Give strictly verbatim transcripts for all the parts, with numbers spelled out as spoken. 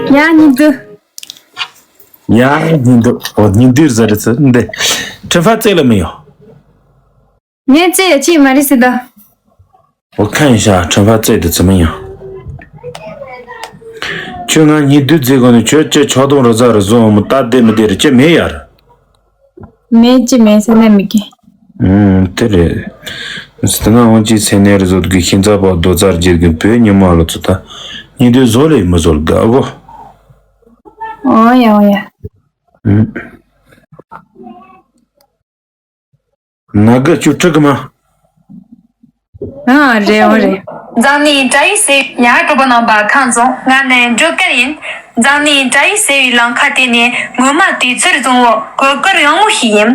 ཡ་སྙིང་རྡུལ། ཡ་སྙིང་རྡུལ། འོ་སྙིང་རྡུལ་ཟེར་རེད་ཚེ་འདི། ཁྲི་ཕ་རྩེ་ལ་མི་ཡོང་། ངས་རྩེ་ཡ་ཅིག་མ་རེད་ཟེར་ད། འོ་ཁ་ཡིན་ཤག་ཁྲི་ཕ་རྩེ་དུ་ཚེ་མི་ཡོང་། ཁྱོད་ང་སྙིང་རྡུལ་རྩེ་གོ་ནས་ཁྱོད་ཀྱི་ཆག་སྡང་རི་ཟ་རི་བཟོ་འོ་མོ་ལྟ་བདེ་མི་བདེ་རེད་ཅི་མེད་ཡ་རེད། མེད་ཅི་མེད་ཟེར་ནས་མི་དགེ། ཨུམ་དེ་རེད། ཟེར་ན་འོང་ཅི་ཚེ་ནས་རི་བཟོ་དགོས་ཤིང་ཚ་པོ་རྡོ་རྩར་རྒྱས་དགོས་བོད་ཉི་མ་ལོ་ཚོ་ད། སྙིང་རྡུལ་བཟོ་ལས་མི་བཟོ་ལ་དགའ་གོ། འོ་ཡ་འོ་ཡ། ཨུམ། ན་གི་བཅུ་དྲུག་གི་མ། ཨ་རེད་འོ་རེད། འཛམ་གླིང་བཀྲ་ཡིས་ཟེར་ཡ་གྲོགས་པོ་རྣམ་པ་ཁམས་བཟང་ང་ནི་འགྲོ་སྐལ་ཡིན། འཛམ་གླིང་བཀྲ་ཡིས་ཟེར་བའི་ལམ་ཁ་དེ་ནི་ངོ་མ་དུས་ཚོད་བཟང་བོ་གོ་སྐབས་ཡག་མོ་ཞིག་ཡིན།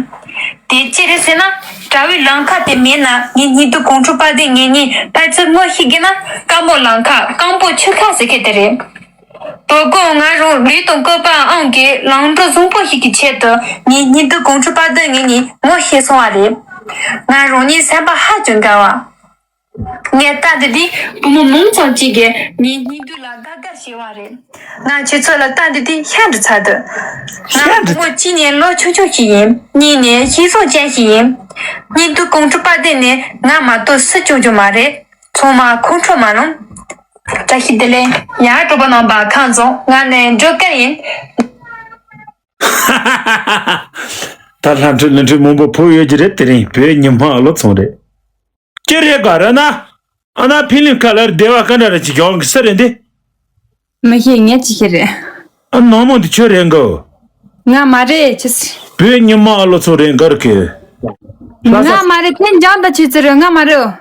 དེ་ཅི་རེད་ཟེར་ན་བཀྲ་བའི་ལམ་ཁ་དེ་མེད་ན་ངའི་སྙིང་རྡུལ་དགོང་དྲོ་པ་དེ་ངེད་གཉིས་ཕར་ཚུར་ངོ་ཤེས་གི་ན་སྐམ་པོ་ལམ་ཁ་སྐམ་པོ་ཆུ་ཁ་ཟེར་མཁན་དེ་རེད། དོ་དགོང་ང་རང་ལུས་དང་སྐུད་པ་ཨང་གི་ལམ་འགྲོ་བཟང་པོ་ཞིག་གི་ཆེད་དུ་ངའི་སྙིང་རྡུལ་དགོང་དྲོ་པ་དེ་ངེད་གཉིས་ངོ་ཤེས་སོང་བ་རེད། ང་རང་ཉིད་སེམས་པ་ཧ་ཅང་དགའ་བ། ངས་རྟ་འདི་དེ་བུ་མོ་མང་ཚང་གཅིག་གིས་ངའི་སྙིང་རྡུལ་ལ་དགའ་དགའ་བྱས་པ་རེད། ང་ཁྱེད་ཚོ་ལ་རྟ་འདི་དེ་ཤ་འདྲི་ཚར་འདུག་ང་བུ་མོ་གཅིག་ནས་ལོ་ཆུང་ཆུང་ཞིག་ཡིན། གཉིས་ནས་ཤེས་བཟང་ཅན་ཞིག་ཡིན། སྙིང་རྡུལ་དགོང་དྲོ་པ་དེ་ནས་ང་མ་གཏོགས་སུ་སྐྱོང་རྒྱུ་མ་རེད། ཚང་མ་ཁོང་ཁྲོ་མ་ལངས། བཀྲ་ཤིས་བདེ་ལེགས། ཡ་གྲོགས་པོ་རྣམ་པ་ཁམས་བཟང་ང་ནི་འགྲོ་སྐལ་ཡིན། ད་ལྷ་འཕྲིན་ལྷ་འཕྲིན་མང་པོ་ཕུལ་ཡོད་ཀྱི་རེད། དེ་རིང་བོད་ཉི་མ་ཨ་ལོ་ཚང་རེད། ཅི་རེད་ག་ར་ན། ཨ་ན་ཕི་ལིང་ཁ་ལར་སྡེ་བ་ཀ་འདྲ་ར་ཅིག་ཡོང་གི་ས་རེད་འདི། མི་ཤེས་ངས་ཅི་ཤེས་རེད། ཨ་ནང་མོ་འདི་ཁྱོད་རེད་འགོ། ང་མ་རེད་ཅི་སི། བོད་ཉི་མ་ཨ་ལོ་ཚང་རེད་འགར་གི། ང་མ་རེད་དེ་འཇང་ད་ཆི་ཙི་རེད་ང་མ་རེད།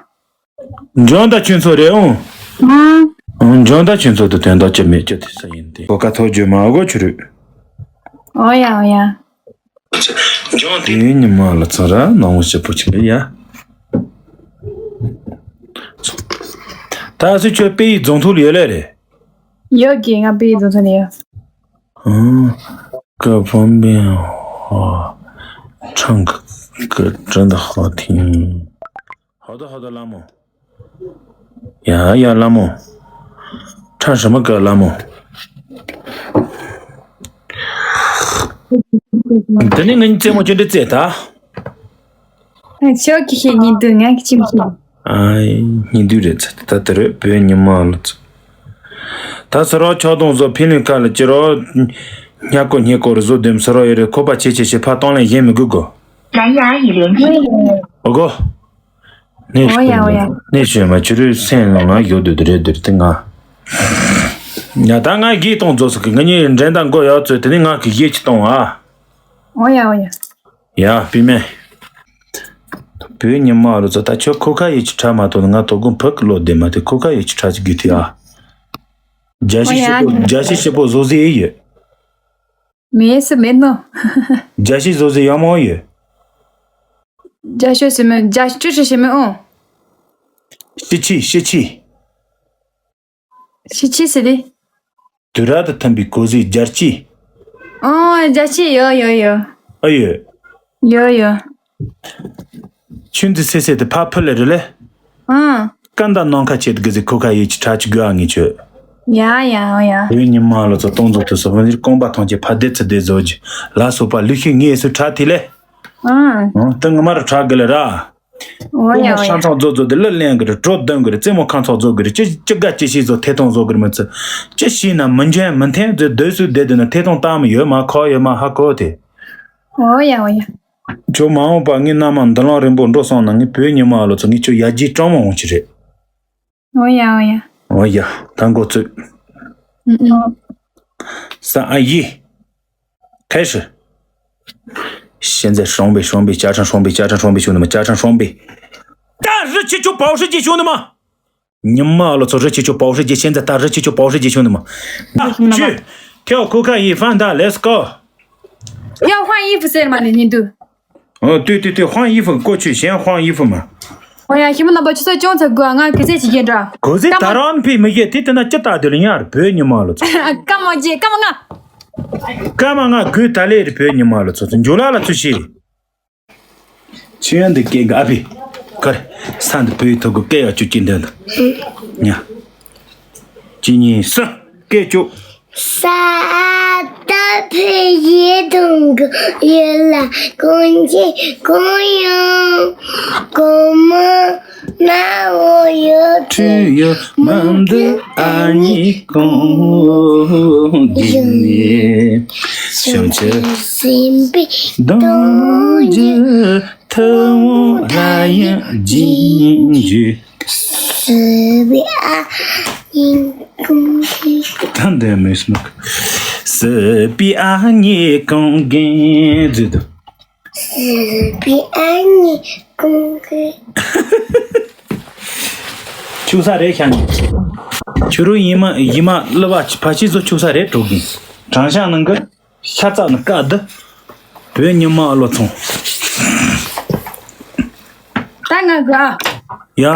འཇང་ད་ཁྱོད་ཚོ་རེད་ཨང་། ཨང་། འཇང་ད་ཁྱོད་ཚོ་དུ་དོན་དག་ཅི་མེད་ཅི་དེ་ས་ཡིན་ཏེ་གོ་ཁ་ཐོ་ཇོ་མ་གོ་ཆུ་རུ། ཨོ་ཡ་ཨོ་ཡ། དེའི་ཉི་མ་ལ་ཚང་ར་ནང་བོ་ཞེ་པོ་ཆེ་ཡ། ད་སུ་ཁྱོད་དཔེ་ཡི་རྫོང་ཐུག་ལ་ཡོད་ལེ་རེད། ཡོད་གི་ང་དཔེ་ཡི་རྫོང་ཐུག་ལ་ཡོད། ཨང་། ཀ་བོམ་བེ་ཧོ། ཁྲང་ཀི་ཀི་ཀྲན་ད་ཧོ་ཐིང་། ཧོ་ད་ཧོ་ད་ལ་མོ། ཡ་ཡ་ལ་མོ། ཁྲ་ཧྲ་མ་ཀ་ལ་མོ། དེ་ནི་ང་གཉིས་རྩེད་མོ་ཅི་འདྲ་རྩེད་ད། ཨ་ཆོག་གི་ཤེས་ཉིན་དུ་ང་གི་ཅིམ་ཤེས། ཨ་ཉིན་དུ་རེད་ཚ་ད་དེ་རེད་བོད་ཉི་མ་ལ་ཚ། ད་སི་རོ་ཆོག་དོང་བཟོ་ཕི་ལིང་ཁ་ལ་ཅི་རོ། ཉ་ཀོ་ཉེ་ཀོ་རུ་བཟོ་དེམ་སི་རོ་ཡོད་རེད་ཁོ་པ་ཆེ་ཆེ་ཞེ་ཕ་གཏོང་ལེན་གཞན་མི་དགོས་གོ། ཨོ་གོ། ནས་ཨོ་ཡ་ཨོ་ཡ། ནས་ཞོན་མ་ཆུ་རུའི་སེམས་ལ་ང་ཡོད་དུ་རེད་འདིར་དེ་ང་། ཉ་ད་ང་གིས་གཏོང་རྫོགས་སུ་གི་ང་གཉིས་འགྲན་ཟླ་མགོ་ཡག་ཚོད་དེ་ནི་ང་གི་ཡིད་ཀྱི་གཏོང་ཨ། ཨོ་ཡ་ཨོ་ཡ། ཡ་པི་མེ། བོད་ཉི་མ་རུ་ཚོ་ད་ཁྱོད་ཁོ་ཁ་ཡིད་ཀྱི་ཁྲ་མ་གཏོང་ན་ང་དོ་དགོང་ཕུག་གི་ལོ་བདེ་མ་དེ་ཁོ་ཁ་ཡིད་ཀྱི་ཁྲ་ཅིག་དགོས་ཐི་ཨ། རྒྱ་ཤི་ཨོ་ཡ། ཤི་པོ་རྒྱ་ཤི་ཤི་པོ་བཟོ་ཟི་ཡི་ཡོད། མེད་སུ་མེད་ནོ། རྒྱ་ཤི་བཟོ་ཟི་ཡ་མོ་ཡོད། རྒྱ་ཤོད་ཟི་མེད་རྒྱ་ཤོད་ཤི་ཤི་མེད་ཨོ། ཤི་ཆི་ཤི་ཆི། ཤི་ཆི་ཟེར་ཏེ། དུ་ར་དུ་ཐམ་པའི་གོ་ཟི་རྒྱར་ཆི། ཨོ་རྒྱ་ཆི་ཡོ་ཡོ་ཡོ། ཨ་ཡོ། ཡོ་ཡོ། ཆུན་ཙི་སེ་སེ་དུ་ཕ་ཕུ་ལེ་རུ་ལེ། ཨང་། ཀན་ད་ནང་ཁ་ཆེད་གི་ཟི་ཁོ་ཁ་ཡི་ཆི་ཁྲ་ཆི་གུ་ཨ་ངི་ཆོད། ཡ་ཡ་ཡ། བོད་ཉི་མ་ལོ་ཚོ་སྟོང་ཚོ་དུ་སོ་བོ་ནི་རྐང་པ་ཐང་ཆེ་ཕ་དེ་ཚི་དེ་བཟོ་ཇི་ལ་སོ་པ་ལུ་ཤི་ངེས་སུ་ཁྲ་ཐི་ལེ། ཨང་། ཨང་། ཏི་ངི་མ་རུ་ཁྲ་གི་ལེ་ར། ཨོ་ཡ་ཨོ་ཡ། ཁང་ཚང་རྫོགས་རྫོགས་དེ་ལི་ལེན་གི་རེད་གྲོ་བདུན་གི་རེད་རྩེད་མོ་ཁང་ཚང་རྫོགས་གི་རེད་ཅི་ཅི་དགའ་ཅི་ཤེས་བཟོ་ཐེ་ཐོང་བཟོ་གི་རེད་མི་ཚི་ཅི་ཤེས་ན་མི་འཇོན་མི་འཐེན་ཚོས་སྡོད་སུ་བསྡད་དུ་ན་ཐེ་ཐོང་བཏང་མི་ཡོད་མ་ཁོ་ཡོད་མ་ཧ་གོ་དེ། ཨོ་ཡ་ཨོ་ཡ། ཁྱོད་མ་འོངས་པ་ངའི་མནའ་མ་འདི་ལང་རིང་པོ་འགྲོ་སོང་ན་ངའི་བོད་ཉི་མ་ལོ་ཚོ་ངས་ཁྱོད་ཡར་རྒྱས་སྤྲང་མོ་འོང་གི་རེད། ཨོ་ཡ་ཨོ་ཡ། ཨོ་ཡ། ད་འགོ་ཚུགས། ཨུ་ཨུ། ས་ཨ་ཡི།开始。现在双倍双倍加上双倍加上双倍兄弟们加上双倍。但是去就保时捷兄弟们。你妈了，操！这去就保时捷，现在但是去就保时捷兄弟们。啊，去，跳cocaine，放大，let's go。要换衣服是吗？你你都。哦，对对对，换衣服过去，先换衣服嘛。 ཨོ་ཡ་ཞི་མོ་རྣམ་པ་ཆུ་ཚོད་ཅུང་ཙམ་དགོས་ང་གི་ཚེ་ཅིག་ཡིན་འདྲ། གོ་ཚེ་ད་རང་ཕི་མི་ཤེས་དེ་ལྟ་ན་ཅི་ལྟ་དེ་ལ་ཡར་བོད་ཉི་མ་ལ་ཚོ། སྐར་མ་བརྒྱད་སྐར་མ་ལྔ། སྐར་མ་ལྔ་དགོས་ད་ལེ་རེད་བོད་ཉི་མ་ལ་ཚོ་ཚོ་འཇུ་ལ་ལ་ཚོ་ཤེས། ཆུ་ཡང་འདི་སྐད་འགའ་ཨ་ཕི། གར། ས་འདི་བོད་ཐོག་གི་སྐད་ཡག་བཅུ་གཅིག་འདོན་འདུག་ཉ། གཅིག་གཉིས་གསུམ། སྐད་བཅུ། ས་ཨ་ཏ་ཕི་ཡི་དུང་གི་ཡུལ་ལ་གོན་གྱི་གོན་ཡང་གོན་མི་ན་འོ་ཡོད་ཁྲི་ཡོད་མ་འདི་ཨ་ནི་གོང་གི་ནི་བྱང་ཆུབ་སེམས་དཔའི་གདུང་རྒྱུད་ཐུན་མོང་ལ་ཡང་རྗེས་འཇུག་སྲིད་པའི་ཨ་ནི་གོང་གི་ད་འདི་མི་སྨུག་སྲིད་པའི་ཨ་ནི་གོང་གི་མཛོད་དུ། སྲིད་པའི་ཨ་ནི་གོང་གི་ཆུག་ས་རེད་ཤག་ནི། ཆུ་རུ་ཡིན་མ་ཡིན་མ་བསླུ་བ་ཕ་ཤི་བཟོ་ཆུག་ས་རེད་གྲོགས་གིན། དྲང་ཤག་ནང་གི་ཤ་ཚ་ནི་བཀའ་འདི། བོད་ཉི་མ་ཨ་ལོ་ཚོང་། ད་ང་དགོས་ཨ། ཡ།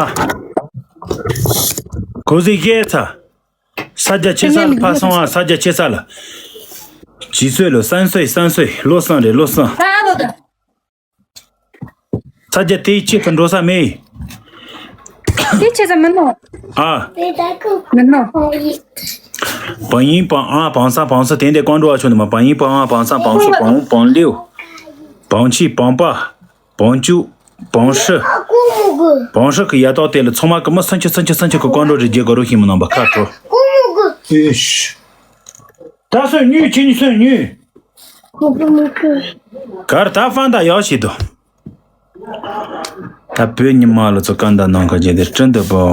གོ་ཟི་ཤེས་ཚ། ས་རྒྱ་ཆེ་ས་ལ་ཕ་སོང་ཨ་ས་རྒྱ་ཆེ་ས་ལ། ཇི་སོས་ལོ་སན་སོས་སན་སོས་ལོ་སང་རེད་ལོ་སང་། ད་ཨ་ལོ་ད། ས་རྒྱ་དེའི་ཆེད་དུ་འགྲོ་ས་མེད། དེ་ཆེ་ས་མིན་ནོ། ཨ། མིན་ནོ། བང་ཡིན་བང་ཨ་བང་ས་བང་ས་དེ་འདྲ་ཀོང་འགྲོ་བ་ཆོ་ནི་མ་བང་ཡིན་བང་ཨ་བང་ས་བང་ཤུ་བང་བང་ལེའུ། བང་ཆི་བང་པ། བང་ཅུ། བང་ཧྲི། བང་ཧྲི་གི་ཡ་ཏོག་དེ་ལ་ཚང་མ་གི་མི་སུམ་ཅུ་སུམ་ཅུ་སུམ་ཅུ་གི་ཀོང་འགྲོ་རེ་རྒྱལ་གོ་རུ་ཤི་མི་ནང་པ་ཁ་དྲོ། ཨེ་ཤི། ད་སོན་ཉུས་ཁྱི་ཉི་སོན་ཉུས། གར་ད་ཧྥང་ད་ཡག་ཞིག་འདུག་ད་བོད་ཉི་མ་ལ་ཚོ་ཀན་ད་ནང་ཁ་རྒྱལ་དེ་སྤྲིན་འདུག་པོ།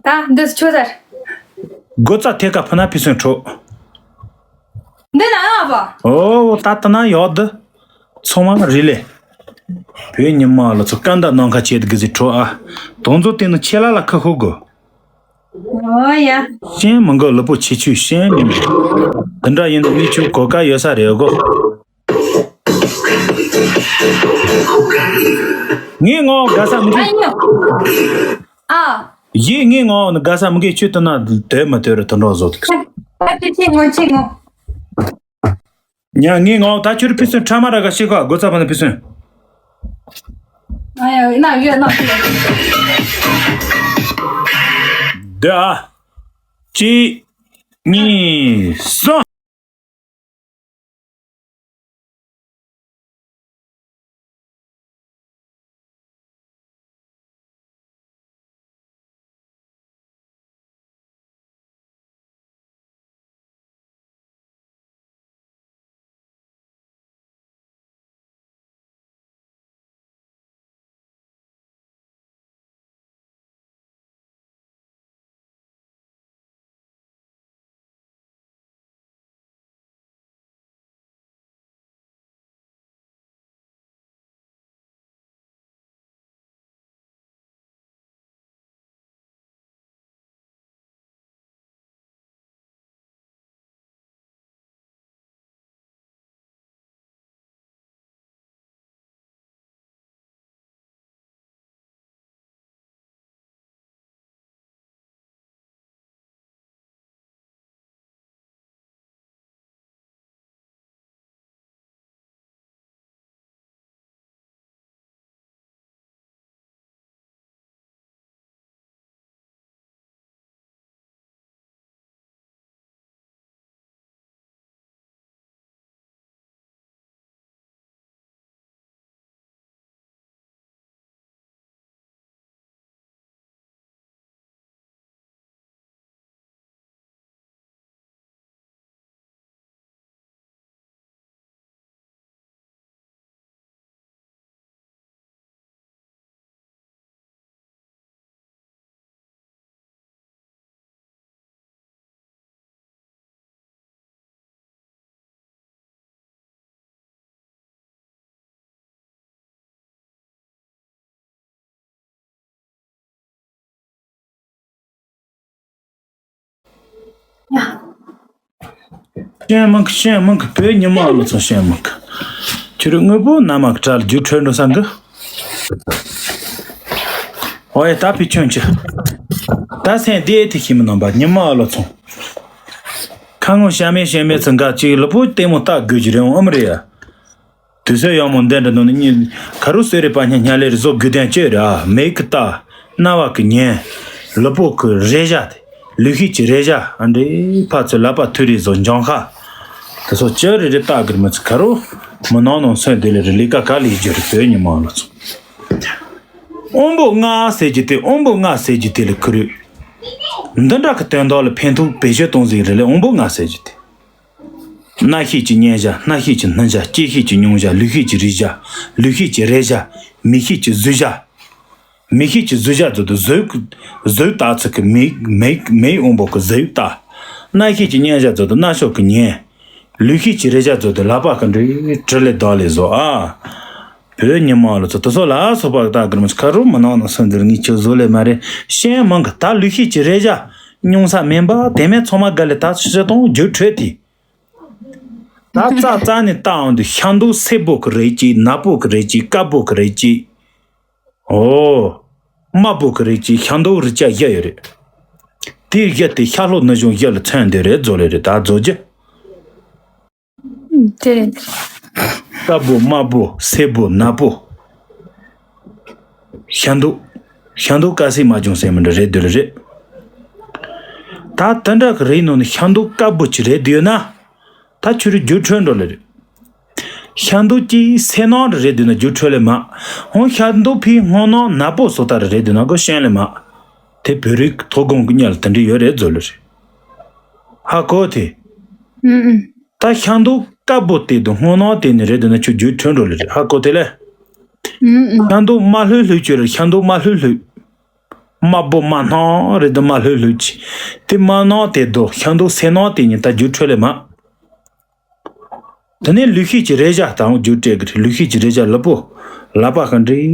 ད་འདི་ཆོ་ཟེར། སྒོ་རྩ་ཐད་ཀ་ཕུ་ན་ཕི་སོན་ཁྲོ། འདི་ན་ཡོད་པ། ཨོ་ད་ད་ན་ཡོད་འདི། ཚང་མ་རི་ལེ། བོད་ཉི་མ་ལ་ཚོ་ཀན་ད་ནང་ཁ་བྱེད་དགི་ཟི་ཁྲོ་ཨ། དོང་ཚོ་དེ་ནི་ཆེ་ལ་ལ་ཁ་ཤོ་དགོ། ཨོ་ཡ། ཤན་མི་འགོ་ལུ་པོ་ཆེ་ཆུ་ཤན་མི་འགོ། དེ་འདྲ་ཡིན་ན་མི་ཆུ་གོ་ཀ་ཡོད་ས་རེད་གོ། ངའི་ངོ་དགའ་ས་མི་ཨ་གི་ཡིན་ནོ། ཨ། ཡིས་ངའི་ངོ་ནི་དགའ་ས་མི་གི་ཆུ་དུ་ན་དོད་མི་དོད་རུ་དུ་འགྲོ་བཟོ་འདུག་ཨ་ཅེ་ཅེ་ངོ་ཅེ་ངོ། ཉ་ངའི་ངོ་ད་ཆུ་རུ་ཕི་སུན་ཁྲ་མ་ར་ག་ཤི་ཁ་སྒོ་ཚ་ཕ་ན་ཕི་སུན། ཨ་ཡ་ན་ཡོད་ན་ཡོད། འདི་ཨ། གཅིག་གཉིས་གསུམ། ཤན་མང་གི་ཤན་མང་གི་བོད་ཉི་མ་ལོ་ཚོ་ཤན་མང་གི་ཁྱོད་རང་དངོས་པོ་ན་མ་གི་གྲལ་རྒྱུག་འཕྲོད་འགྲོ་ས་གི་ཨོ་ཡ་ད་ཕི་ཁྱོད་ཀྱི་ད་སེམས་བདེ་ཐི་ཤི་མི་ནང་པ་ཉི་མ་ལོ་ཚོ་ཁ་ངོ་ཤ་མེད་ཤ་མེད་ཚི་འགའ་ཅིག་ལུ་པོ་ལྟད་མོ་ལྟ་དགོས་ཀྱི་རེད་འོང་ཨམ་རེད་ཡ། དུས་ཚོད་ཡང་མོ་འདི་འདྲ་ནོ་ནི་གཉིས་ཁ་རུ་སོས་རེ་པ་ཉ་ཉ་ལེ་རི་བཟོ་དགོས་དོན་ཅི་རེད་ཨ། མིག་གི་ལྟ། རྣ་བ་གི་ཉན། ལུས་པོ་གི་རེ་བཞག་དེ། ལུས་ཤེས་ཀྱི་རེ་བཞག་ཨ་འདྲེ་ཕ་ཚོ་ལག་པ་ཐུ་རེ་བཟོ་འཇང་ཁ། དེ་ཚོ་ཅི་རེ་རེ་ལྟ་གིར་མི་ཚེ་ཁ་རོ། མི་ནང་ནང་སོན་དེ་ལས་རེ་ལས་ཀ་ག་ལས་རྒྱུ་རེ་བོད་ཉི་མ་ལོ་ཚོ། དབང་པོ་ལྔ་ཟེར་གྱི་དེ་དབང་པོ་ལྔ་ཟེར་གྱི་དེ་ལས་ཁུ་རུ། འདི་འདྲ་གི་དོན་དག་ལ་ཕན་ཐོགས་བེད་སྤྱོད་གཏོང་ཟིག་རེ་ལས་དབང་པོ་ལྔ་ཟེར་གྱི་དེ། རྣ་ཤེས་ཀྱི་མཉན་བྱ། སྣ་ཤེས་ཀྱི་སྣུན་བྱ། ལྕེ་ཤེས་ཀྱི་མྱོང་བྱ། ལུས་ཤེས་ཀྱི་རེག་བྱ། ལུས་ཤེས་ཀྱི་རེག་བྱ། མིག་ཤེས་ཀྱི་གཟུགས་བྱ། མིག་ཤེས་ཀྱི་གཟུགས་བྱ་ཚོ་དུ་གཟུགས་གཟུགས་ལྟ་ཚུལ་གྱི་མིག་མིག་མིག་དབང་པོ་གི་གཟུགས་ལྟ། རྣ་ཤེས་ཀྱི་མཉན་བྱ་ཚོ་དུ་རྣ་ཤོག་གི་མཉན། ལུས་ཤེས་ཀྱི་རེག་བྱ་ཚོ་དུ་ལག་པ་གི་འདྲུད་དྲི་ལས་བདག་ལས་བཟོ་ཨ། བོད་ཉི་མ་ལོ་ཚོ་དུ་སོ་ལ་སོགས་པ་ལྟ་གིར་མི་ཁ་རུ་མི་ནང་ན་སོན་འདིར་ངས་ཁྱོད་བཟོ་ལས་མ་རེད་ཤེས་མང་གི་ད་ལུས་ཤེས་ཀྱི་རེག་བྱ་མྱོང་ས་མིན་པ་དེ་མེད་ཚང་མ་དགའ་ལས་ད་ཤི་སྟོང་རྒྱུ་འཕྲོད་དེ། ད་རྩ་རྩ་ནས་བལྟའང་དུ་ཤ་མདོག་སེར་པོ་གི་རེད་ཅིག་ནག་པོ་གི་རེད་ཅིག་དཀར་པོ་གི་རེད་ཅིག་ཨོ། དམར་པོ་གི་རེད་ཅིག་ཤ་མདོག་རིགས་ཆ་བཞི་ཡོད་རེད། དེའི་བཞི་དེ་ཤ་ལྷོ་ནུབ་བྱང་བཞི་ལ་མཚོན་དེ་རེད་བཟོ་ལེ་རེད་ད་བཟོ་རྒྱུ། དེ་རེད། དཀར་པོ་དམར་པོ་སེར་པོ་ནག་པོ། ཤ་མདོག་ཤ་མདོག་དཀར་སེར་དམར་ལྗང་སེར་མི་འདྲ་རེད་འདུག་ལེ་རེད། ད་དེ་འདྲ་གི་རིགས་ནང་ནས་ཤ་མདོག་དཀར་པོ་ཅིག་རེད་འདུག་ཡོད་ན། ད་ཁྱོད་རང་རྒྱུ་འཕྲོད་འགྲོ་ལེ་རེད། ཤ་མདོག་གཅིག་སེར་ནག་རེ་རེད་འདུག་ན་རྒྱུ་འཕྲོད་ལེ་མ། འོང་ཤ་མདོག་ཕིའི་སྔོ་ནག་ནག་པོ་སོ་ད་རེ་རེད་འདུག་ན་གོ་ཤན་ལེ་མ། དེ་བོད་རིགས་མཐོ་སྒང་གི་གཉའ་ལ་དེ་འདྲ་ཡོད་རེད་བཟོ་ལེ་རེད། ཧ་གོ་དེ། ཨུམ་ཨུམ། ད་ཤ་མདོག་དཀར་པོ་དེ་དང་སྔོ་ནག་དེ་ནི་རེད་འདུག་ན་ཁྱོད་རྒྱུ་འཕྲོད་འགྲོ་ལེ་རེད་ཧ་གོ་དེ་ལེ། ཨུམ་ཨུམ། ཤ་མདོག་དམར་ལྷོད་ལྷོད་ཁྱོད་རེད་ཤ་མདོག་དམར་ལྷོད་ལྷོད། དམར་པོ་དམར་སྣང་རེད་འདུག་དམར་ལྷོད་ལྷོད་ཅིག་དེ་དམར་ནག་དེ་དང་ཤ་མདོག་སེར་ནག་དེ་གཉིས་ད་རྒྱུ་འཕྲོད་ལེ་མ། དེ་ནས་ལུས་ཤེས་ཀྱི་རེག་བྱ་དང་རྒྱུ་འབྲས་ཀྱི་ལུས་ཤེས་ཀྱི་རེག་བྱ་ལུས་པོ་ལག་པ་གང་འདྲེ།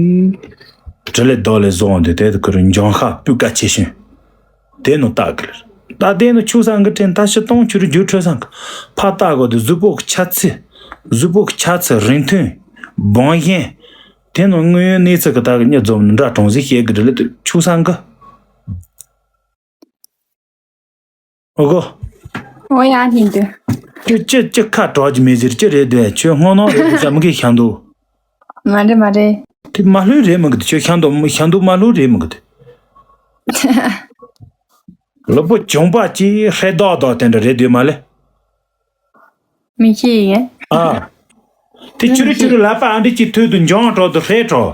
དྲི་ལས་བདག་ལས་བཟོ་འོང་དུས་དེ་དུ་ཁུར་འཇང་ཤ་སྤུས་ཀ་ཆེ་ཤོས། དེ་ནོ་བཏགས་ཀྱི་ལེར། ད་དེ་ནོ་ཆུ་སང་གི་དྲན་ད་ཕྱི་གཏོང་ཆུ་རུ་རྒྱུ་འཕྲོད་སང་གི་ཕ་བཏགས་གོ་དུ་གཟུགས་པོ་གི་ཆ་ཚད། གཟུགས་པོ་གི་ཆ་ཚད་རིང་ཐུང་། སྦང་ཞན། དེ་ནོ་དངོས་ཡོད་གནས་ཚུལ་གི་ད་གི་གཉིད་འཛོམས་ནི་འདྲ་གྲོང་གཟིགས་བཤད་གི་དྲི་ལེ་དུ་ཆུ་སང་གི་ཨོ་གོ། ཨོ་ཡ་ཉིན་དུ། ཅི་ཅི་ཅི་ཁ་གྲག་གི་མེད་ཟེར་ཅི་རེད་དེ་ཁྱོད་སྔོ་ནག་རེད་ཤ་མི་གི་ཤ་མདོག་མ་རེད་མ་རེད། དེ་དམར་ལྷོད་རེད་མི་གི་དེ་ཁྱོད་ཤ་མདོག་ཤ་མདོག་དམར་ལྷོད་རེད་མི་གི་དེ། ལུས་པོ་གྱོང་པ་ཅི་ཧྲེ་དག་དག་དེ་འདྲ་རེད་དེ་མ་ལེ། མི་ཤེས་ཡིན། ཨ། དེ་ཆུ་རུ་ཆུ་རུ་ལག་པ་ཨ་འདྲི་ཅི་ཐོད་དུ་འཇང་གྲོག་དུ་ཧྲེ་གྲོག་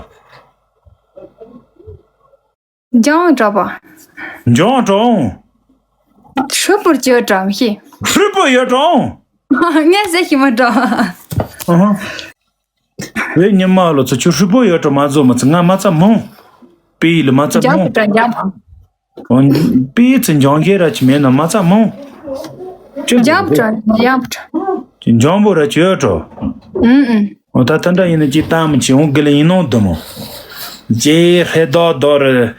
འཇང་གྲོགས་པོ། འཇང་གྲོགས། ཧྲུལ་པོར་གྱུར་གྲོགས་མི་ཤེས། ཧྲུལ་པོ་ཡོད་གྲོགས། ངས་ཟེར་ཤི་མ་གྲོགས། ཨ་ཧ། བོད་ཉི་མ་ལོ་ཚོ་ཁྱོད་ཧྲུལ་པོ་ཡོད་གྲོགས་མ་བཟོ་མ་ཚོ་ང་མ་ཚ་མོང་། པི་ཡི་ལ་མ་ཚ་འཇང་མོང་། པོ་གྲོགས་འཇང་པོ། པི་ཡི་ཚི་འཇང་གི་ར་ཅི་མེད་ན་མ་ཚ་མོང་། ཁྱོད་འཇང་པོ་གྲོགས་འཇང་པོ་གྲོགས། འཇང་པོ་ར་ཅི་ཡོད་གྲོགས། ཨུམ་ཨུམ། འོ་ད་ད་འདྲ་ཡིན་ན་ཅི་ལྟ་མི་ཆེ་འོང་གི་ལ་ཡིན་ནོ་འདི་མོ། ཅེ་ཧྲེ་དོ་དོ་རེ།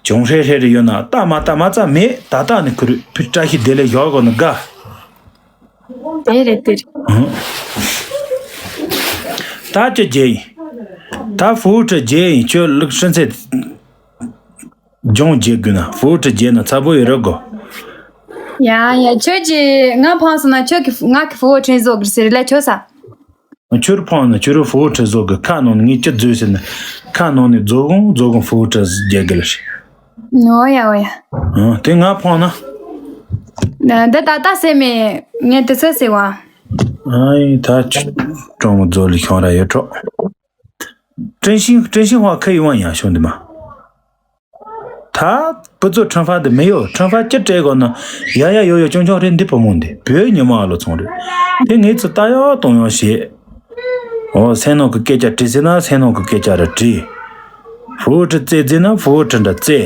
ཅུང་ཧྲེ་ཧྲེ་རེ་ཡོད་ན་ལྟ་མ་ལྟ་མ་ཙམ་མེད་ད་ལྟ་ནི་ཁུ་རུ་ཕི་བཀྲ་ཤིས་བདེ་ལེགས་ཞོག་གོ་ནི་དགའ། དེ་རེད་དེ་རེད། ད་ཅི་རྒྱལ་ཡིན། ད་ཧྥུ་ཁྲི་རྒྱལ་ཡིན་ཁྱོད་ལུགས་སྲིན་ཚེ། ལྗོངས་རྒྱལ་དགོས་ན་ཧྥུ་ཁྲི་རྒྱལ་ན་ཚ་པོ་ཡོད་རེད་གོ། ཡ་ཡ་ཁྱོད་ཀྱིས་ང་ཕངས་སོང་ན་ཁྱོད་ཀྱིས་ང་གི་ཧྥུ་ཁྲི་བཟོ་དགོས་ཟེར་ལ་ཁྱོད་ས། ཁྱོད་ཕངས་ན་ཁྱོད་རང་ཧྥུ་ཁྲི་བཟོ་གི་ཁ་ནང་ནས་ངས་ཅི་བཟོས་ཟེར་ན། ཁ་ནང་ནས་རྫོགས་གོང་རྫོགས་གོང་ཧྥུ་ཁྲི་རྒྱག་གི་ལ་ཤི། ཨོ་ཡ་ཨོ་ཡ། ཨ་དེ་ང་ཕངས་ན། འདི་ད་ལྟ་སེ་མེ་ངས་དེ་ཚོ་ཟེར་བ། ཨ་ཡིན་ད་ཁྱོད་གྲོང་མོ་རྫོགས་ལ་ཤོང་ར་ཡོད་གྲོགས། ཀྲིན་ཤིང་ཀྲིན་ཤིང་ཧྭ་ཁ་ཡི་ཝང་ཡང་ཤོང་འདི་མ། ད། བུ་ཚོ་ཁྲང་ཧྥ་འདི་མི་ཡོད་ཁྲང་ཧྥ་ཅི་སྤྲད་དགོས་ན། ཡ་ཡ་ཡོ་ཡོ་ཅུང་ཅུང་རེད་འདི་བུ་མོ་འདི་བོད་ཉི་མ་ཨ་ལོ་ཚོང་རེད། དེ་ངས་ཚོ་ལྟ་ཡག་གཏོང་ཡག་བྱེད། འོ་སེམས་ནང་གི་སྐད་ཆ་དྲིས་ཟེར་ན་སེམས་ནང་གི་སྐད་ཆ་ར་དྲིས། ཧྥུ་ཁྲི་རྩེ་ཟེར་ན་ཧྥུ་ཁྲི་འདྲ་རྩེ།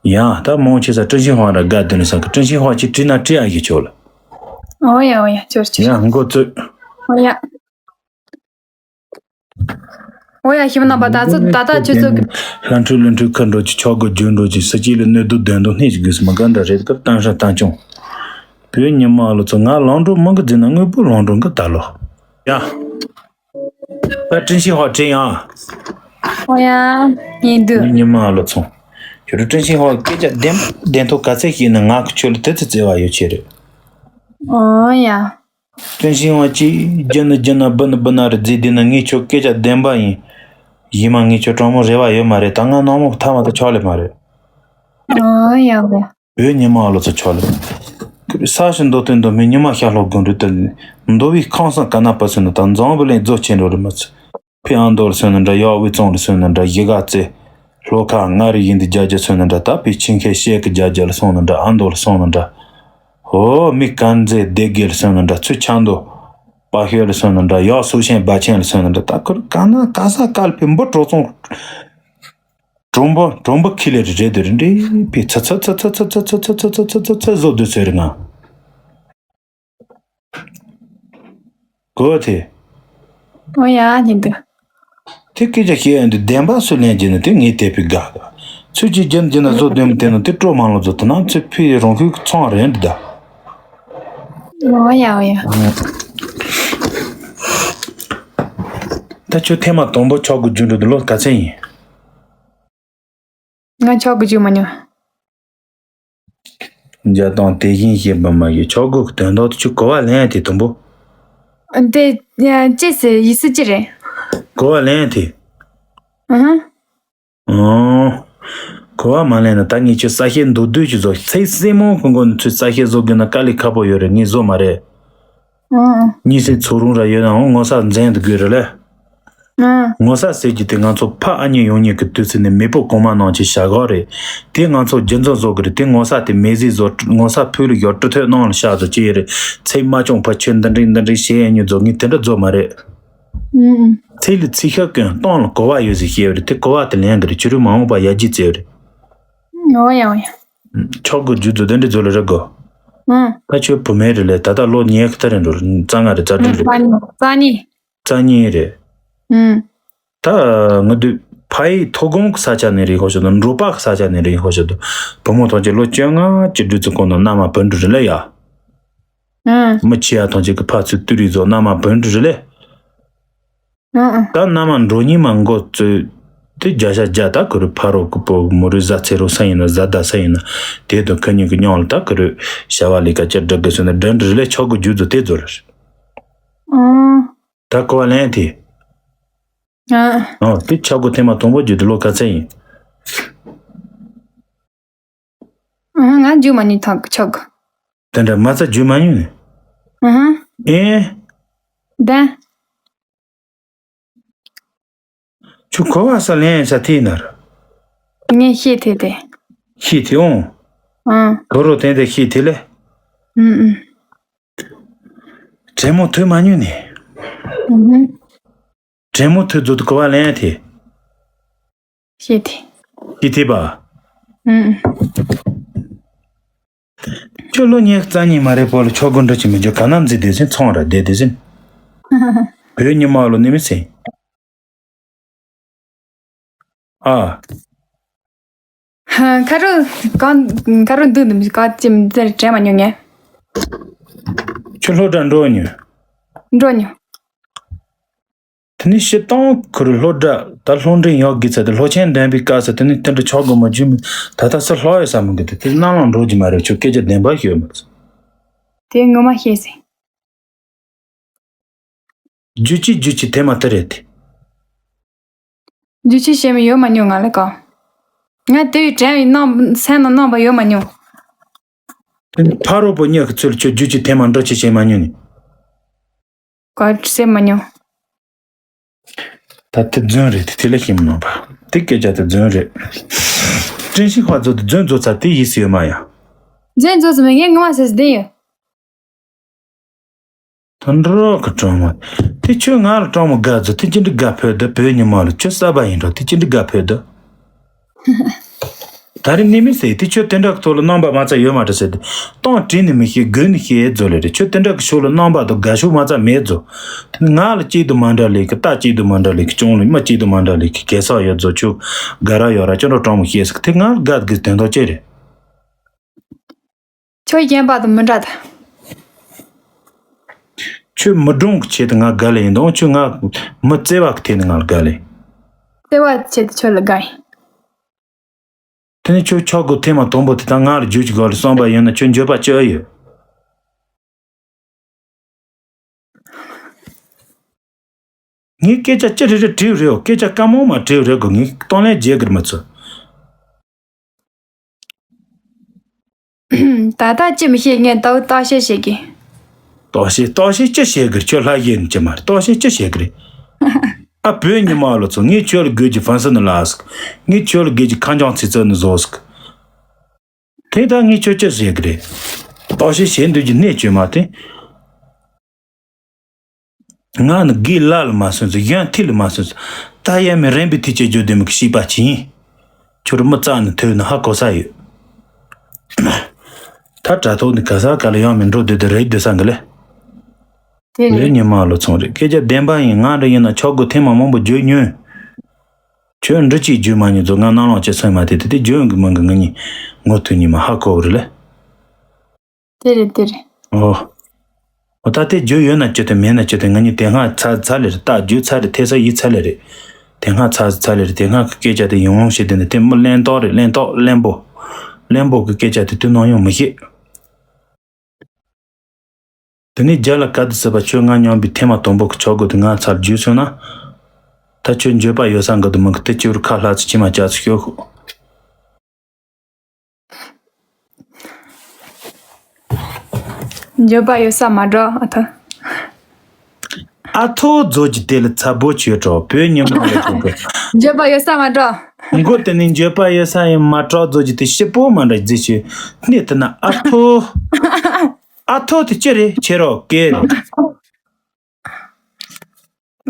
ཡང་ད་མང་ཆེ་ས་ཀྲིན་ཤིང་ཧྭ་ར་དགའ་དུ་ནི་ས་གི་ཀྲིན་ཤིང་ཧྭ་ཅི་དྲིས་ན་དྲིས་ཨ་ཡི་ཆོག་ལ། ཨོ་ཡ་ཨོ་ཡ་ཅོར་ཅོར། ཡང་མགོ་བཙུགས། ཨོ་ཡ། འོ་ཡ་ཞིམ་རྣམ་པ་ད་ཚོད་ད་ལྟ་ཁྱོད་ཚོ་གི་ལྷ་འཕྲུལ་ལུས་འཕྲུལ་ཁ་འགྲོ་གི་ཆོག་གི་རྒྱུ་འགྲོ་གི་ས་གཅིག་ལ་གནོད་དུ་དོན་དུ་སྣེ་གཅིག་དགོས་སུ་མི་ག་འདྲ་རེད་སྐབས་གཏམ་ཧྲ་གཏམ་ཆུང་། བོད་ཉི་མ་ལོ་ཚོ་ང་ལང་འགྲོ་མི་གི་འཛིན་ན་དངོས་པོ་ལང་འགྲོ་གི་ད་ལོ། ཡ། ད་ཀྲིན་ཤིང་ཧྭ་དྲིན་ཡ། འོ་ཡ། ཡིན་དུ། ཉི་མ་ལོ་ཚོ། ཁྱོད་རང་ཀྲིན་ཤིང་ཧྭ་སྐད་ཆ་བདེན་བདེན་ཐོག་ག་ཚད་ཤེས་ན་ང་གི་ཁྱོད་ལ་དེ་ཚོ་བརྩེ་བ་ཡོད་ཆེ་རེད། འོ་ཡ། ཀྲིན་ཤིང་ཧྭ་ཅིག་རྒྱུ་ནི་རྒྱུ་ན་སྦུ་ནི་སྦུ་ན་རེད་རྫིག་དེ་ནི་ངས་ཁྱོད་སྐད་ཆ་བདེན་པ་ཡིན། ཡིན་མ་ངས་ཁྱོད་གྲོགས་མོ་རེ་བ་ཡོད་མ་རེད་ད་ང་ནག་མོ་གི་ཐ་མ་ད་ཆགས་ལེ་མ་རེད། ཨོ་ཡ་ཝེ། བོད་ཉི་མ་ལོ་ཚོ་ཆོག་ལ། ས་ཞིག་མདོ་སྟོན་མདོ་སྨད་ཉི་མ་ཤར་ལྷོ་དགོན་རུ་དུ། མདོ་བའི་ཁང་བཟང་ཀ་ན་པ་ཚོ་ནི་ད་འཛམ་བུ་གླིང་རྫོགས་ཆེན་འགྲོ་རུ་མི་ཚོ། ཕི་ཨ་མདོ་ལ་སོན་ནི་འདྲ་ཡག་དབུས་གཙང་ལ་སོན་ནི་འདྲ་གཞིས་ཀ་རྩེ། ལྷོ་ཁ་མངའ་རིས་ཡིན་དུ་རྒྱ་རྒྱ་སོན་ནི་འདྲ་ད་ཕི་ཆིང་ཁའི་ཤེལ་གི་རྒྱ་རྒྱ་ལ་སོང་ནི་འདྲ་ཨ་མདོ་ལ་སོང་ནི་འདྲ། ཧོ་མི་དཀར་མཛེས་སྡེ་དགེ་ལ་སོན་ནི་འདྲ་ཚུ་ཆ་མདོ། པ་ཤོད་ལ་སོན་ནི་འདྲ་ཡག་སུ་ཆེན་སྦ་ཆེན་ལ་སོན་ནི་འདྲ་ད་ཁུར་ག་ན་ག་ས་ག་ལ་ཕི་འབུ་གྲོག་ཚོང་། གྲོང་པ་གྲོང་པ་ཁི་ལེ་རེ་རེ་དེ་རེ་འདྲེ་པི་ཚ་ཚ་ཚ་བཟོ་དུ་ཟེར་ང་། གོ་ཐེ། ཨོ་ཡ་ཉིན་དུ། དེ་སྐད་ཆ་བཤད་ཡོང་དུས་བདེན་པ་སུ་ལན་བརྒྱབ་ན་དེ་ངས་དེ་པི་དགའ་ག་ཚུལ་གྱིས་རྒྱུན་རྒྱུན་ན་བཟོ་དོན་དེ་ནི་དེ་སྤྲོ་མང་ལོ་བཟོ་དེ་ན་ཚུལ་ཕི་རང་ཁུལ་ཚོང་རེད་འདི་ད། ཨོ་ཡ་ཨོ་ཡ། ད་ཁྱོད་ཐེངས་མ་དང་པོ་ཆོག་གི་རྒྱུ་འགྲོ་དུ་ལོ་ག་ཚད་ཡིན། ང་ཆོག་གི་རྒྱུ་མ་ཉོ། འཇའ་དང་དེ་བཞིན་ཞེས་པ་མ་ཡི་ཆོག་གི་དོན་དག་ཏུ་ཆུ་གོ་བ་ལེན་ཡ་དེ་དང་པོ། དེ་ཅི་ཟེར་ཡིག་སྲིད་ཅི་རེད། གོ་བ་ལེན་ཡ་དེ། ཨུ་ཧུ། ཨོ། གོ་བ་མ་ལེན་ན་ད་ངས་ཁྱོད་ས་ཤེད་མདོ་བསྡུས་ཀྱི་བཟོ་ཚེ་སྲིད་མོ་ཁོང་ཁོང་ཚོས་ས་ཤེད་བཟོ་དགོས་ན་དཀའ་ལས་ཁག་པོ་ཡོད་རེད་ངས་བཟོ་མ་རེད། ཨང་། གཉིས་སེ་ཚོ་རུང་ར་ཡོད་ནའང་ངོ་ས་འཛིན་དུ་དགོས་རེད་ལེ། ཨང་། ངོ་ས་ཟེར་གྱི་དེ་ང་ཚོ་ཕ་ཨ་མྱེས་ཡོང་མྱེས་ཀྱི་དུས་ཚོད་ནས་མེས་པོ་གོང་མ་ནང་ཆེ་བྱ་གག་རེད། དེ་ང་ཚོ་རྒྱུན་འཛིན་བཟོ་གི་རེད་དེ་ངོ་ས་དེ་མེ་ཟིག་བཟོ་ངོ་ས་ཕུལ་ལ་ཡོད་གྲུ་ཐོད་ནང་ལ་བཞག་བཟོ་ཅི་ཡེ་རེད། ཚེ་མ་བྱུང་ཕ་ཆོས་འདི་འདྲའི་འདི་འདྲའི་བྱེད་ཡ་ཉུ་བཟོ་ངས་དེ་འདྲ་བཟོ་མ་རེད། ཨང་། ཚེ་ལ་ཚེ་ཤ་ཀུན་གཏོང་ལ་གོ་བ་ཡོད་ཟིག་བཤད་ཡོད་རེད་དེ་གོ་བ་དེ་ལེན་གི་རེད་ཕྱི་རུ་མ་འོངས་པ་ཡར་རྒྱས་བཙལ་ཡོད་རེད། ཨོ་ཡ་ཨོ་ཡ། ཆོག་གི་རྒྱུ་རྫོ་དེ་འདྲ་རྫོ་ལ་རག་གོ། ཨང་། ད་ཁྱོད་བུ་མེད་རེད་ལས་ད་ལྟ་ལོ་ཉི་ཤུ་ལྟར་རེད་འགྲོ་རྩ་ལྔ་རེད་རྩ་དྲུག་རེད། རྩ་གཉིས། རྩ་གཉིས་རེད། ཨང་། ད་ང་དུས་ཕ་ཡི་ཐོ་དགོང་གི་ས་ཆ་ནས་རེད་ཧོ་ཤོད་དུ་འབྲོག་པ་གི་ས་ཆ་ནས་རེད་ཧོ་ཤོད་དུ་བུ་མོ་ཐོན་ཆེ་ལོ་བཅོ་ལྔ་གི་དུས་ཚོད་གོང་དུ་མནའ་མ་བུ་འབྲུ་རེད་ལ་ཡ། ཨང་། མི་ཆེ་ཡ་ཐོན་ཆེ་གི་ཕ་ཚུལ་ཏུ་རིག་བཟོ་མནའ་མ་བུ་འབྲུ་རེད་ལས། ཨང་ཨང་། ད་མནའ་མ་འགྲོ་ཉིན་མ་འགོ་བཙུགས། དེ་བརྒྱ་ཆ་བརྒྱ་ད་ཁུ་རུ་ཕ་རོ་ཀུ་པོ་མུ་རུ་ཟ་ཚེ་རོ་ས་ཡིན་ན་ཟ་ད་ས་ཡིན་ན་དེ་དང་ཁ་ཉིན་གི་མཉམ་ལ་ད་ཁུ་རུ་བྱ་བ་ལས་ཀ་ཅི་འགྲུབ་དགོས་ཟེར་ན་འགྲན་འགྲུལ་ལས་ཆོག་གི་རྒྱུ་ཚོ་དེ་ཚོ་རེད། ཨང་། ད་གོ་བ་ལེན་དེ། ཨང་། ཨོ་དེ་ཆོག་གི་ཐེངས་མ་དང་པོ་རྒྱུ་དེ་ལོ་ག་ཚད་ཡིན། ཨང་། ང་རྒྱུ་མ་ཉོས་ཐག་ཆོག་གི། དེ་འདྲ་མ་རྩ་རྒྱུ་མ་ཉོས་ནས། ཨང་། ཨེ། ད། ཁྱོད་གོ་བ་ས་ལེན་ས་དེ་ཡིན་ན་ར། ངས་ཤེས་ཐེ་དེ། ཤེས་ཐེ་འོང་། ཨང་། གོ་རོ་དེ་འདྲ་ཤེས་ཐེ་ལེ། ཨུམ་ཨུམ། དྲན་མོ་ཐོས་མ་ཉོས་ནས། ཨུམ། དྲན་མོ་ཐོས་རྫོ་དུ་གོ་བ་ལེན་ཐེ། ཤེས་ཐེ། ཤེས་ཐེ་པ། ཨུམ་ཨུམ། ཁྱོད་ལོ་ཉེར་རྩ་གཉིས་མ་རེད་པོ་ལ་ཆོག་དགོས་འགྲོ་ཅི་མི་འཇོག་ག་ན་མཛེས་བསྡད་ཟིན་ཚོང་ར་བསྡད་བསྡད་ཟིན། བོད་ཉི་མ་ལོ་ནི་མི་སེ། ཨ། ཁ་རུ་གང་ཁ་རུ་འདུག་འདུག་ག་ཅིམ་འདིར་དྲན་མ་མྱོང་ངས། ཁྱོད་སློབ་གྲྭ་འགྲོ་མྱོང་། འགྲོ་མྱོང་། དེ་ནི་སྤྱི་བཏང་ཁུ་རུ་སློབ་གྲྭ་ད་སློབ་འབྲིང་ཡག་གི་ཚད་དེ་སློབ་ཆེན་འདོན་པའི་སྐབས་སུ་དེ་ནི་དེ་འདྲ་ཆགས་དགོས་མ་བརྒྱུད་མི་ད་ལྟ་སུ་ལྷག་ཡོད་ས་མི་འགི་དེ་དེ་རྣ་ལམ་འགྲོ་གི་མ་རེད་ཁྱོད་སྐད་ཆ་བདེན་པ་ཤོད་མ་སོང་། དེ་ངོ་མ་ཤེས་ཟིན། རྒྱུ་ཅི་རྒྱུ་ཅི་དེ་མ་དེ་རེད་དེ། རྒྱུ་ཅི་བཤད་མི་ཡོད་མ་མྱོང་ང་ལ་ཀ་ང་དེ་བས་དྲན་བའི་རྣམ་སེམས་ནང་རྣམ་པ་ཡོད་མ་མྱོང་། དེ་ནི་ཕ་རོལ་པོ་གཉིས་ཀྱི་ཚུལ་ཁྱོད་རྒྱུ་ཅི་དེ་མ་འགྲོ་ཅི་བྱེད་མ་མྱོང་ནི། ག་སེམས་མ་མྱོང་། ད་དེ་རྫུན་རེད་དེ་དེ་ལས་ཤེས་མི་ནོར་བ། དེ་སྐད་ཆ་དེ་རྫུན་རེད། བཀྲིན་ཤིང་ཧྭ་རྫོང་དེ་རྫུན་རྫོ་ཚ་དེ་ཡིས་སུ་ཡོད་མ་ཡ། རྫུན་རྫོ་ཚ་མི་ངས་ངོ་མ་ཟེར་ཟེར་དེ་ཡོད། ད་འགྲོ་གི་གྲོགས་མོ། དེ་ཁྱོད་ང་ལ་གྲོགས་མོ་དགའ་རྫོ་དེ་ཅི་འདྲ་དགའ་ཕོད་ད་བོད་ཉི་མ་ལ་ཁྱོད་གསར་པ་ཡིན་འགྲོ་དེ་ཅི་འདྲ་དགའ་ཕོད་ད། ད་རེས་ནི་མི་ཟེར་དེ་ཁྱོད་དེ་འདྲ་གི་ཐོག་ལ་རྣམ་པ་མ་རྩ་ཡོད་མ་རེད་ཟེར་ཏེ། གཏོང་དྲིན་ནི་མི་ཤེས་དགོས་ནི་ཤེས་རྫོ་ལེ་རེད་ཁྱོད་དེ་འདྲ་གི་ཤོག་ལ་རྣམ་པ་དང་དགའ་ཤོག་མ་རྩ་མེད་རྫོ། དེ་ནི་ང་ལ་གཅིག་ཏུ་མ་འདྲ་ལེ་གི་རྟ་གཅིག་ཏུ་མ་འདྲ་ལེ་གི་གཅོང་ལ་མི་གཅིག་ཏུ་མ་འདྲ་ལེ་གི་གེ་སར་ཡོད་རྫོ་ཁྱོད་དགའ་ར་ཡོད་ར་ཅོ་འདྲ་གྲོགས་མོ་ཤེས་ཟེར་གི་དེ་ང་ལ་དགའ་གི་དོན་དག་ཅི་རེད། ཁྱོད་གཞན་པ་དང་མི་འདྲ་ད། ཁྱོད་མི་སྒྲུང་གི་ཆེད་དུ་ང་དགའ་ལེ་ཡིན་དང་ཁྱོད་ང་མི་བརྩེ་བ་གི་ཐད་ནས་ང་ལ་དགའ་ལེ། བརྩེ་བ་ཆེད་དུ་ཁྱོད་ལ་དགའ་ཡིན། དེ་ནི་ཁྱོད་ཆོག་གོ་ཐེངས་མ་དང་པོ་དེ་དང་ང་ལ་རྒྱུ་ཅིག་གོ་ལ་བསམ་པ་ཡིན་ན་ཁྱོད་འགྱོད་པ་ཅི་ཨེ་ཡོད། ངས་སྐད་ཆ་ཅི་རེ་རེ་དྲིས་རེད་འོ་སྐད་ཆ་དཀའ་མོ་མ་དྲིས་རེད་གོ་ངས་གཏོང་ལེན་བརྗེད་གི་རེད་མི་ཚོ། ད་ལྟ་ཅི་མི་ཤེས། ངས་ད་བརྟག་དཔྱད་བྱེད་ཀྱི། བརྟག་དཔྱད་བརྟག་དཔྱད་ཅི་བྱེད་གི་རེད། ཁྱོད་ལྷ་ཡིན་གྱི་མ་རེད། བརྟག་དཔྱད་ཅི་བྱེད་གི་རེད། ཨ་བོད་ཉི་མ་ལོ་ཚོ། ངས་ཁྱོད་ལ་དགོས་ཀྱི་ཧྥན་སི་ནི་ལ་ཟིག་ངས་ཁྱོད་ལ་དགོས་ཀྱི་ཁ་འཇམ་ཚིག་རྩུབ་ནི་བཟོ་ཟིག་དེ་ད་ངས་ཁྱོད་ཅི་བྱེད་གི་རེད། བརྟག་དཔྱད་བྱེད་འདོད་ཀྱི་གནས་བཅོས་མ་དེ། ང་ནི་དགེ་ལ་ལ་མ་སོན་ཟིག་གཞན་ཐིག་ལ་མ་སོན་ཟིག་ད་ཡ་མི་རན་པའི་ཐིག་ཅེས་བརྗོད་དེ་མི་གི་ཤེས་པ་ཅི་ཡིན། ཁྱོད་མི་རྩ་ནས་ཐོས་ན་ཧ་གོ་ས་ཡོད། ད་དྲ་ཐོག་ནས་ག་ས་ག་ལ་ཡང་མི་འགྲོ་སྡོད་དེ་རེད་སྡོད་ས་འགི་ལེ། དེ་རེད། ངས་ཉི་མ་ལོ་ཚོང་རེད། སྐད་ཆ་བདེན་པ་ཡིན། ང་འདྲ་ཡིན་ན་ཆོག་གོ་ཐེངས་མ་མང་པོ་བརྗོད་ཉོན། ཁྱོད་འདྲི་གཅིག་བརྗོད་མ་ཉོན་ཚོ་ང་ནང་ལོགས་ཅི་སོང་མ་དེ་དེ་དེ་བརྗོད་གི་མང་གི་ང་གཉིས་ངོ་ཐུག་ཉི་མ་ཧ་གོ་རེད་ལེ། དེ་རེད་དེ་རེད། ཨོ། ཨོ་ད་དེ་རྒྱུ་ཡོད་ན་ཅི་ཐུབ་མེད་ན་ཅི་ཐུབ་ང་གཉིས་དེ་སྔ་ཚར་ཚར་ལེ་རེད། ད་རྒྱུ་ཚར་རེད། ཐེ་ས་ཡི་ཚར་ལེ་རེད། དེ་སྔ་ཚར་ཚར་ལེ་རེད། དེ་སྔ་གི་སྐད་ཆ་དེ་ཡོང་ཡོང་བྱེད་དེ་ནི་དེ་མི་གླེན་ཏོག་རེད། གླེན་ཏོག་གླེན་པོ། གླེན་པོ་གི་སྐད་ཆ་དེ་དུས་ནང་ཡོང་མི་ཤེས། དེ་ནས་རྒྱ་ལ་ག་དུ་སྲིད་པ་ཁྱོད་ང་མཉམ་པའི་ཐེངས་མ་དང་པོ་གི་ཆོག་གོ་དེ་ང་ཚར་རྒྱུ་སོང་ན། ད་ཁྱོད་འགྱོད་པ་ཡོད་ས་འགི་དུ་མི་གི་དེ་ཁྱོད་རུ་ཁ་ལྷ་ཚི་ཁྱི་མ་ཅག་ཚི་ཤོད་ཤོག་འགྱོད་པ་ཡོད་ས་མ་འགྲོ་ཨ་ཐ། ཨ་ཐོ་རྫོ་གྱི་དེ་ལ་ཚ་བོ་ཆོས་གྲོགས་བོད་ཉིན་མོ་ལ་གོ་གི། འགྱོད་པ་ཡོད་ས་མ་འགྲོ། མགོ་དེ་ནས་འགྱོད་པ་ཡོད་ས་ཡིན་མ་གྲོགས་རྫོ་གྱི་དེ་ཤི་པོ་མ་འདྲ་རྫི་ཆོས་གནས་དེ་ན་ཨ་ཐོ། ཨ་ཐོ་དེ་ཅི་རེད་ཁྱེད་རོགས་སྐད་རེད།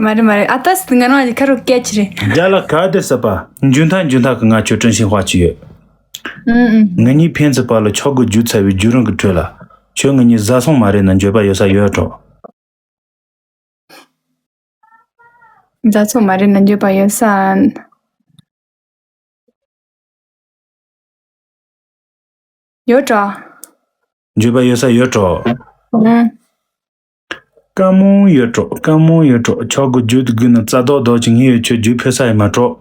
མ་རེད་མ་རེད། ཨ་ཏོ་སི་ང་རང་གི་ཁ་རུ་སྐད་ཆ་རེད། རྒྱ་ལ་ག་དེ་སྲིད་པ་འཇུན་ཐག་འཇུན་ཐག་གི་ང་ཁྱོད་དྲིན་ཤེས་དཔའ་ཅི་ཡོད། ཨུ་ཨུ། ང་གཉིས་ཕན་ཚུན་བར་ལ་ཆོག་གི་རྒྱུ་ཚ་བའི་རྒྱུ་རང་གི་ཁྲོད་ལ་ཁྱོད་ང་གཉིས་བཟའ་སོང་མ་རེད་ན་འགྱོད་པ་ཡོད་ས་ཡོད་གྲོགས། བཟའ་སོང་མ་རེད་ན་འགྱོད་པ་ཡོད་ས། ཡོད་གྲོགས། འགྱོད་པ་ཡོད་ས་ཡོད་གྲོགས། ཨུ། དཀའ་མོ་ཡོད་གྲོགས། དཀའ་མོ་ཡོད་གྲོགས། ཆོག་གི་རྒྱུ་དུ་དགོས་ན་རྩ་དོག་དོག་ཅིག་ངས་ཡོད་ཁྱོད་རྒྱུ་ཕོད་ས་ཡིན་མ་གྲོགས།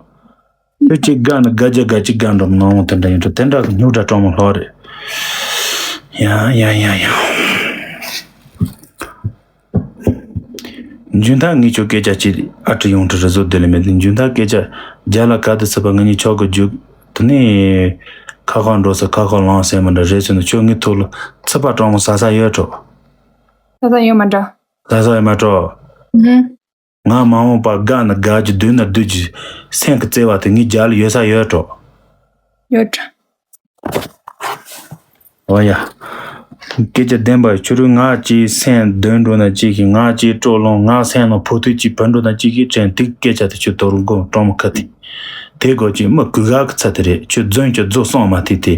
ཁྱོད་ཅིག་དགའ་ན་དགའ་རྒྱ་དགའ་ཅིག་དགའ་འགྲོ་ནང་དེ་འདྲ་ཡིན་གྲོགས། དེ་འདྲ་གི་སྨྱུག་དྲ་སྤྲང་མོ་ལྷོ་རེད། ཡ་ཡ་ཡ་ཡ། འཇུན་ཐག་ངས་ཁྱོད་སྐད་ཆ་ཅིག་ཨ་ཁྲི་ཡོང་ཁྲི་རི་བཟོ་དེ་ལས་མེད་དེ་འཇུན་ཐག་སྐད་ཆ་རྒྱ་ལ་ག་དུ་སྲིད་པ་ང་གཉིས་ཆོག་གི་རྒྱུ་དེ་ནས་ཁ་ཁ་འགྲོ་ས་ཁ་ཁ་ལངས་ཟེར་མི་འདྲ་རེད་ཟེར་ན་ཁྱོད་ངའི་ཐོག་ལ་ཚིག་པ་སྤྲང་མོ་ཟ་ས་ཡོད་གྲོགས། ད་ལྟ་ཡོད་མ་འདྲ། ཟ་ས་ཡོད་མ་གྲོགས། ཨུ་ཧུ། ང་མ་འོངས་པ་དགའ་ན་དགའ་རྒྱུ་སྡུག་ན་སྡུག་རྒྱུ་སེམས་ཀྱི་བརྩེ་བ་དེ་ངའི་རྒྱ་ལ་ཡོད་ས་ཡོད་གྲོགས། ཡོད་གྲོགས། འོ་ཡ། སྐད་ཆ་བདེན་པ་ཁྱོད་རང་ང་ཅིག་སེམས་གདོན་འགྲོ་ན་ཅིག་གིས་ང་ཅིག་སྤྲོ་ལོང་ང་སེམས་ནང་ཕོག་ཐུག་ཅིག་བུད་འགྲོ་ན་ཅིག་གིས་དྲན་དེ་སྐད་ཆ་དེ་ཁྱོད་དོ་རུ་མགོ་སྤྲང་མོ་ཁ་ཐིག་དེ་གོ་ཅིག་མི་གུ་ག་གི་ཚ་དེ་རེད། ཁྱོད་རྫུན་གྱི་རྫུ་སོང་མ་ཐིག་དེ་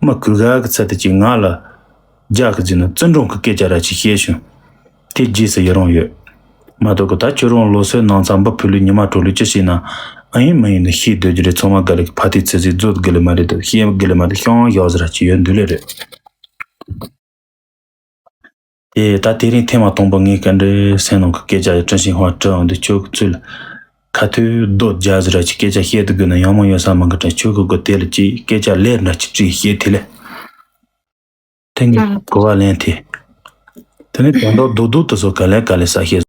མི་གུ་ག་གི་ཚ་དེ་ཅིག་ང་ལ་རྒྱ་གི་རྫུན་ན་བརྩི་འགྲོ་གི་སྐད་ཆ་ར་ཅིག་བཤད་བྱུང་། དེ་རྗེས་སུ་ཡི་རང་ཡོད། མ་གཏོགས་གི་ད་ཁྱོད་རང་ལོ་སོའི་ནང་ཚ་འབུ་ཕུ་ལུས་ཉི་མ་དྲོ་ལུས་ཅི་བྱས་ན་ཨ་ཡིན་མ་ཡིན་ནི་ཤེས་སྡོད་རྒྱུ་རེད། ཚང་མ་ག་ལེ་གི་ཕ་ཏི་ཚི་ཚི་རྫོད་གི་ལེ་མ་རེད་དོ་ཤེས་གི་ལེ་མ་རེད་ཤང་ཡོག་ཟེར་ཅི་ཡོད་འདུག་ལེ་རེད། དེ་ད་དེ་རིང་ཐེངས་མ་དང་པོ་ངས་ག་འདྲའི་སེམས་ནང་གི་སྐད་ཆ་ཡི་དྲི་ཞིང་ཧོ་དྲི་འོང་དུས་ཁྱོད་ཀྱི་ཚུལ་ཁ་ཐུག་རྡོ་རྒྱ་ཟེར་ཅི་སྐད་ཆ་བཤད་དུ་དགོས་ན་ཡང་མོ་ཡོད་ས་མ་གི་དྲན་ཁྱོད་ཀྱི་སྒོ་དེ་ལ་ཅི་སྐད་ཆ་ལེར་འདྲ་ཅི་ཅི་བཤད་དེ་ལེ། དེ་ངས་གོ་བ་ལེན་ཐེ། དེ་ནས་དོན་དག་རྡོག་རྡོག་དེ་ཚོ་ག་ལེ་ག་ལེ་ས་ཤེས།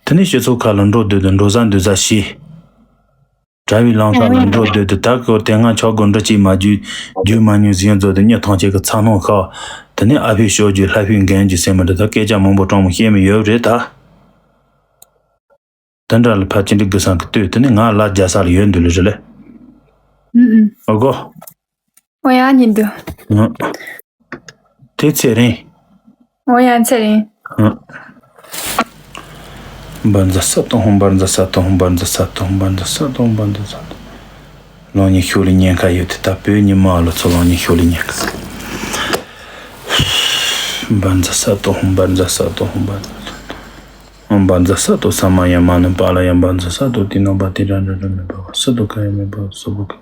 དེ་ནས་སྤྱི་ཚོགས་ཁ་ལ་འགྲོ་སྡོད་དུ་འགྲོ་ས་འདུག་ས་ཤེས། གྲྭ་བའི་ལམ་ས་ལ་འགྲོ་སྡོད་དུ་ད་གོ་དེ་སྔ་ཆོག་གོ་འདྲ་ཅིག་མ་རྒྱུས་རྒྱུས་མ་ཉུས་ཟིན་རྫོགས་དུ་མྱི་ཐང་ཆད་གི་ཚ་སྣང་ཤོར། དེ་ནས་ཨ་ཕས་ཤོར་རྒྱུ་ལྷ་ཕས་འགན་རྒྱུ་ཟེར་མི་འདྲ་ད་སྐད་ཆ་མང་པོ་སྤྲང་མོ་བཤད་མི་ཡོད་རེད་ད། དེ་འདྲ་ལ་ཕར་ཅི་འདྲི་དགོས་སམ་གི་ལྟོས་དེ་ནི་ང་ལ་རྒྱ་ས་ལ་ཡོད་འདུག་ལེ་རེད་ལེ། ཨུ་ཨུ། ཨོ་གོ། ཨོ་ཡ་ཉིན་དུ། ཨུ། དེ་ཚེ་རིང་། ཨོ་ཡ་ཚེ་རིང་། ཨུ། འབར་འཛག་ས་དང་ཧོང་འབར་འཛག་ས་དང་ཧོང་འབར་འཛག་ས་དང་ཧོང་འབར་འཛག་ས་དང་འབར་འཛག་ས་དང་། ལོང་ཉི་ཤུ་ལི་ཉེན་ཁ་ཡོད་དེ་ད་བོད་ཉི་མ་ལོ་ཚོ་ལོང་ཉི་ཤུ་ལི་ཉེན་ཁ། འབར་འཛག་ས་དང་ཧོང་འབར་འཛག་ས་དང་ཧོང་འབར་འཛག་ས་དང་། འོང་འབར་འཛག་ས་དང་ས་མ་ཡ་མ་ནི་པཱ་ལ་ཡ་འབར་འཛག་ས་དང་དེ་ནང་པ་དེ་ར་འདྲ་འདྲ་མེད་པ་བ་སུ་དང་ག་ཡ་མེད་པ་སོ་བུ་ག་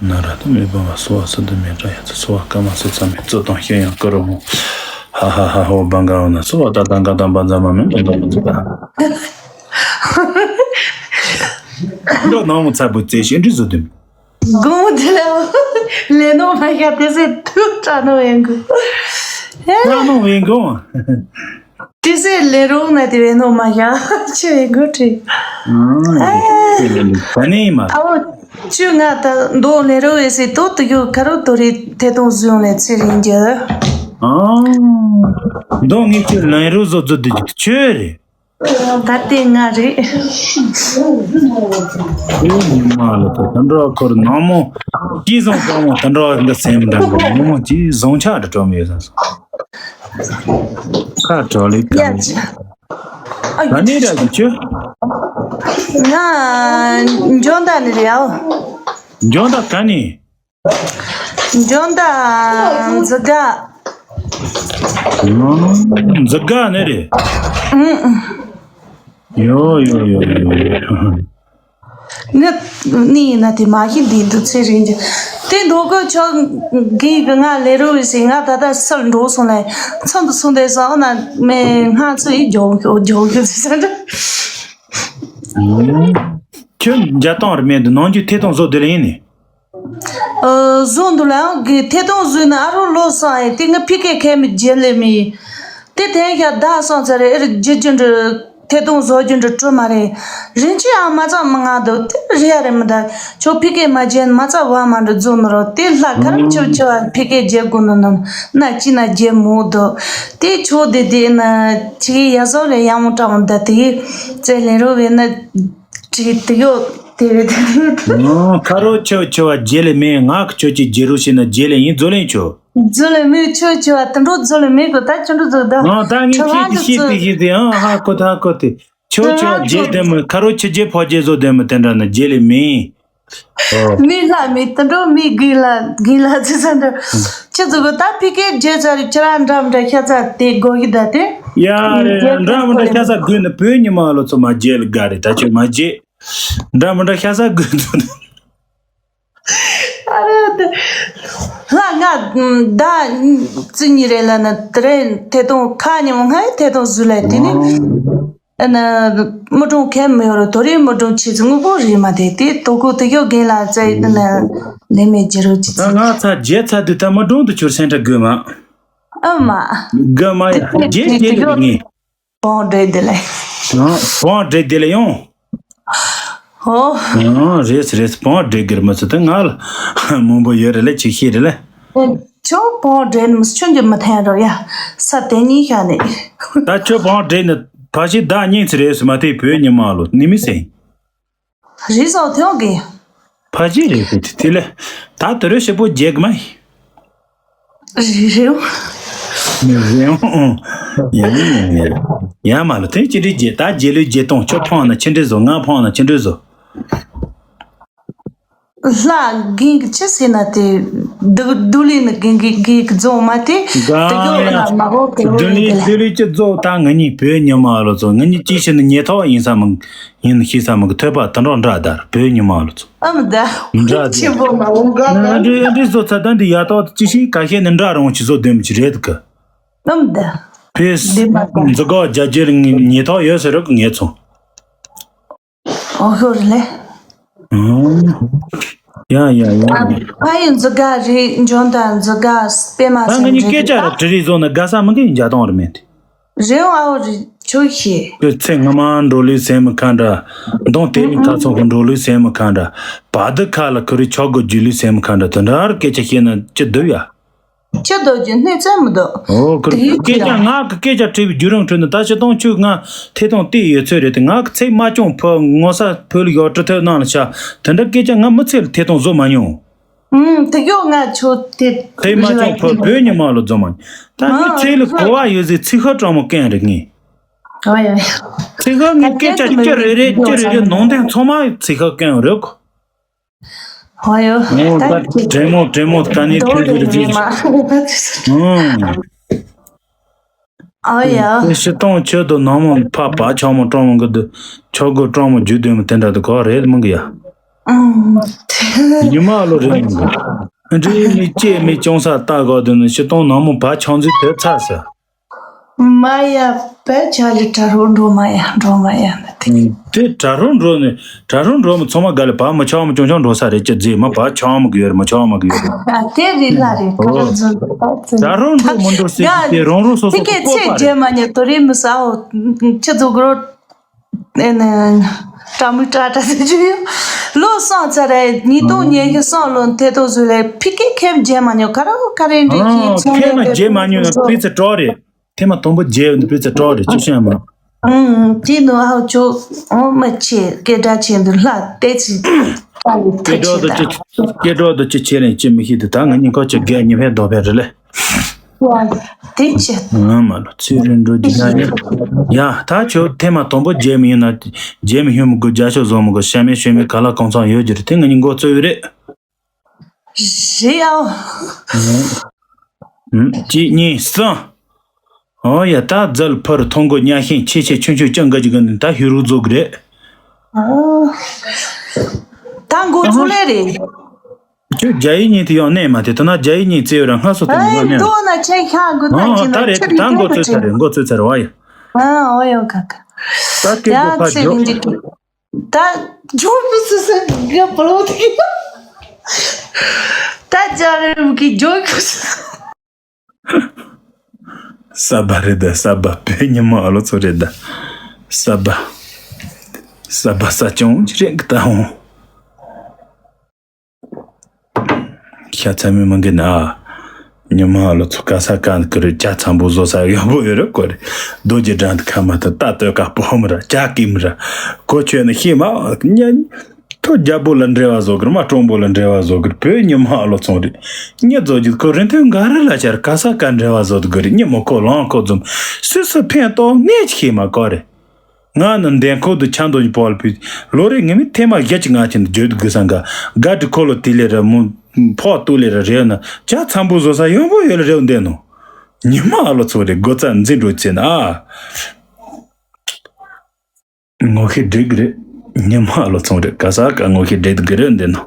ན་ར་དང་མེད་པ་བ་སོ་བ་སུ་དང་མེད་ར་ཡ་ཚ་སོ་བ་ཀ་མ་སུ་ཙམ་མེད་ཙོ་དང་ཤེས་ཡང་ཀ་རོ་མོ་ཧ་ཧ་ཧ་ཧོ་བང་ག་འོ་ན་སོ་བ་ད་དང་ག་དང་བ་འཛག་མ་མེད་དང་དང་བ་འཛག་ད་འགྲོ་ནང་མོ་ཚ་བུ་ཙེ་ཤེས་འདྲི་བཟོ་དུ་མེད། དགོང་དེ་ལ་ལས་ནོ་མ་ཤ་དེ་སེ་ཐུག་ཙ་ནོ་ཡང་གུ་ཙ་ནོ་ཡང་གུ། ཏི་སེ་ལེ་རོ་ན་དེ་བས་ནོ་མ་ཡ་ཆེ་བའི་འགོ་ཁྲིད། ཨང་། ད་ནི་མ། ཨའོ། ཆུ་ང་ད་མདོ་ལེ་རོ་བས་སི་ཏོ་ཏུ་ཡོ་ཁ་རོ་ཏོ་རི་ཐེ་ཏོང་ཟུང་ལེ་ཚེ་རིང་རྒྱུ། ཨང་། མདོ་ངེད་ཆུ་ལེ་རོ་བཟོ་བཟོ་དུ་ཆུ་རེད། ད་ལྟའི་ང་རེད། ཨེ་ཉི་མ་ལ་ད་ད་འགྲོ་ཁོར་ནང་མོ་ཅི་བཟང་གང་མོ་ད་འགྲོ་འདི་སེམས་འདྲ་འགྲོ་ནང་མོ་ཅི་བཟང་ཆགས་འགྲོ་མི་ཡོད་ས་སོ། ཁ་གྲོ་ལི་ཡ་ཀ་ཅི། ཨ་ད་ནི་ར་གི་ཆུ། ང་འཇོན་ད་ནི་རེད་ཨའོ། འཇོན་ད་ག་ནི། འཇོན་ད་འཛི་ག་འཛི་ག་ནི་རེད། ཡོ་ཡོ་ཡོ་ཡོ་ཡོ། ངས་ནི་ཡིན་ན་དེ་མ་ཤེས་འདི་འདུག་ཚེ་རིང་གི་དེ་འདུག་གི་ཆོག་གི་གི་ང་ལས་རོགས་ཡོད་ཟེར། ང་ད་ལྟ་སར་འགྲོ་སོང་ལས་ཚང་དུ་སོང་དེ་སང་ན་མེ་ང་ཚོ་ཡི་རྒྱོག་རྒྱོག་རྒྱོག་ཟེར་ས་འདྲ། ཁྱོད་འཇའ་ཐང་རི་མེད་འདི་ནང་རྒྱུ་ཐེ་ཐང་བཟོ་དེ་ལ་ཡིན་ནི། ཨ། བཟོ་འདུག་ལ་གི་ཐེ་ཐང་བཟོས་ན་ཨ་རོ་ལོ་སང་ཡི་དེ་ང་ཕི་ཀེ་ཁེ་མི་རྒྱལ་ལེ་མི། དེ་ཐེན་ཤ་ད་སང་ཚར་རེ་ཨེར་རྒྱུ་རྒྱུ་འདྲ་ཐེ་ཐང་བཟོ་རྒྱུ་འདྲ་སྤྲོ་མ་རེད། རིན་ཆེན་ཨ་མ་ཚང་མི་ང་འདུག་དེ་རེ་ཡ་རེ་མི་ད་ཆོ་ཕི་ཀེ་མ་རྒྱལ་མ་ཚ་བ་མ་འདྲ་བཟོ་ནི་རོ་དེ་ལྷ་ཁ་རམ་ཆོ་ཆོ་ཨ་ཕི་ཀེ་རྒྱལ་དགོ་ནི་ནམ་ན་ཅི་ན་རྒྱལ་མོ་འདུག་དེ་ཆོ་དེ་དེ་ན་ཅི་ཡ་བཟོ་རེ་ཡ་མོ་ཀྲང་ད་དེ་ཙེ་ལེ་རོ་བེ་ན། ཅིག་དེ་ཡོད་དེ་རེད་དེ་རེད། ཨང་། ཁ་རོ་ཆེ་བ་ཆེ་བ་རྗེས་ལས་མེད། ང་གི་ཁྱོད་ཀྱི་རྗེས་རོ་བྱས་ན་རྗེས་ལས་ཡིན་རྫོ་ལེན་ཆོ། རྫོ་ལེན་མེད་ཆོ་ཆེ་བ་དེ་འགྲོ་རྫོ་ལེན་མེད་གོ་ད་ཆུ་འགྲོ་རྫོ་ད། ཨང་། ད་ངས་ཁྱོད་ཀྱི་ཤེས་ཏེ་ཤེས་ཏེ་ཨང་ཧ་གོ་ད་ཧ་གོ་དེ། ཁྱོད་ཆེ་བ་རྗེས་དེ་མོ་ཁ་རོ་ཆེ་རྗེས་ཕོ་རྗེས་བཟོ་དེ་མོ་དེ་འདྲ་ན་རྗེས་ལས་མེད། མི་ལྷ་མི་དུད་འགྲོ་མི་དགེ་ལ་དགེ་ལ་ཚེ་ཚ་འདྲ། ཁྱེད་ཚོ་གི་ད་ཕི་ཀེ་རྗེ་ཚ་རི་ཁྱེད་རང་འདྲ་མི་འདྲ་ཤ་ཚ་དེ་དགོས་ཀྱི་ད་དེ། ཡ་རེ་འདྲ་མི་འདྲ་ཤ་ཚ་དགོས་ནི་བོད་ཉི་མ་ལོ་ཚོ་མ་རྗེ་ལ་དགའ་རེ་ད་ཁྱོད་མ་རྗེ། འདྲ་མི་འདྲ་ཤ་ཚ་དགོས་ཚོ། ཨ་རེ་དེ། ལྷ་ང་ད་རྩི་ཉི་རེ་ལ་ན་དེ་རེ་ཐེ་ཏོང་ཁ་ཉི་མ་ང་ཐེ་ཏོང་ཟུ་ལ་དེ་ནི། ཨ་ན། མི་གྲོང་ཁྱེར་མི་ཡོང་རུ་དོ་རེ་མི་གྲོང་ཆེ་ཚུ་དངོས་པོ་རེད་མ་དེ་དེ་དོ་ཀོ་དེ་ཡོ་རྒན་ལ་ཙེ་ཨ་ན་ལེ་མེ་ཇི་རོ་ཅི་ད་ཚེ། ང་ཚ་རྗེ་ཚ་དུ་ད་མི་གྲོང་དུ་ཆུར་སེང་ཁྲ་དགོས་མ། ཨ་མ། དགོས་མ་ཡ་རྗེ་རྗེ་དུ་དུ་ངེས། བོང་འདྲེ་དེ་ལེ། བོང་འདྲེ་དེ་ལེ་ཡོང་། ཧོ། རེས་རེས་བོང་འདྲེ་གིར་མི་ཚུ་དུ་ང་ལ་མང་པོ་ཡོད་རེ་ལེ་ཆི་ཤེས་རེ་ལེ། ཁྱོད་བོང་འདྲེ་ནི་ཆུང་གི་མི་འཐེན་རོ་ཡ། ས་དེ་གཉིས་ཤ་ནི། ད་ཁྱོད་བོང་འདྲེ་ནི་ཕ་ཤི་ད་གཉིས་ཚེ་རེས་སུ་མ་ཐེ་བོད་ཉི་མ་ལོ་ནི་མི་སེ། རི་སོང་ཐེའོ་གི། ཕ་ཤི་རེ་སུ་དེ་ལེ། ད་དུ་རེ་ཤི་པོ་རྒྱལ་གི་མ་ཡིན། རི་རེའོ། མི་རེའོ། ཡ་ཡ་མ་ལོ་དེ་ཅི་འདྲི་རྒྱལ་ད་རྒྱལ་ལུས་རྒྱལ་གཏོང་ཁྱོད་ཕང་ན་ཅི་འདྲི་བཟོ་ང་ཕང་ན་ཅི་འདྲི་བཟོ། ལྷ་རྒན་གྱི་ཆི་ཟེར་ན་དེ་སྡུག་སྡུག་ལས་ནི་རྒན་གྱི་རྒན་གྱི་རྫོང་མ་དེ་དེ་གོ་ལ་མ་གོ་གི་རོ་ཡིན་དེ་ལ། སྡུག་ལས་སྡུག་ལས་ཀྱི་རྫོང་ད་ང་གཉིས་བོད་ཉི་མ་ལོ་ཚོ་ང་གཉིས་ཅི་ཞིག་ནི་ཉེ་ཐོག་ཡིན་ས་མི་ཡིན་ཤེས་ས་མི་གི་ཐོས་པ་དུད་འགྲོ་འདྲ་དར་བོད་ཉི་མ་ལོ་ཚོ་ཨམ་ད་འདྲ་དེ་ཆེན་པོ་མ་འོང་ག་ཨ་འདྲ་ཨ་འདྲ་བཟོ་ཚ་ད་འདི་ཡ་ཏོག་ཅི་ཞིག་ཁ་ཤས་ནི་འདྲ་རུང་ཅི་བཟོ་དོན་མི་ཅི་རེད་གི་ཨམ་ད་ཕེས་འདི་མ་གོ་འཛི་གོ་རྒྱ་རྒྱལ་ཉེ་ཐོག་ཡོད་ཟེར་རོགས་ངས་ཚོ། ཨོ་ཧོ་རེད་ལེ། ཡ་ཡ་ཡ། ཕ་ཡི་འཛི་ག་རེད་འཇོན་དང་འཛི་ག་སྤེ་མ་ད་ང་གཉིས་སྐད་ཆ་ར་དྲི་རེས་བཟོ་ན་དགའ་ས་མི་འགའ་ཡིན་འཇའ་དང་རེད་མེད་དེ། རེད་ཨའོ་རེད་ཆོག་ཤེས། དེ་ཚེ་སྔ་མ་འགྲོ་ལུས་སེམས་མི་ཁ་འདྲ། མདུང་དེ་ནི་ཁ་ཚོན་གི་འགྲོ་ལུས་སེམས་མི་ཁ་འདྲ། བ་དུ་ཁ་ལ་ཁུ་རི་ཆོག་གི་རྒྱུ་ལུས་སེམས་མི་ཁ་འདྲ་དེ་འདྲ་ར་སྐད་ཆ་བཤད་ན་ཅི་སྡུག་ཡ། ཁྱི་རྡོ་རྗེ་སྣེ་ཙམ་མི་འདུག་ཨོ་ཁུར་དེ་ཡིག་སྐད་ཆ་ཁྱི་ང་གི་སྐད་ཆ་དྲིས་པའི་བརྒྱུད་རིམ་ཁྲོད་ནས་ད་ཕྱི་དོང་ཆུ་ང་ཐེ་ཐོང་བལྟས་ཡོད་ཚོད་རེད་དེ་ང་གི་ཚེ་མ་སྐྱོང་ཕུ་ངོ་ས་ཕུ་ལ་ཡོག་གྲི་ཐོད་ནང་ལ་ཤ་དེ་འདྲ་སྐད་ཆ་ང་མི་ཚེ་ལ་ཐེ་ཐོང་བཟོ་མ་མྱོང་། ཨུམ་དེ་ཡོག་ང་ཆོ་དེ་ཚེ་མ་སྐྱོང་ཕུ་བོད་ཉི་མ་ལ་བཟོ་མ་མྱོང་ད་ངའི་ཚེ་ལ་གོ་བ་ཡོད་ཟེར་ཚིག་ཤོ་གྲང་མོ་སྐད་རེད་ངས། ཨོ་ཡ་ཡ། ཚིག་ཤོ་ངའི་སྐད་ཆ་ཅི་རེ་རེ་ཅི་རེ་རེ་ནང་དོན་ཚང་མ་ཚིག་ཤོ་སྐད་རེད་གོ། ཧོ་ཡོ། ད་དྲེ་མོ་དྲེ་མོ་ད་ནི་དུས་འདིར་གྱིས། ཨོ་ཡ། ཤི་སྟོང་ཆོས་དུ་ནང་མོ་ཕ་པ་ཆག་མོ་སྤྲང་མོ་གི་དུ་ཆོག་གོ་སྤྲང་མོ་རྒྱུད་དུ་མོ་དེ་འདྲ་དུ་གོ་རེད་མང་གི་ཡ། ཉི་མ་ལོ་རེད་མང་གི། འདྲེ་མི་སྐྱེ་མི་ཅུང་ས་ལྟ་གོ་དུ་ནི་ཤི་སྟོང་ནང་མོ་ཕ་ཆང་འཛུལ་དེ་ཚ་ས། མ་ཡ་པད་ཆ་ལི་དྲ་རོ་འགྲོ་མ་ཡ་འགྲོ་མ་ཡ་ན་དེ། དེ་དྲ་རོ་འགྲོ་ནས་དྲ་རོ་འགྲོ་མི་ཚང་མ་ག་ལ་བ་མི་ཆགས་མི་ཅུང་ཅུང་འགྲོ་ས་རེད་ཅི་རྫི་མ་བ་ཆགས་མི་གི་ཡོད་རེད་མི་ཆགས་མི་གི་ཡོད་རེད། ཨ་དེ་རི་ལ་རེད་ག་རེ་རྫུན་པ་ཚོས། དྲ་རོ་འགྲོ་མི་འགྲོ་སྲིད་ཀྱི་དེ་རང་རོ་སོ་སོ་གི་ཚིག་སྐོར་པ་རེད། རྗེས་མ་ཉེ་དོ་རེ་མི་ས་འོ་ཁྱི་ཚོ་གི་རོ། ཨེ་ནས། དྲ་མིག་དྲ་དྲ་ཟེར་རྒྱུ་ཡོད། ལོ་གསུམ་ཚར་རེད་ཉིས་སྟོང་ཉི་ཤུ་གསུམ་ལོ་མཐའ་ཐོག་ཟུར་ལས་ཕི་ཀེ་ཁེམ་རྗེས་མ་ཉོ་ཁ་རོ་ཁ་རེ་འདྲི་ཁྱི་ཚོང་ཁེ་མ་ལས་རྗེས་མ་ཉོ་ན་པི་ཚི་གྲོགས་རེད། ཐེངས་མ་དང་པོ་རྗེས་ནི་པི་ཚི་གྲོགས་རེད་ཅི་ཤེས་མ། ཨུམ་ཅི་ནོ་ཨའོ་ཅོ་ཨོ་མ་ཆེ་སྐད་སྒྲ་ཆེ་འདུག་ལྷ་ཏེ་ཚི་ཏ་ལི་ཐ་སྐད་ཆེ་གྲོགས་དུ་ད། ཅི་སྐད་གྲོགས་དུ་ཅི་ཆེ་ལན་ཅི་མི་ཤེས་དུ་ད་ང་གཉིས་ཁོ་ཅི་རྒས་ཉི་ཕན་རྡོ་ཕན་རེད་ལེ། དེ་ཆེ། ང་མ་ལོ་ཚེ་རིང་འགྲོ་རྒྱུ་ན་ཡིན། ཡ་ད་ཁྱོད་ཐེངས་མ་དང་པོ་རྗེས་མི་ཡོང་ན་རྗེས་མི་ཡོང་མི་དགོས་རྒྱ་ཤོག་བཟོ་མི་དགོས་ཤ་མེད་ཤོད་མེད་ག་ལ་གང་ཚང་ཡོད་རྒྱུ་རེད་དེ་ང་གཉིས་མགོ་བཙུགས་ཡོད་རེད། རེད་ཨའོ། ཨུམ། གཅིག་གཉིས་གསུམ། ཨོ་ཡ་ད་རྫལ་ཕུར་ཐོང་གོ་ཉ་ཤིང་ཆེ་ཆེ་ཆུང་ཆུང་ཅང་ག་ཅིག་གི་ནི་ད་ཧུ་རུ་རྫོགས་གི་རེད། ཨོ། ད་འགོ་ཚུགས་ལེ་རེད། ཁྱོད་རྒྱ་ཡིག་གཉིས་དེ་ཡང་གནས་མ་དེ་ད་ན་རྒྱ་ཡིག་གཉིས་བཙལ་ཡོད་ར་སྔ་སོ་དེ་ཨེ་མ་གནས། འགྲོ་ན་ཆེ་ཤ་འགོ་ད་ཨོ་ཅི་ད་ན་རེད་ཆེ་ད་འགོ་ཚུགས་ཚར་རེད་འགོ་ཚུགས་ཚར་བ་ཡ། ཨ་ཨོ་ཡོ་ག་ག་ད་སྐད་ཡ་གོ་ཕ་ཚེ་རིང་འཇོག་འདི་ད་འཇོག་པོ་སུ་སུ་ག་པ་ལོ་དེ་ད་རྒྱ་རེ་རུ་གི་འཇོག་པོ་སུ། ས་བ་རེད་ད་ས་བ་བོད་ཉི་མ་ཨ་ལོ་ཚོ་རེད་ད་ས་བ། ས་བ་ས་ཅུང་ཅི་རེད་ད་འོང་། ཤ་ཚ་མི་མང་གི་ན། ཉི་མ་ཨ་ལོ་ཚོ་ག་ས་ག་ནས་ཀི་རེད་ཇ་ཚ་པོ་བཟོ་ས་ཡོད་པོ་ཡོད་རེད་ཀོ་རེད། རྡོ་རྗེ་འགྲམ་དུ་ཁ་མ་ཐུབ་ད་སྟོད་ཀ་སྤོ་མི་ར་ཇ་ཀི་མི་ར་གོ་ཆོད་ནི་ཤེས་མ་ཉན། ཐོ་རྒྱལ་པོ་ལ་འབྲེལ་བ་བཟོ་གི་རེད་མ་སྤྲང་པོ་ལ་འབྲེལ་བ་བཟོ་གི་རེད་བོད་ཉི་མ་ཨ་ལོ་ཚོང་རེད། མྱི་རྫོགས་རྒྱུ་ཁོ་རིན་ཐོན་འགའ་རེ་ལ་ཆར་ག་ས་ག་འབྲེལ་བ་བཟོ་དགོས་རེད་མྱི་མོ་ཁོ་ལང་ཁོ་འཛོམས་སུས་སུ་ཕན་ཏོག་ངས་ཅི་ཤེས་མ་གོ་རེད། ང་ནི་འདན་ཁོ་དུ་ཆ་འདོན་པོལ་པི་ལོ་རེ་ངེས་མེད་ཐེ་མ་བཞི་གཅིག་ང་ཆེན་དུ་བརྗོད་དུ་དགོས་སང་ག་ག་དྲི་ཁོ་ལོ་དེ་ལས་ར་མུ་ཕོག་ཏུ་ལས་ར་རེད་ན་ཇ་ཚ་པོ་བཟོ་ས་ཡོང་པོ་ཡོད་ལ་རེད་འདན་ནོ། ཉི་མ་ཨ་ལོ་ཚོ་རེད་སྒོ་རྩ་འཛིན་འགྲོ་ཆེ་ན་ཨ། ངོ་ཤེས་འགྲིག་གི་རེད། ཉི་མ་ཨ་ལོ་ཚོང་རེད་ག་ས་ག་ངོ་ཤེས་འགྲིག་གི་རེད་འདི་ནོ།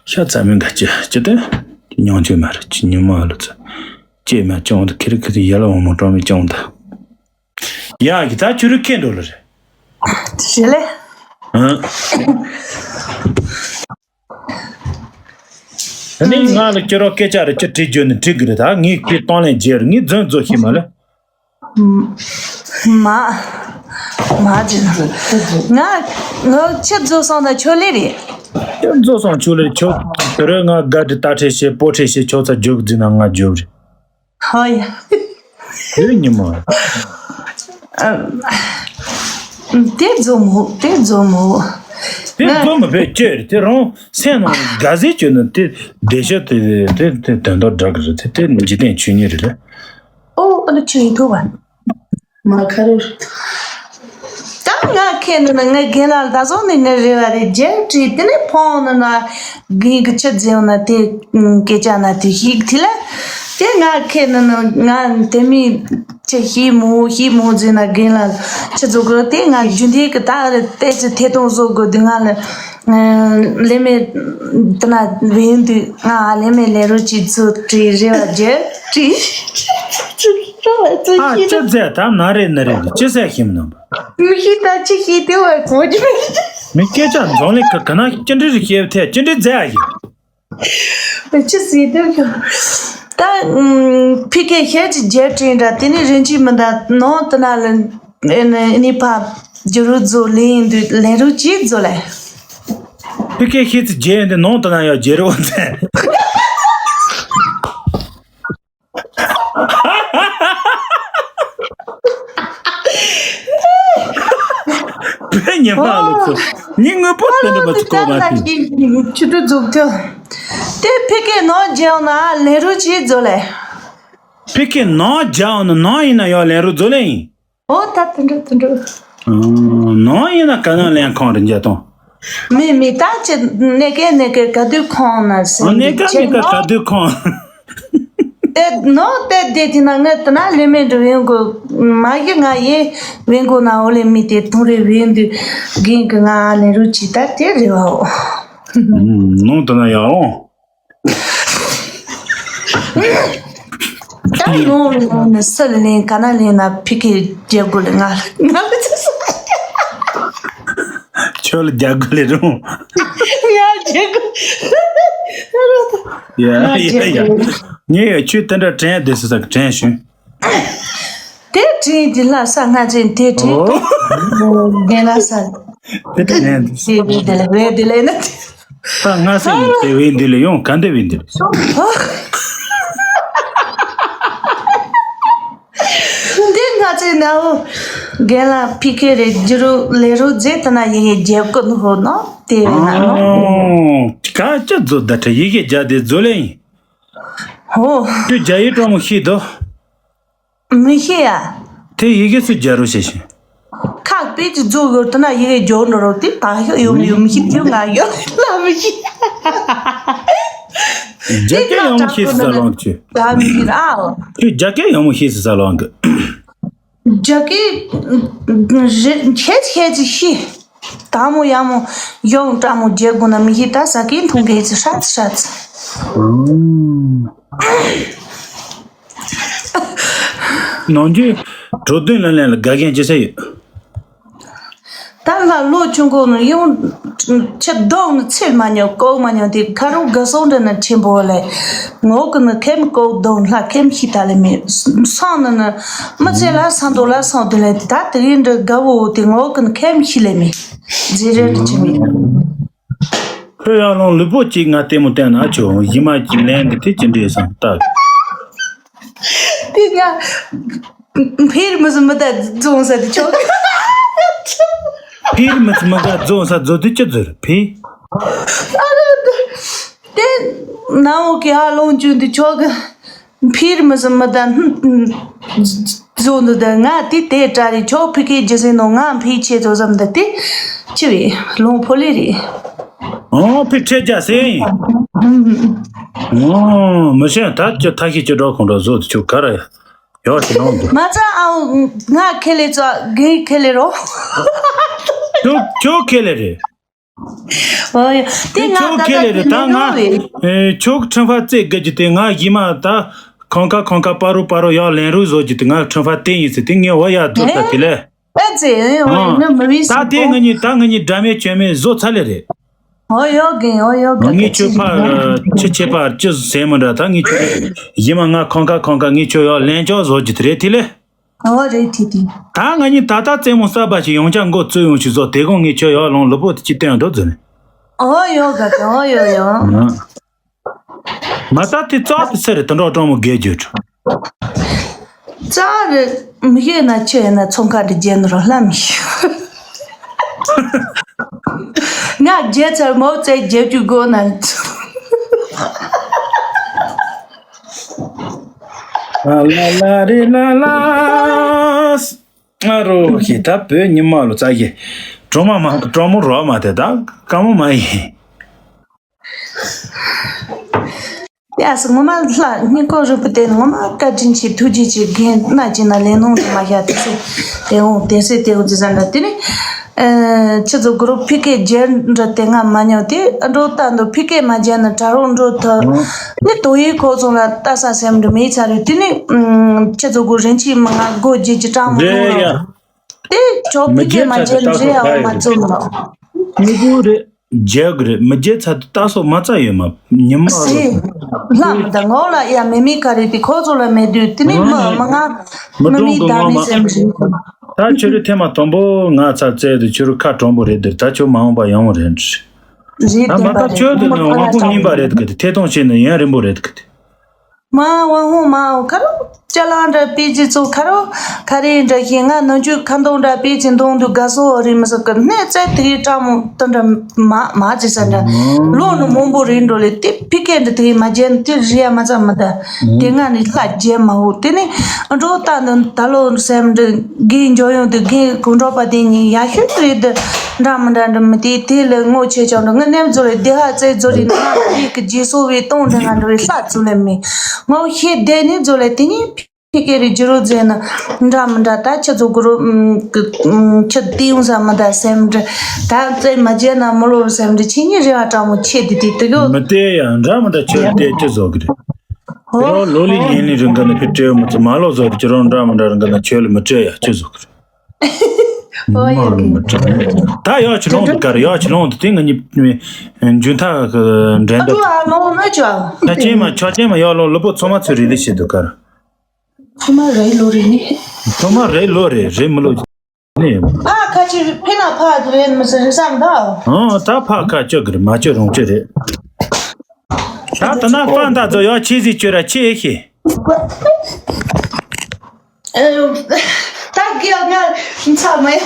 ཤ་ཚ་མི་འགའ་ཅི་ཅི་སྟེ། མྱོང་ཆོས་མ་རེད་ཅི་ཉི་མ་ཨ་ལོ་ཚོ། ཅེས་མ་ཅོང་དུ་ཁེ་རི་ཁེ་རི་ཡ་ལ་འོ་མོ་ཀྲོང་མི་ཅོང་ད། ཡ་གི་ད་ཆུ་རུ་ཁེ་འགྲོ་ལ་རེད། ཞེ་ལེ། ཨ། ད་ནི་ང་ལ་ཁྱེད་རང་སྐད་ཆ་རེ་ཅི་དྲིས་རྒྱུ་ནི་དྲིས་གི་རེད་ད་ངས་ཁྱེད་གཏོང་ལེན་བརྗེ་རུ་ངས་རྫུན་བཟོ་ཤེས་མ་ལ། མ། མ་ཅི། ང་ངོ་ཁྱེད་རྫོ་སོང་ད་ཆོ་ལེ་རེད། ཁྱེད་རྫོ་སོང་ཆོ་ལེ་ཆོ། དེ་རེད་ང་དགའ་དྲི་ལྟ་ཁྲེལ་བྱེད་སྤོ་ཁྲེལ་བྱེད་ཆོ་ཚ་རྒྱུག་རྫི་ན་ང་རྒྱུག་རེད། ཧོ་ཡ། དེ་ཉི་མ། དེ་རྫོ་མོ་དེ་རྫོ་མོ། དེ་རྫོ་མོ་བས་ཁྱེད་དེ་རང་སེམས་ནང་དགའ་ཟེར་གྱོན་ནི་དེ་བདེ་ཤོད་དེ་དེ་དེ་དོན་དག་འདྲ་གི་རེད་དེ་དེ་འཇིག་རྟེན་ཆོས་ཉིད་རེད། ཨོ་ཨ་ལ་ཆོས་ཡིན་ཐུབ་བ། མ་ཁ་རུ། ད་ང་ཁེ་ནི་ནི་ངའི་རྒན་ལགས་ད་སོང་ནི་ངའི་རེ་བ་རེ་རྒྱལ་བྲིས་དེ་ནས་ཕོང་ནི་ན་རྒན་གི་ཆི་རྫི་ཡོང་ན་དེ་སྐད་ཆ་ན་དེ་ཤིག་དེ་ལ་དེ་ང་ཁེ་ནི་ནི་ང་དེ་མི་ཆི་ཤི་མོ་ཤི་མོ་རྫི་ན་རྒན་ལགས་ཆི་ཚོ་གི་དེ་ང་རྒྱུན་དེ་གི་ད་རེ་ཏེ་ཚི་ཐེ་གཏོང་བཟོ་དགོས་དེ་ང་ལ་ལེ་མེ་དེ་ན་བེན་དུ་ང་ལེ་མེ་ལེ་རོ་ཅི་ཚོ་བྲིས་རེ་བ་རྒྱལ་བྲིས། ཨ་ཅི་ཟེར་ད་ན་རེ་ན་རེ་ཅི་ཟེར་ཤིམ་ནམ། མི་ཤེས་ད་ཅི་ཤེས་དེ་བས་གོ་རྒྱུ་མེད། མི་སྐད་ཆ་འཛོང་ལེ་ག་ག་ན་ཅི་འདྲི་རི་ཤེས་ཐལ་ཅི་འདྲི་མཛད་ཨ་ཡིན། ཅི་ཟེར་དེ་བས་ད་ཕི་ཀའི་ཤེས་ཀྱི་རྒྱལ་དྲིན་འདྲ་དེ་ནི་རིན་ཆེན་མི་འདའ་ནང་དུ་ན་ལ་ནི་ཕ་རྒྱུ་རུ་རྫོ་ལེན་དུ་ལེན་རུ་ཅི་རྫོ་ལེ། ཕི་ཀའི་ཤེས་ཀྱི་རྒྱལ་འདི་ནང་དུ་ན་ཡང་རྒྱལ་རུ་མཛད། བོད་ཉི་མ་ལོ་ཚོ་ཉིན་ངོ་པོ་དེ་འདྲ་མ་ཚོ་གོ་མ་ཐུབ། ཆུ་ཏུ་འཛུགས་ཐུབ། དེ་ཕི་ཀའི་ནང་རྒྱལ་ན་ལེན་རུ་ཅི་རྫོ་ལེ། ཕི་ཀའི་ནང་རྒྱལ་ན་ནང་ཡིན་ན་ཡང་ལེན་རུ་རྫོ་ལེ་ཡིན། ཨོ་ད་དུ་འགྲོ་དུ་འགྲོ། ནང་ཡིན་ན་ག་ན་ལེན་ཁང་རེ་འཇལ་དང་། མི་མི་ད་ཅི་གནས་སྐལ་གནས་སྐལ་ག་དུས་ཁོང་ན་ཟིན་གནས་སྐལ་ཅི་གནས་སྐལ་ནོ། ག་དུས་ཁོང་། དེ་ནོ་དེ་དེ་དེ་ན་ངས་དེ་ན་ལེ་མེ་འགྲོ་ཡོང་གོ་མ་གི་ང་ཡེ་ཝེན་གོ་ན་འོ་ལེ་མི་དེ་ཐུང་རེ་ཝེན་དུ་གིན་གི་ང་ལེན་རུ་ཅི་ད་དེ་རེ་བའོ། ནང་དེ་ན་ཡང་། ད་ཡོང་ཡོང་ནས་སུ་ལ་ལེན་ག་ན་ལེན་ན་ཕི་ཁེ་རྒྱལ་དགོས་ལེ་ང་ལ་ང་ལ་ཅི་སོ། ཁྱོད་ལ་རྒྱལ་དགོས་ལེ་རུང་། ང་རྒྱལ་དགོས། ཡ་ཡ་ཡ། ངས་ཡ་ཁྱོད་དེ་འདྲ་དྲན་བསྡད་སོ་ཟེར་དྲན་བྱུང་། དེ་དྲན་དེ་ལ་ས་ང་ཅན་དེ་དྲན། ཨོ། རྒན་ལགས་ས། དེ་དྲན་དེ། དེ་དེ་ལ་བས་དེ་ལ་ན། ད་ང་སེ་ཡིན་དེ་བས་འདི་ལ་ཡོང་ག་འདི་བས་འདི་ལ། འདི་ང་ཚོའི་ནའོ། རྒན་ལགས་ཕི་ཁེ་རེ་རྒྱུ་རུ་ལེ་རུ་རྗེ་ད་ན་ཡིན་ཡིན་རྒྱབ་ཀུན་ཧོ་ནོ་དེ་རེ་ན་ནོ། ཨོ། ག་ཅི་རྫོ་ད་ཁྲ་ཡི་གེ་རྒྱ་དེ་རྫོ་ལེ་ཡིན། ཧོ། ཁྱོད་རྒྱ་ཡི་གྲོང་མོ་ཤེས་དོ། མི་ཤེས་ཡ། དེ་ཡི་གེ་སུ་རྒྱ་རུ་ཤེས་ཤིང་། ཁག་པས་ཀྱི་རྫོ་གི་ད་ན་ཡི་གེ་རྒྱོ་འགྲོ་རོ་དེ་ད་ཤོ་ཡོམ་ཡོམ་ཤི་ཐུ་ང་ཡོ་ལ་མི་ཤེས། རྒྱ་སྐད་ཡག་མོ་ཤེས་སུ་ས་ལོང་ཆུ། ད་མི་ཤེས་ར། ཁྱོད་རྒྱ་སྐད་ཡག་མོ་ཤེས་སུ་ས་ལོང་གི། རྒྱ་སྐད་ཁྱེད་ཁྱེད་ཀྱི་ཤི། དང་མོ་ཡ་མོ་ཡོང་ཀྲ་མོ་རྒྱལ་དགོས་ན་མི་ཤི་ད་ས་ཀའི་མཐོང་གལ་ཚི་ཧྲ་ཚི་ཧྲ་ཚི། ནང་རྒྱུ་གྲོ་བདུན་ལ་ལན་ལ་དགའ་མཁན་ཅི་ས་ཡོད། ད་ང་ལོ་ཆུང་གོ་ནས་ཡང་ཆེ་གདོང་ནས་ཚེར་མ་མྱོང་ཀོ་མ་མྱོང་དེ་ཁ་རུ་དགའ་སོང་འདྲ་ན་ཆེན་པོ་ལས་ངོ་གི་ནི་ཁེམ་ཀོ་གདོང་ལྷ་ཁེམ་ཤི་ད་ལེ་མེ་སང་ནི་ནི་མི་ཚེ་ལ་སང་དོ་ལ་སང་དོ་ལེ་ད་དེ་རིང་འདྲ་དགའ་བོ་དེ་ངོ་གི་ནི་ཁེམ་ཤི་ལེ་མེ་རྗེ་རེ་འདྲ་ཆེ་མེ། ཁོས་ཡང་ལོང་ལུས་པོ་གཅིག་ང་ལྟད་མོ་བལྟས་ན་ཆོག་ཡི་མ་གཅིག་ལན་འདི་དེ་ཅི་འདྲས་སམ་ལྟ། དེ་ང་ཕིར་མི་སུ་མི་ད་རྫོང་ས་དེ་ཆོག་ཕིར་མི་སུ་མི་ད་རྫོང་ས་རྫོ་དེ་ཅི་རྫོ་རེད་ཕི། ཨ་ར་དེ་ནའོ་ཀེ་ཨ་ལོང་ཅུན་དེ་ཆོག་གི། ཕིར་མི་སུ་མི་ད་བཟོ་འདུག་ད་ང་དེ་དེ་དྲ་རེ་ཆོག་ཕི་ཁའི་རྒྱུ་སེ་ནོ་ང་ཕི་ཆེ་ཚོ་བསམ་ད་དེ་ཅི་བས་ལོང་ཕོ་ལེ་རེད། ཨོ་ཕི་ཁྲེ་རྒྱ་སེ་ཡིན། ཨོ་མི་ཤེས་ད་ཅི་ཐ་ཤི་ཅི་འགྲོ་ཁོང་འགྲོ་བཟོ་དུ་ཆུ་ག་ར་ཡོ་ཞི་ནོ་འདུག་མ་ཚ་ཨའོ་ང་ཁེ་ལེ་ཚོ་གི་ཁེ་ལེ་རོ། ཁྱོད་ཁྱོད་ཁེ་ལེ་རེད། ཨོ་ཡ། དེ་ང་ཁྱོད་ད་ཁེ་ལེ་རེད་ད་ད་ང་ཁེ་ལེ་རེད། ཁྱོད་ཁྲིམས་ཕ་རྩེ་དགའ་རྒྱུ་དེ་ང་ཡི་མ་ད་ཁང་ཁ་ཁང་ཁ་པ་རུ་པ་རུ་ཡག་ལེན་རུ་བཟོ་རྒྱུ་དེ་ང་ཁྲིམས་ཕ་དེ་ཡིན་ཟེར་དེ་ངས་འོ་ཡ་རྫོ་ད་དེ་ལས། ཨེ་ཙེ་ཨེ་འོ་ཡ་ནི་མི་བི་ད་སི་དེ་ང་གཉིས་ད་ང་གཉིས་འདྲ་མེད་བཅོས་མེད་བཟོ་ཚར་ལེ་རེད། ཨོ་ཡོ་གིན་ཨོ་ཡོ་ག་ངས་ཁྱོད་ཕ་ཆི་ཆེ་ཕ་ཅི་ཟེར་མི་འདྲ་ད་ངས་ཁྱོད་ཡི་མ་ང་ཁང་ཁ་ཁང་ཁ་ངས་ཁྱོད་ཡག་ལེན་ཅོག་བཟོ་རྒྱུ་དེ་རེད་དེ་ལས། ཨོ་རེད་དེ་དེ། ད་ང་གཉིས་ད་ལྟ་རྩེད་མོ་གསར་པ་ཞིག་ཡོང་ཆ་མགོ་བཙུགས་ཡོང་ཞིག་བཟོ་དེ་གོང་ངས་ཁྱོད་ཡག་ལོང་ལུ་པོ་དེ་ཅི་བསྟན་འགྲོ་ཟེར་ནས། ཨོ་ཡོ་ག་ག་ཨོ་ཡོ་ཡོ། ང་། མ་ད་དེ་རྩ་དེ་སེ་རེད་དུ་འགྲོ་གྲོང་མོ་རྒས་རྒྱུ་དྲུག་རྩ་རེད་མི་ཤེས་ན་ཆི་ཡིན་ན་ཚོང་ཁ་འདི་རྒྱན་རོ་ལྷ་མི་ཤེས། ང་རྒྱལ་ཚར་མོ་བཙལ་རྒྱལ་རྒྱུ་དགོས་ན། ལ་ལ་རེ་ལ་ལ། ཨ་རོ་ཞེས་ད་བོད་ཉི་མ་ལོ་ཙཱ་གི་གྲོང་མ་མ་གྲོང་མོ་རོ་མ་དེ་ད་དཀའ་མོ་མ་ཡིན། ཡ་སི་ངོ་མ་ལྷ་སྙིང་ཁོང་རུས་པ་དེ་ངོ་མ་བཀའ་དྲིན་ཆེ་ཐུགས་རྗེ་ཆེ་རྒན་གནའ་ཅི་ན་ལས་ནོང་དུ་མ་བཞག་དེ་སེ་དེ་འོང་དེ་སེ་དེ་འོང་ཅི་ཟ་འདྲ་དེ་ནི་ཁྱེད་ཚོ་གུ་རུ་ཕི་ཀའི་རྒྱན་འདྲ་དེ་ང་མ་ཉོ་དེ་ཨ་འགྲོ་ལྟ་འདུག་ཕི་ཀའི་མ་རྒྱན་ནི་གྲ་རོགས་འགྲོ་ཐུབ་ནི་དོ་ཡི་ཁོ་ཚོ་ལ་ལྟ་ས་སེམས་འདྲ་མེད་ཚ་རེད་དེ་ནི་ཁྱེད་ཚོ་གུ་རིན་ཆེན་མ་ང་སྒོ་རྒྱས་ཀྱི་གྲངས་མོ་རེད་ཡ། དེ་ཅོག་མི་ཕི་ཀའི་རྒྱལ་མ་ཚ་དེ་རྒྱན་ལྟ་རེད་ཡ་འོ་མ་བཙུན་ནོ། མི་གུ་རེད། རྒྱལ་གི་རེད་མི་རྒྱལ་ཚ་དུ་ལྟ་སོགས་མ་རྩ་ཡོད་མ་ཉི་མ་རོ། སེ། ལྷ་མི་དང་ངོ་ལ་ཡ་མེ་མེ་ག་རེ་དེ་ཁོ་ཚོ་ལ་མེད་དུས་དེ་ནི་མི་མི་ང་མི་མི་གྲོང་མི་གི་ད་ངོ་མི་མ། སེམས་རེད། ད་ཁྱོད་རེ་ཐེངས་མ་དང་པོ་ང་ཚ་བཙལ་དུ་ཁྱོད་རུ་ཁ་གྲོང་པོ་རེད་དུ་ད་ཁྱོད་མ་འོངས་པ་ཡོང་བ་རེད། རེད་ད་མ་བསྟན་པ་ད་རེད་ཁྱོད་དུ་ནི་དབང་པོ་རྙིང་པ་རེད་གི་དེ་ཐེ་གཏོང་བྱས་ནས་ཡུན་རིང་པོ་རེད་གི་དེ། མ་དབང་ཧོ་མ་འོ་ཁ་རོ། ཅ་ལག་འདྲ་པེ་ཅི་ཚོ་ཁ་རོ། ཁ་རེ་འདྲ་ཞིག་ང་ནུ་ཆུ་ཁ་འདོང་འདྲ་པེ་ཅི་འདོང་དུ་དགའ་སོ་རི་མི་སོ་ཀ་ནེ་ཙེ་དེ་གི་ཀྲ་མོ་ཏི་འདྲ་མ་མ་ཅི་ས་འདྲ། ལོ་ནུ་མོང་པོ་རི་འགྲོ་ལེ་དེ་ཕི་ཀེ་འདྲ་དེ་གི་མ་རྒྱན་དེ་རི་ཡ་མ་ཙ་མི་ད། དེ་ང་ནི་ལྷ་རྒྱན་མ་འོ་དེ་ནི་འགྲོ་ལྟ་འདི་ད་ལོ་སེམས་འདྲ་གི་འཇོ་ཡོང་དུ་གི་གུང་གྲོགས་པ་དེ་ཉིད་ཡ་ཤུ་རི་དུ་འདྲ་མི་འདྲ་འདྲ་མི་དེ་དེ་ལ་ངོ་ཆེ་ཆོག་འདྲ་ང་ནེམ་ཛོ་རི་དེ་ཧ་ཙེ་ཛོ་རི་ནི་ང་རི་གི་རྗེས་སོ་བའི་སྟོང་འདྲ་ང་འགྲོ་རི་ལྷ་ཙུ་ལེ་མི། ངོ་ཤེས་བསྡད་ནི་ཛོ་ལེ་དེ་ནི་ཕི་ཀེ་རི་ཇི་རོ་ཛེ་ན་འདྲ་མི་འདྲ་ད་ཁྱེད་ཚོ་གུ་རུ་ཁྱེད་དེ་ཡོང་ས་མི་ད་སེམས་འདྲ་ད་ཙེ་མ་བརྗེད་ན་མི་ལོ་རུ་སེམས་འདྲ་ཁྱེད་གཉིས་རེ་བ་དྲང་མོ་ཆེ་དེ་དེ་དེ་གོ། མི་དེ་ཡང་འདྲ་མི་འདྲ་ཁྱེད་དེ་ཅི་བཟོ་གི་རེད། ཁྱེད་རང་ལོ་ལི་ཡིན་ལི་རིང་ག་ནས་ཕི་སྤྲེའུ་མི་ཚོ་མ་ལོ་ཟོ་ཁྱེད་རང་འདྲ་མི་འདྲ་རིང་ག་ནས་ཆོས་ལ་མི་སྤྲད་ཡ་ཆོས་ཟོ་ཁར། ཨོ་ཡ་གི། ད་ཡག་ཆེ་ལོང་དུ་དཀར་ཡག་ཆེ་ལོང་དུ་དེ་ང་གཉིས་མི་འཇུན་ཐག་གི་འགྲན་ཨ་ཏུ་བསྡད། ཨ་མ་ཨོ་མ་ཅོ། ཆ་ཅན་མ་ཆ་ཅན་མ་ཡག་ལོ་ལུ་པོ་ཚོ་མ་ཚོས་རེ་ལི་བྱེད་དུ་དཀར། ཚོ་མ་རེ་ལོ་རེ་ནི། ཚོ་མ་རེ་ལོ་རེ་རེ་མི་ལོ། ནི། ཕ་ཁ་ཆེ་ཕེ་ན་ཕ་དུ་རེ་མི་སྲིད་བསམ་ད། ཨོ་ད་ཕ་ཁ་ཅོ་གི་རེ་མ་ཅོ་རུང་ཅོ་རེ། ད་ད་ན་པ་འདའ་ཛོ་ཡག་ཆེ་ཟིག་ཅོ་ར་ཆེ་ཤེ། ད་གི་ང་ཚ་མ་ཡ།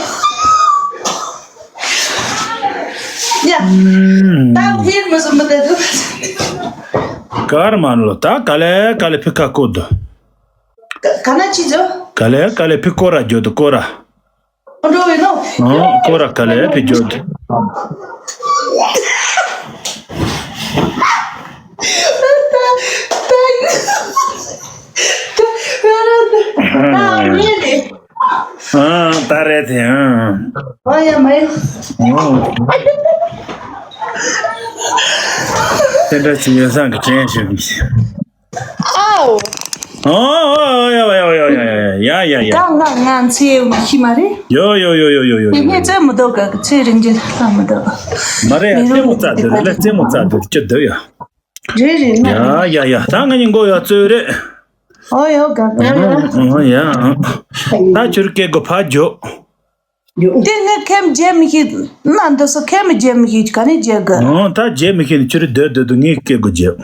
ད་ཕིར་མི་སུ་མི་དེ་དུ། ཀར་མ་ལོ་ད་ག་ལེ་ག་ལེ་ཕི་ཁ་ཀོ་དུ། ག་ན་ཅི་ཛོ། ག་ལེ་ག་ལེ་ཕི་ཀོ་ར་ཇོ་དུ་ཀོ་ར། འགྲོ་བའི་ནོ། ཨོ་ཀོ་ར་ག་ལེ་ཕི་ཇོ་དུ། ཨ་ད་རེད་དེ་ཨ། ཨ་ཡ་མ་ཡ། ཨོ། དེ་འདྲ་ཅི་ཡོད་སང་གི་དྲན་ཞིག་ཨའོ། ཨོ་ཡ་ཡ་ཡ། ད་ང་ང་ཚེ་ཡོད་མི་ཤི་མ་རེད། ཡོ་ཡོ་ཡོ་ཡོ་ཡོ་ཡོ། དེ་ནས་རྩེད་མོ་འདུག་ག་ཚེ་རིང་རྒྱུ་ལྷག་མི་འདུག་མ་རེད་ཡ་རྩེད་མོ་རྩ་དུ་རེད་ལ་རྩེད་མོ་རྩ་དུ་ཅི་འདུག་ཡ། རེད་རེད་ང་ཡ་ཡ་ཡ་ད་ང་གཉིས་མགོ་ཡ་རྩོད་རེད། ཨོ་ཡོ་ག་ག་ཡ། ཨོ་ཡ། ད་ཁྱོད་སྐད་གོ་ཕ་ཇོ། དེ་ནི་ཁེམ་རྒྱལ་མི་ཤེས་ན་འདི་སོ་ཁེམ་རྒྱལ་མི་ཤེས་ག་ནས་རྒྱལ་གི། ཨོ་ད་རྒྱལ་མི་ཤེས་ནི་ཁྱོད་རེ་སྡོད་སྡོད་དུ་ངས་སྐད་གོ་རྒྱལ།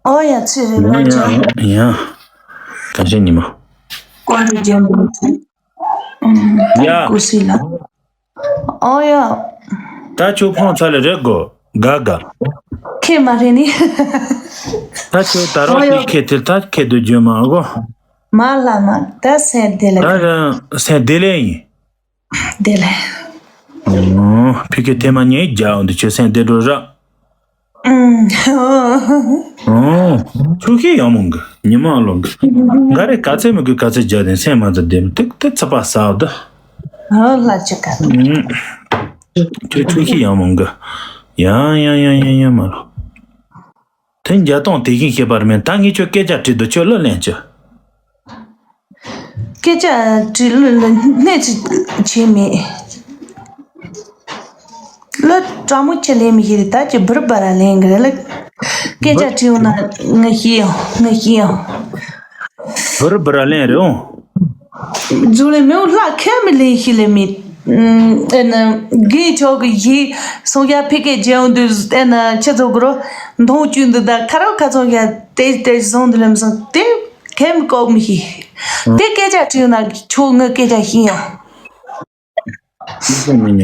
ཨོ་ཡ་ཚེ་རེ་ལ་རྒྱལ། ཡ། ཡ། ག་ཤེད་ཉི་མ། ཀོ་རེ་རྒྱལ་མི་ཤེས། ཡ། ཀུ་སི་ལ། ཨོ་ཡ། ད་ཁྱོད་ཕོང་ཚ་ལེ་རེད་གོ་ག་ག་ཁེ་མ་རེད་ནི། ད་ཁྱོད་ད་རོགས་ཨོ་ཡ། ཤིག་ཁེ་དེ་ད་ཁེ་དུ་རྒྱུ་མ་གོ་མ་ལ་མ་ད་སེ་དེ་ལ། ད་སེ་དེ་ལེ་ཡིན། དེ་ལས། ཨོ། ཕི་ཁེ་ཐེ་མ་ཉེ་རྒྱ་འོང་དུ་ཆོས་སེང་དེ་འགྲོ་ར། ཨུམ། ཨོ། ཆུ་ཁེ་ཡང་མོང་གི་ཉི་མ་ལོང་གི་ག་རེ་ག་ཚད་མི་དགོས་ག་ཚད་རྒྱ་དེ་སེང་མ་ཚད་དེ་ཏིག་ཏིག་ཚ་པ་ཟ་བ་ད། ཨོ་ལ་ཅི་ག་ཨུམ། ཁྱོད་ཆུ་ཁེ་ཡང་མོང་གི་ཡང་ཡང་ཡང་ཡང་ཡང་མ་ལོ། དེ་རྒྱ་སྟོང་དེ་བཞིན་ཤེས་པར་མེད་ད་ངས་ཁྱོད་སྐད་ཆ་དྲིས་དུ་ཁྱོད་གླུ་ལེན་ཅི། སྐད་ཆ་དྲིས་གླུ་ལ་སྣེ་ཅི་བྱེད་མེད། གླུ་དྲང་མོ་ཁྱེད་ལེན་མི་ཤེས་རེད་ད་ཅི་བུར་བ་ར་ལེན་གི་རེད་ལ། སྐད་ཆ་དྲིས་འོང་ན་ང་ཤེས་ཡོང་ང་ཤེས་ཡོང་། བུར་བུ་ར་ལེན་རེད་འོང་། རྫུན་ལས་མེའུ་ལྷ་ཁས་མི་ལེན་ཤི་ལེ་མི། ཨེ་ན་དགེ་ཆོག་གི་ཡི་སོང་ཡ་ཕི་ཀེ་རྗེ་འོང་དུས་ཨེ་ན་ཁྱེད་ཚོ་གུ་རོ་མཐོང་བཅུད་འདི་ད་ཁ་རོ་ཁ་ཚོང་ཡ་དེ་དེ་བཟུང་དུ་ལེམ་སོང་དེ་ཁས་མི་ཀོག་མི་ཤི། དེ་སྐད་ཆ་དྲིས་ན་ཁྱོད་ངའི་སྐད་ཆ་ཤི་ཡང་།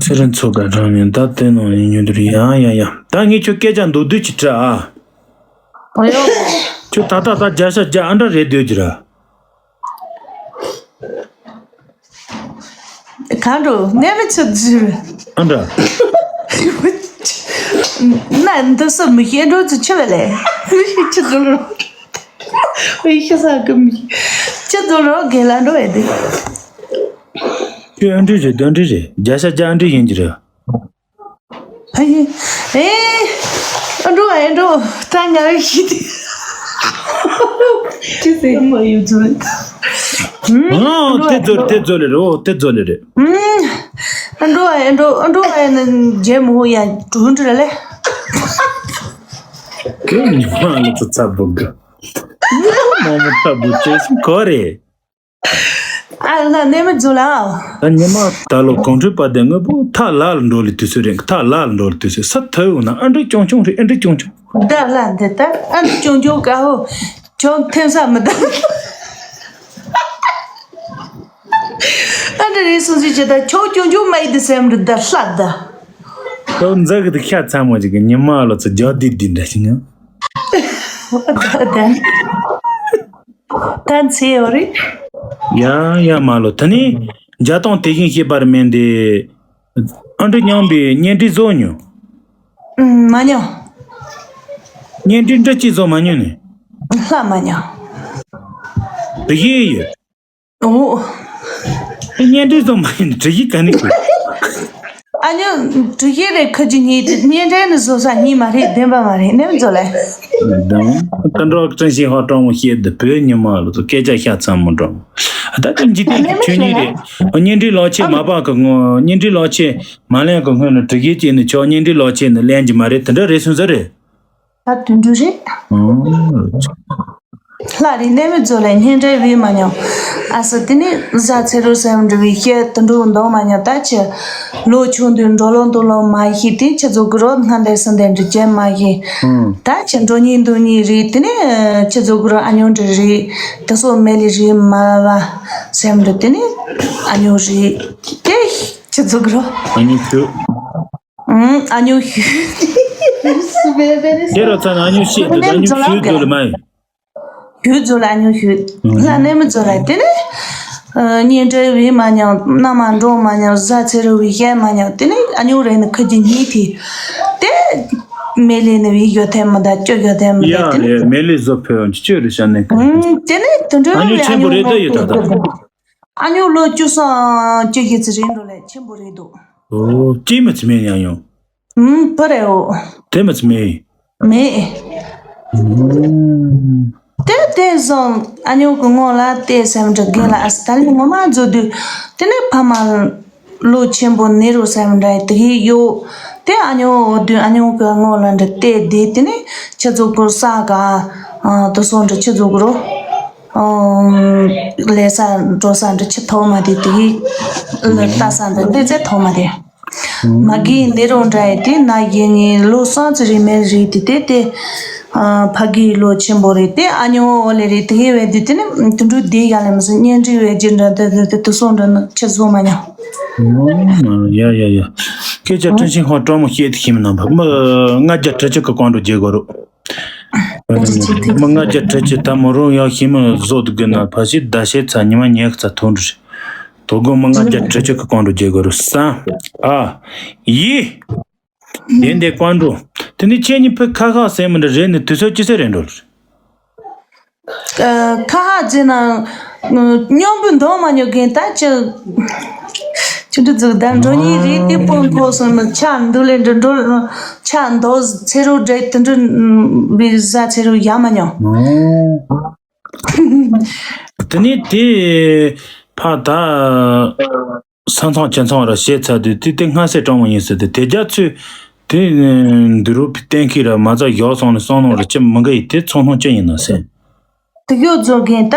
ཚེ་རིང་ཚོ་ག་གྲངས་ནས་ད་ལྟའི་ནང་ནས་ཉོ་འདུག་ཡ་ཡ་ཡ་ད་ངས་ཁྱོད་སྐད་ཆ་མདོར་བསྡུས་ཅིག་དྲི་ཨ། ཨ་ཡོ། ཁྱོད་ད་ལྟ་ད་བརྒྱ་ཆ་བརྒྱ་ཨ་འདྲ་རེད་སྡོད་ཀྱི་ར། གང་འགྲོ་གནས་མི་ཚོད་ཟེར། ཨ་འདྲ། ན་འདི་སུ་མི་ཤེས་འགྲོ་ཚུལ་ཆི་བ་ལས། ཆི་འགྲོ་རོ། ཨི་ཤི་ས་གི་མི་ཤེས། ཆི་འགྲོ་རོ་གེ་ལ་འགྲོ་ཡ་དེ། ཁྱོད་ཨ་འདྲི་རེད་ཨ་འདྲི་རེད་བརྒྱ་ཆ་བརྒྱ་ཨ་འདྲི་ཡིན་གྱི་རེད། ཨེ། ཨེ། ཨ་འགྲོ་ཨེ་འགྲོ། ད་ང་རང་ཤི་དེ། ཅི་ཟེར་མ་ཡོད་ཚུལ། ཨོ། དེ་ཚོ་དེ་ཚོ་ལེ་རེད་ཨོ་དེ་ཚོ་ལེ་རེད། ཨ་འགྲོ་ཨེ་འགྲོ་ཨ་འགྲོ་ཨེ་ན་རྗེ་མོ་ཡ་གྲུ་འདྲ་ལེ། ཁྱོད་ཉི་མ་ལ་ཚ་ཚ་བུ་ག་མོ་མོ་ཚ་བུ་ཅེས་གོ་རེད། ཨ་ལ་ནས་མི་འཛུལ་ལ། ད་ཉི་མ་ད་ལོ་གོང་ཁྲོས་པ་དེ་དངོས་པོ་ཐག་ལ་ལ་འགྲོ་ལི་དུས་ཚོད་རེད་ཐག་ལ་ལ་འགྲོ་ལི་དུས་ཚོད་ས་ཐོས་འོང་ན་ཨ་འདྲི་ཅུང་ཅུང་རེད་ཨ་འདྲི་ཅུང་ཅུང་། ད་ལ་འདི་ད་ཨ་འདྲི་ཅུང་ཅུང་ཀ་ཧོ། ཅུང་ཐེམ་ས་མི་ད། ཨ་འདྲི་རེད་སོང་ཟིག་ཅི་ད་ཅུང་ཅུང་ཅུང་མ་ཡི་དི་སེམས་རི་ད་ལྷ་ད། ཁོ་འཛག་གི་དི་ཤ་ཚ་མོ་ཅིག་གི་ཉི་མ་ལོ་ཚོ་རྒྱག་དི་དི་འདྲ་ཞིག་ཡང་། ད་ད། ད་ཚེ་ཡོད་རེད། ཡ་ཡ་མ་ལོ་ད་ནི་རྒྱ་སྟོང་དེ་བཞིན་ཤེས་པར་མེད་འདི། ཨ་འདྲི་མཉམ་པའི་གཉེན་སྒྲིག་བཟོ་མྱོང་། ཨུམ་མ་མྱོང་། གཉེན་སྒྲིག་འདྲ་ཅིག་བཟོ་མ་མྱོང་ནི། ལྷ་མ་མྱོང་། དེ་བཞིན་ཡོད། ཨོ། གཉེན་སྒྲིག་བཟོ་མ་ཡིན་དེ་བཞིན་ག་ནི་གི། ཨ་ཉོ་དྲི་ཡི་རེད། ཁ་ཅིག་གཉིས་དེ་གཉེན་འབྲེལ་ནི་བཟོ་ས་གཉིས་མ་རེད། བདེན་པ་མ་རེད། ནེམ་བཟོ་ལེ། དང་། ཏི་འགྲོ་ཀྲིན་ཤིང་ཧོ་ཀྲོང་མོ་ཤེས་དེ་བོད་ཉི་མ་ལོ་ཚོ་སྐད་ཆ་ཤ་ཚ་མོ་འགྲོ། ད་ཀྲིན་ཇི་ཏི་ནེམ་ཆོས་ཉིད་རེད། གཉེན་འབྲེལ་ལོག་ཆེད་མ་པ་གི་ངོ་། གཉེན་འབྲེལ་ལོག་ཆེད་མ་ལེན་གི་སྔོན་ནས་དྲི་ཡི་ཅིག་ནི་ཆོག་གཉེན་འབྲེལ་ལོག་ཆེད་ནི་ལེན་གྱི་མ་རེད། དེ་འདྲ་རེད་སོང་ས་རེད། ད་དུད་འགྲོ་རེད། ཨང་། ལྷ་རེད། ནེ་མི་ཛོ་ལ་གཉེན་འབྲེལ་བྱས་མ་མྱོང་། ཨ་སི་དེ་ནི་བཟའ་ཚེ་རོ་སེམས་འདྲ་བའི་སྐད་དུད་འགྲོ་འདོན་མ་མྱོང་། ད་ཆེ་ལོ་ཆུང་དུས་འགྲོ་ལོང་འདུག་ལོང་མ་ཤེས། དེ་ཆེ་ཛོ་གུ་རོ་སྔ་འདས་སུ་འདས་འདྲ་བྱེད་མ་ཤེས། ཨང་། ད་ཆེ་འགྲོ་ཉིན་འདུག་ཉིན་རེད། དེ་ནི་ཆེ་ཛོ་གུ་རོ་ཨ་ཉོ་འདྲ་རེད། དེ་སོ་མེ་ལི་རེད་མ་བ་སེམས་འདྲ། དེ་ནི་ཨ་ཉོ་རེད། དེ་ཆེ་ཛོ་གུ་རོ། ཨ་ཉོ་ཁྱོད། ཨང་། ཨ་ཉོ་ཤུ། དེ་རོ་ཚ་ན་ཨ་ཉོ་ཤེས་དེ་ཨ་ཉོ་ཤུ་ཛོ་ལ་མ་ཡིན། ཤུ་ཛོ་ལ་ཨ་ཉོ་ཤུ། ལ་ནེ་མི་ཛོ་ལ་དེ་ནི། གཉེན་འབྲེལ་བྱས་མ་མྱོང་། མནའ་མ་འགྲོ་མ་མྱོང་། བཟའ་ཚེ་རོ་བྱས་མ་མྱོང་། དེ་ནི་ཨ་ཉོ་རེ་ནི་ཁ་ཅིག་གཉིས་དེ། དེ་མེ་ལི་ནི་བྱས་ཡོད་དེ་མི་ད་ཅོ་ཡོད་དེ་མི་ད། དེ་ནི་མེ་ལི་བཟོ་ཕོད་ཅོ་རེ་ཤ་ནི། དེ་ནི་དུད་འགྲོ་ཨ་ཉོ་བྱས་ཨ་ཆེན་པོ་ཉོ་རེད་ད་ཡོད་ད་ད། ཨ་ཉོ་ལོ་བཅུ་སོང་བཅུ་བཞི་ཙམ་རེད་འགྲོ་ལེ། ཆེན་པོ་རེད་འདུག་ཨོ། སྐྱེས་མི་ཚེ་མེད་ཡང་ཡོང་། ཨུམ། བུ་རེད་འོ། དེ་མི་ཚེ་མེད། མེད། ཨུམ། དེ་དེ་བཟང་ཨ་ཉོ་གི་ངོ་ལ་དེ་སེམས་འདྲ་རྒན་ལ་ཨ་སི་ད་ལི་ངོ་མ་བཟོ་དུས་དེ་ནས་ཕ་མ་ལོ་ཆེན་པོ་ནེ་རོ་སེམས་འདྲ་དེ་གི་ཡོད། དེ་ཨ་ཉོ་འོ་དུས་ཨ་ཉོ་གི་ངོ་ལ་འདྲ་དེ་དེ་དེ་ནས་ཆེ་ཚོ་གུར་ས་ག་དུ་སོང་འདྲ་ཆེ་ཚོ་གུ་རོ། ལས་ས་འགྲོ་ས་འདྲ་ཆེ་ཐོག་མ་དེ་དེ་ལ་ལྟ་ས་འདྲ་དེ་ཚེ་ཐོག་མ་དེ། མ་གི་འདི་རུ་འདྲ་ཡི་དེ་ན་ཡིན་ངེས་ལོ་སང་ཚེ་རི་མེ་རི་དེ་དེ་དེ། ཕ་གི་ལོ་ཆེན་པོ་རེད་དེ་ཨ་ཉོ་འོ་ལེ་རེད་དེ་ཧེ་བས་དེ་དེ་ནི་དུ་འགྲོ་དེ་ཡ་ལེ་མི་སྲིད་གཉེན་འདྲིས་བས་རྒྱུ་འདྲ་དེ་དེ་དེ་དུ་སོང་འདྲ་ནི་ཆེ་བཟོ་མ་ཉོ། ཡ་ཡ་ཡ། སྐད་ཆ་ཁྲིན་ཤིང་ཧོ་ཀྲོང་མོ་བཤད་དེ་ཤིམ་ནམ་པ་མི་ལྔ་བརྒྱ་དྲུག་ཅུ་གི་གོང་འགྲོ་རྒྱལ་དགོས་རོགས། མི་ལྔ་བརྒྱ་དྲུག་ཅུ་ད་མོ་རང་ཡང་ཤི་མི་བཟོ་དུ་དགོས་ན་ཕ་ཤི་ད་ཤེད་ཚ་ཉི་མ་ཉལ་ཚ་ཐོན་འགྲོ་རེད། དོ་དགོང་མི་ལྔ་བརྒྱ་དྲུག་ཅུ་གི་གོང་འགྲོ་རྒྱལ་དགོས་རོགས་སང་ཨ། ཡི། དེ་འདྲའི་བཀའ་འགྲོ། དེ་ནི་ཁྱེད་གཉིས་ཕི་ཁ་ཁ་ཟེར་མི་འདྲ་རེད་ནི་དུས་ཚོད་ཅི་ཟེར་རེད་འགྲོ། ཁ་ཁ་ཟེར་ན། སྙོམས་པོ་འདོན་མ་ཉོ་མཁན་ད་ཅི། ཅི་འདྲ་ཟིག་ད་འགྲོ་ཉིན་རེད་དེ་སྤོ་འགོ་སོང་ནི་ཆ་འདུག་ལེ་འགྲོ་འགྲོ། ཆ་འདོག་ཚེ་རུ་འདྲེ་དེ་འདྲ་བི་ཟ་ཚེ་རུ་ཡ་མ་ཉོ། དེ་ནས་དེ་ཕ་ད་ས་མཚམས་ཅན་ཚང་ར་བཤད་ཚར་དུས་དེ་དེ་སྔ་སེ་གྲོང་མོ་ཡིན་ཟེར་དེ་དེ་རྒྱ་ཚོས་དེ་འདི་རུ་གཏན་འཁེལ་ར་མ་རྩ་བཞག་སོང་ནས་སོང་ནོ་ར་ཅི་མི་འགའ་ཡིས་དེ་ཚོང་སྣང་ཅི་ཡིན་ན་ཟེར། དེ་གཡོ་རྫོགས་མཁན་ད་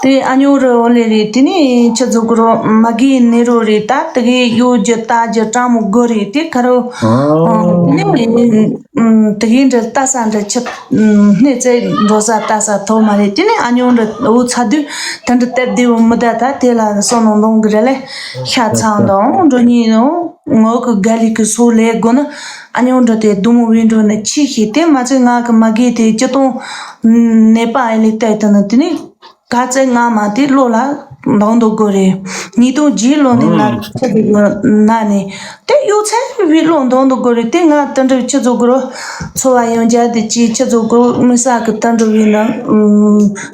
དེ་ཨ་ཉོ་རི་འོ་ལེ་རེད། དེ་ནས་ཁྱི་རྫོགས་གི་རོ་མ་གི་ནེ་རོ་རེད། ད་དེ་གའི་གཡོ་རྒྱུ་ལྟ་རྒྱུ་གྲང་མོ་དགོ་རེད་དེ་ཁ་རོ། ཨ། དེ་ནས། ཨུམ། དེ་གའི་འདྲ་ལྟ་ས་འདྲ་ཆུ། ཨུམ། སྣེ་རྩེ་འགྲོ་ས་ལྟ་ས་ཐོག་མ་རེད། དེ་ནས་ཨ་ཉོ་འདྲ་འུ་ཚ་དུས་དེ་འདྲ་སྟབས་བདེ་བོ་མི་གདའ། ད་དེ་ལ་སོ་ནོ་ལོང་གི་རེད་ལེ། ཤ་ཚང་དང་འགྲོ་ཉིན་ནོ་ངོ་གི་དགའ་ལི་གི་སོ་ལས་དགོ་ན་ཨ་ཉོ་འདྲ་དེ་དུ་མོ་བི་འགྲོ་ནས་ཆི་ཤི་དེ་མ་ཚད་ང་གི་མ་གི་དེ་སྤྱི་སྟོང་ནད་པ་ཨེ་ལི་ལྟ་དུ་ན་དེ་ནས། ག་ཚད་སྔ་མ་དེ་བློ་ལ་འདང་འདུག་དགོས་རེད། ཉིས་སྟོང་བརྒྱད་ལོ་ནས་ན་ཆེ་དེ་ན་ནས་དེ་གཡོ་ཚད་བི་བློ་འདང་འདུག་དགོས་རེད། དེ་ང་དེ་འདྲ་ཆེ་ཚོ་དགོས་རོ། འཚོ་བ་ཡང་བསྐྱར་དེ་ཅི་ཆེ་ཚོ་དགོས་མི་ས་གི་དེ་འདྲ་བི་ན་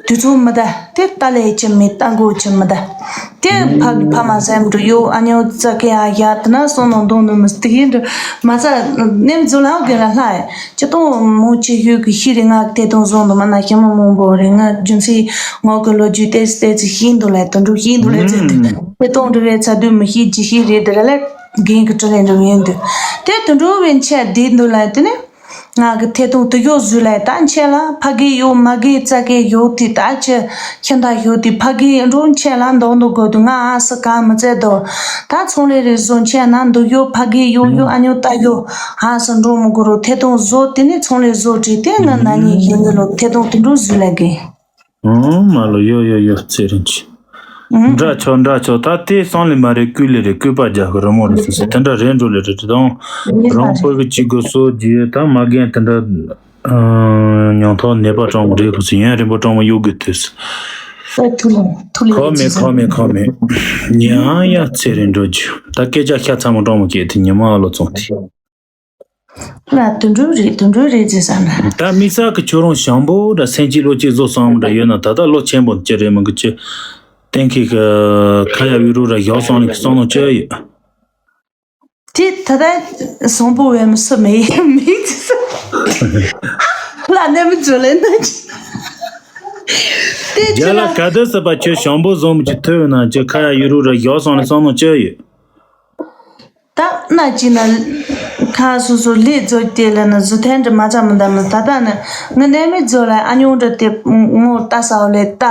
དུས་ཚོད་མི་ད་དེ་ལྟ་ལས་ཆེ་མེད་ལྟ་འགོ་ཆེ་མི་ད་དེ་ཕ་ཕ་མ་སེམས་འགྲོ་ཡོ་ཨ་ཉོ་ཙ་གེ་ཨ་ཡ་དེ་ན་སོང་ནང་འདང་ནི་མི་དེ་གི་འདྲ་མ་ཚ་ནེམ་ཛོ་ལ་གི་ལ་ལྷ་ཡ། སྤྱི་སྟོང་མང་ཆེ་ཤོས་ཀྱི་ཤེས་རིག་ང་ཐད་གཏོང་བཟོ་འདུག་མ་ན་ཞི་མི་མང་པོ་རེད། ང་རྒྱུ་མཚན་ངོ་གི་ལོ་རྒྱུས་ཏེ་ཏེ་ཚི་ཤེས་འདུག་ལ་དོན་འགྲུབ་ཤེས་འདུག་ལ་ཚེ་དུ་ཐད་གཏོང་འབྲི་བའི་ཚ་དུས་མི་ཤེས་ཅི་ཤེས་རེད་དེ་ར་ལ་རྒན་གི་དྲི་ལན་འགྲོ་ཡིན་འདུག་དེ་དོན་འགྲུབ་བའི་ཆ་བསྡད་འདུག་ལ་དེ་ནས་ང་གི་ཐད་གཏོང་དུ་ཡོད་ཟུར་ལ་ད་འཆད་ལ་ཕ་གི་ཡོད་མ་གི་ཙ་གེ་ཡོད་དེ་ད་ཆ་ཁྱེད་ད་ཡོད་དེ་ཕ་གི་འགྲོ་འཆད་ལ་འདོག་འདོག་དགོས་དུ་ང་ཨ་སི་ག་མི་ཚད་དོ། ད་ཚོང་ལས་རེ་བཟོ་མཁན་ན་འདུག་ཡོད་ཕ་གི་ཡོད་ཡོད་ཨ་ཉོ་ལྟ་ཡོད་ཧ་སི་འགྲོ་མི་དགོས་རོ་ཐད་གཏོང་བཟོ་དེ་ནས་ཚོང་ལས་བཟོ་བྲིས་དེ་ང་ན་ནི་ཡིན་ནི་ལོ་ཐད་གཏོང་དེ་འགྲོ་བཟོས་ལ་གི། ཨང་མ་ལོ་ཡོད་ཡོད་ཡོད་ཚེ་རིང་ཆེ། འདྲ་ཆོག་འདྲ་ཆོག་ད་དེ་སང་ལས་མ་རེད་ཀུ་ལས་རེད་ཀུ་པ་རྒྱག་གི་རི་མོ་རེད་ཟེར་ཟེར་དེ་འདྲ་རེད་འགྲོ་ལས་རེད་དེ་དང་རང་པོ་གི་གཅིག་གི་སོ་རྒྱུ་ད་མ་རྒན་དེ་འདྲ། ཨ། ཉང་ཐོག་ནད་པ་གྲོང་མོ་རེད་ཁོ་ཚོ་ཡུན་རིང་པོ་གྲོང་མོ་གཡུག་དགོས་དུས། ཨ་ཐུགས་ལ་ཐུགས་ལ་ཁོ་མེད་ཁོ་མེད་ཁོ་མེད། ཉང་ཡ་ཚེ་རིང་འགྲོ་རྒྱུ་ད་སྐད་ཆ་ཤ་ཚ་མོ་གྲོང་མོ་སྐད་དེ་ཉི་མ་ཨ་ལོ་ཚོང་དེ། ལ་དུད་འགྲོ་རེད་དུད་འགྲོ་རེད་ཅེས་བསམ་ན། ད་དམིགས་བསལ་གྱི་ཁྱོད་རང་ཞང་པོ་འདྲ་སེམས་ཀྱི་བློ་གཅིག་བཟོ་བསམ་འདྲ་ཡོད་ན་ད་ལྟ་བློ་ཆེན་པོ་ཅི་རེད་མི་དགོས་ཅི། གཏན་འཁེལ་གི་ཁ་ཡ་བི་རུ་ར་ཡག་སོང་ནས་སོང་ནོ་ཅི་ཡོད། དེ་ད་ལྟ་བཟང་པོ་བས་མི་སུ་མེད་མིག་ལ་ནས་མི་འཇོ་ལེ་ན་དེ་རྒྱ་ལ་ག་དུས་སྲིད་པ་ཁྱོད་ཞང་པོ་བཟང་མི་གྱི་ཐོས་ན་ཅི་ཁ་ཡ་ཡུ་རུ་ར་ཡོག་སོང་ལ་བསམ་མནོ་ཅི་ཡོད། ད་ན་ཅི་ན་ཁ་སོ་སོ་ལས་རྫོགས་དེ་ལ་ན་བཟོ་ཐན་འདྲི་མ་ཙམ་མི་འདམ་ད་ལྟ་ནི་ངི་ནས་མི་རྫོགས་ལ་ཨ་ཉོང་འདྲི་དེ་ངོ་ལྟ་ས་བ་ལས་ལྟ།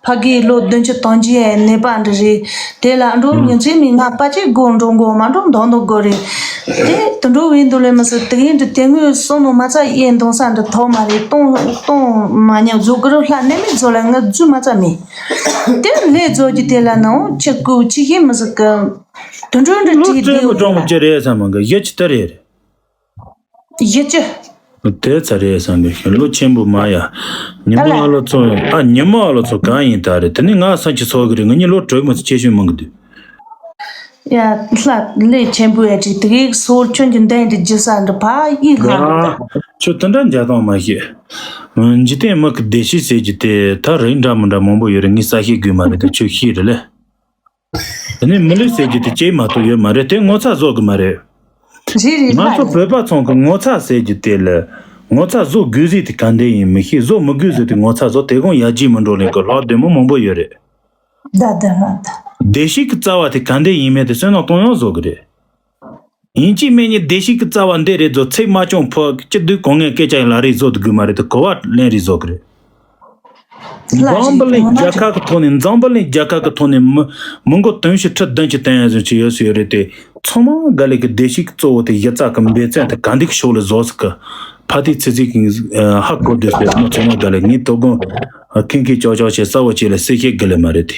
ཕ་གིའི་ལོ་བདུན་ཅུ་དོན་བརྒྱད་ནད་པ་འདི་རེད། དེ་ལ་འགྲོ་ཉིན་མཚན་མིན་ང་པ་ཅིག་དགོ་འགྲོ་དགོ་མ་འགྲོ་མདོག་མདོག་དགོ་རེད། དེ་དུ་འགྲོ་བའི་འདུག་ལས་མི་སྲིད་དེ་ཡིན་དུ་དེ་ངོས་སོང་ནོ་མ་ཚ་ཡེ་འདོང་ས་འདི་ཐོག་མ་རེད། གཏོང་གཏོང་མ་ཉམས་བཟོ་དགོ་རུ་ལྷ་ནད་མེད་བཟོ་ལ་ང་རྫུ་མ་ཚ་མེད། དེ་ལས་བཟོ་རྒྱུ་དེ་ལ་ནང་ཆི་ཀུ་ཆི་ཤེས་མི་སྲིད་གི་དུ་འགྲོ་འདྲི་ལོ་ཅིག་བཙན་དེ་པོ་ཀྲོང་མོ་ཅི་རེད་ས་མང་གི་ཡ་ཅི་ལྟར་རེད། ཡི་ཅི། དེ་ཚ་རེད་བསམ་གི་ལོ་ཆེན་པོ་མ་ཡ། ཉི་མ་ཨ་ལོ་ཚོ་ཨ་ཉི་མ་ཨ་ལོ་ཚོ་གང་ཡིན་ད་རེད་དེ་ནི་ང་སང་ཁྱི་ཚོགས་གི་རེད་ང་གཉིས་ལོ་དྲུག་མ་ཚོ་ཆེ་ཤོས་མང་གི་འདུག་ཡ་ལྷ་ལས་ཆེན་པོ་ཡ་ཅིག་དེ་གའི་སོར་ཁྱོད་ཀྱི་འདན་དེ་རྒྱུ་ས་འདི་ཕ་ཡི་ལྷ་རེད། ཁྱོད་དེ་འདྲ་འཇའ་ཐང་མ་ཤེས། འཇིག་རྟེན་མི་གི་བདེ་སྐྱིད་ཟེར་རྒྱུ་དེ་ད་རིགས་འདྲ་མི་འདྲ་མང་པོ་ཡོད་རེད་ངས་ས་ཤེས་དགོས་མ་རེད་དེ་ཁྱོད་ཤེས་རེད་ལེ། དེ་ནས་མི་ལུས་ཟེར་རྒྱུ་དེ་སྐྱེས་མ་གཏོགས་ཡོད་མ་རེད་དེ་ངོ་ཚ་བཟོ་གི་མ་རེད། རེད་རེད་ང་ཚོ་ལྷ་རེད། བོད་པ་ཚང་གི་ངོ་ཚ་ཟེར་རྒྱུ་དེ་ལ་ངོ་ཚ་བཟོ་དགོས་ཟེར་དེ་ག་འདྲ་ཡིན་མི་ཤེས་བཟོ་མི་དགོས་ཟེར་དེ་ངོ་ཚ་བཟོ་དེ་གང་ཡར་རྒྱས་མི་འགྲོ་ལེ་གི་ལྷག་བདེ་མོ་མང་པོ་ཡོད་རེད། ད་ད་ལ་ད། བདེ་སྐྱིད་ཀྱི་རྩ་བ་དེ་ག་འདྲ་ཡིན་མེད་དེ་བསོད་ནམས་གཏོང་ཡང་བཟོ་གི་རེད། ཡིན་གཅིག་མིན་གཉིས་བདེ་སྐྱིད་ཀྱི་རྩ་བ་འདི་རེད་བཟོ་ཚིག་མ་སྐྱོང་ཕོ་སྐྱིད་སྡུག་གང་ངན་སྐད་ཆ་ཡིན་ལ་རེད་བཟོ་དགོས་མ་རེད་དེ་གོ་བ་ལེན་རེད་བཟོ་གི་རེད། ལ་འཛམ་བུ་གླིང་རྒྱལ་ཁབ་ཀྱི་ཐོག་ནས་འཛམ་བུ་གླིང་རྒྱལ་ཁབ་ཀྱི་ཐོག་ནས་མི་མི་མགོ་དུང་ཕྱུར་ཁྲི་བདུན་ཅུ་བཏོན་ཡ་བཟོ་ཆེ་ཡོད་སུ་ཡོད་རེད་དེ། ཚང་མ་ག་ལེ་གི་བདེ་སྐྱིད་གཙོ་བོ་དེ་ཡི་ཙག་གི་འབད་བརྩོན་དེ་ག་འདི་གི་ཕྱོགས་ལ་བཟོ་ཟིག་གི་ཕ་དེ་ཚེ་ཚེ་གི་ཧ་གོ་བསྡད་སོ་མི་ཚང་མ་ག་ལེ་ངའི་དོ་དགོང་ཁེངས་ཁེངས་ཅོག་ཅོག་བྱས་ས་བོ་ཆེ་ལ་སེ་ཤེས་གི་ལེ་མ་རེད་དེ།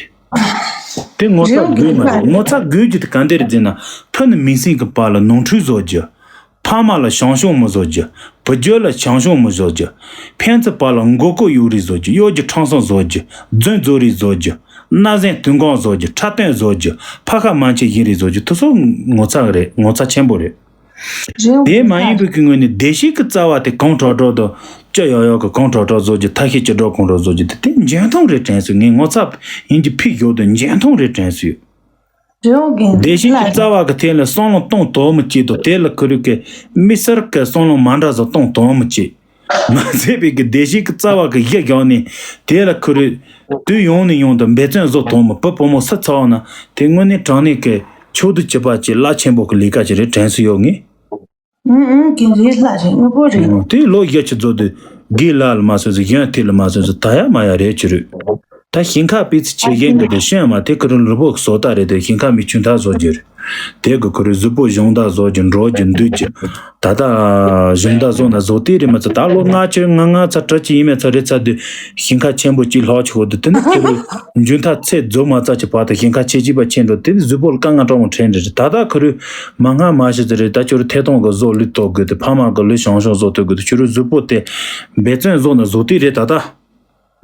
དེ་ངོ་ཚ་དགོས་མ་རེད། ངོ་ཚ་དགོས་རྒྱུ་དེ་ག་འདི་རེད་ཟེར་ན་ཕུ་ནུ་མིང་སྲིང་གི་བར་ལ་ནོར་འཁྲུལ་བཟོ་རྒྱུ། ཕ་མ་ལ་བྱང་ཆུང་མི་བཟོ་རྒྱུ། བུ་རྒྱུད་ལ་བྱང་ཆུང་མི་བཟོ་རྒྱུ། ཕན་ཚུན་བར་ལ་མགོ་སྐོར་གཡུག་རེས་བཟོ་རྒྱུ། གཡོ་སྒྱུ་ཁྲམ་གསུམ་བཟོ་རྒྱུ། རྫུན་བཟོ་རེས་བཟོ་རྒྱུ། མནའ་ཟན་དུན་གང་བཟོ་རྒྱུ། འཁྲབ་སྟོན་བཟོ་རྒྱུ། ཕ་ཁ་མ་ཆེ་ཡིན་རེས་བཟོ་རྒྱུ་དེ་ཚོ་ངོ་ཚ་རེད། ངོ་ཚ་ཆེན་པོ་རེད། རེད་དེ་མ་ཡིན་པའི་གི་ངོས་ནས་བདེ་སྐྱིད་ཀྱི་རྩ་བ་དེ་གང་དྲག་དྲག་དང་སྐྱི་གཡག་གཡག་གི་གང་དྲག་དྲག་བཟོ་རྒྱུ་ཐ་ཤལ་སྐྱི་གྲགས་གང་དྲག་བཟོ་རྒྱུ་དེ་དེ་འཇོན་ཐང་རེད་དྲན་སོང་། ངས་ངོ་ཚ་ཡིན་གྱི་ཕིག་ཡོད་དུ་འཇོན་ཐང་རེད་དྲན་སོང་། རེད་འོང་གི་བདེ་སྐྱིད་ཀྱི་རྩ་བ་གི་ཐད་ལ་བསམ་བློ་གཏོང་དོགས་མི་བྱེད་དོ། དེ་ལ་ཁུ་རུ་གི་མི་སེར་གི་བསམ་བློ་མ་འདྲ་བཟོ་གཏོང་དོགས་མི་བྱེད། མ་ཚད་པའི་གི་བདེ་སྐྱིད་ཀྱི་རྩ་བ་གི་གཞི་བཞག་ནས་དེ་ལ་ཁུ་རུ་དུས་ཡོང་ནས་ཡོང་དུ་འབད་བརྩོན་བཟོ་དོགས་མི་བུ་བུ་མོ་སུ་ཚ་བ་ན་དེ་དངོས་གནས་དྲང་གནས་ཀྱི་ཕྱོགས་བསྡུས་བྱེད་པ་ཅིག་རླབས་ཆེན་པོ་གི་ལས་ཀ་ཅིག་རེད་དྲན་སུ་ཡོད་ངེས། ཨུང་ཨུང་གི་རེད་ལྷ་རེད་དངོས་པོ་རེད། དེ་ལོ་བརྒྱད་ཅུ་རྫོགས་དུས་དགེ་ལ་ལ་མ་སོན་སུ་གཞན་ཐེ་ལ་མ་སོན་སུ་ད་ཡ་མ་ཡ་རེད་ཅི་རུ། ད་ཞིང་ཁ་སྤེལ་ཚེ་ཆེ་ཞན་གི་དེ་ཤོན་མ་དེ་ཁུ་རུ་ལུ་བོ་གི་བཟོ་ལྟ་རེད་དེ་ཞིང་ཁ་མི་ཆུན་ཐག་བཟོ་རྒྱུ་རེད། དེ་གི་ཁུ་རུ་གཟུགས་པོ་གཞུང་ད་བཟོ་རྒྱུ་འགྲོ་རྒྱུ་འདུག་རྒྱུ། ད་ལྟ་གཞུང་ད་བཟོ་ན་བཟོ་དེ་རེད་མ་ཚད་ད་ལོ་ལྔ་ཆུ་ལྔ་ལྔ་ཚ་དྲུག་ཅུ་ཡིན་མེད་ཚ་རེད་ཚ་དུས་ཞིང་ཁ་ཆེན་པོ་གཅིག་ལྷག་ཆུ་ཁོ་དུ་དེ་ནི་ཁུ་རུ་འཇུན་ཐག་ཚེ་རྫོགས་མ་ཚ་ཆུ་བར་དུ་ཞིང་ཁ་ཆེ་ཆེ་བ་ཆེན་འགྲོ་དེ་ནི་གཟུགས་པོ་ལ་དཀའ་ངལ་གྲང་མོ་ཕྲན་རེད་ད་ད་ཁུ་རུ། མ་སྔ་མ་ཞིག་ཟེར་རེད་ད་ཁྱོད་རུ་ཐད་གཏོང་གི་བཟོ་ལུས་གཏོད་དགོས་དེ་ཕ་མ་གི་ལུས་བྱང་ཤོང་བཟོ་གཏོད་དགོས་དེ་ཁྱོད་རུ་གཟུགས་པོ་དེ་འབད་བརྩོན་བཟོ་ན་བཟོ་དེ་རེད་ད་ད།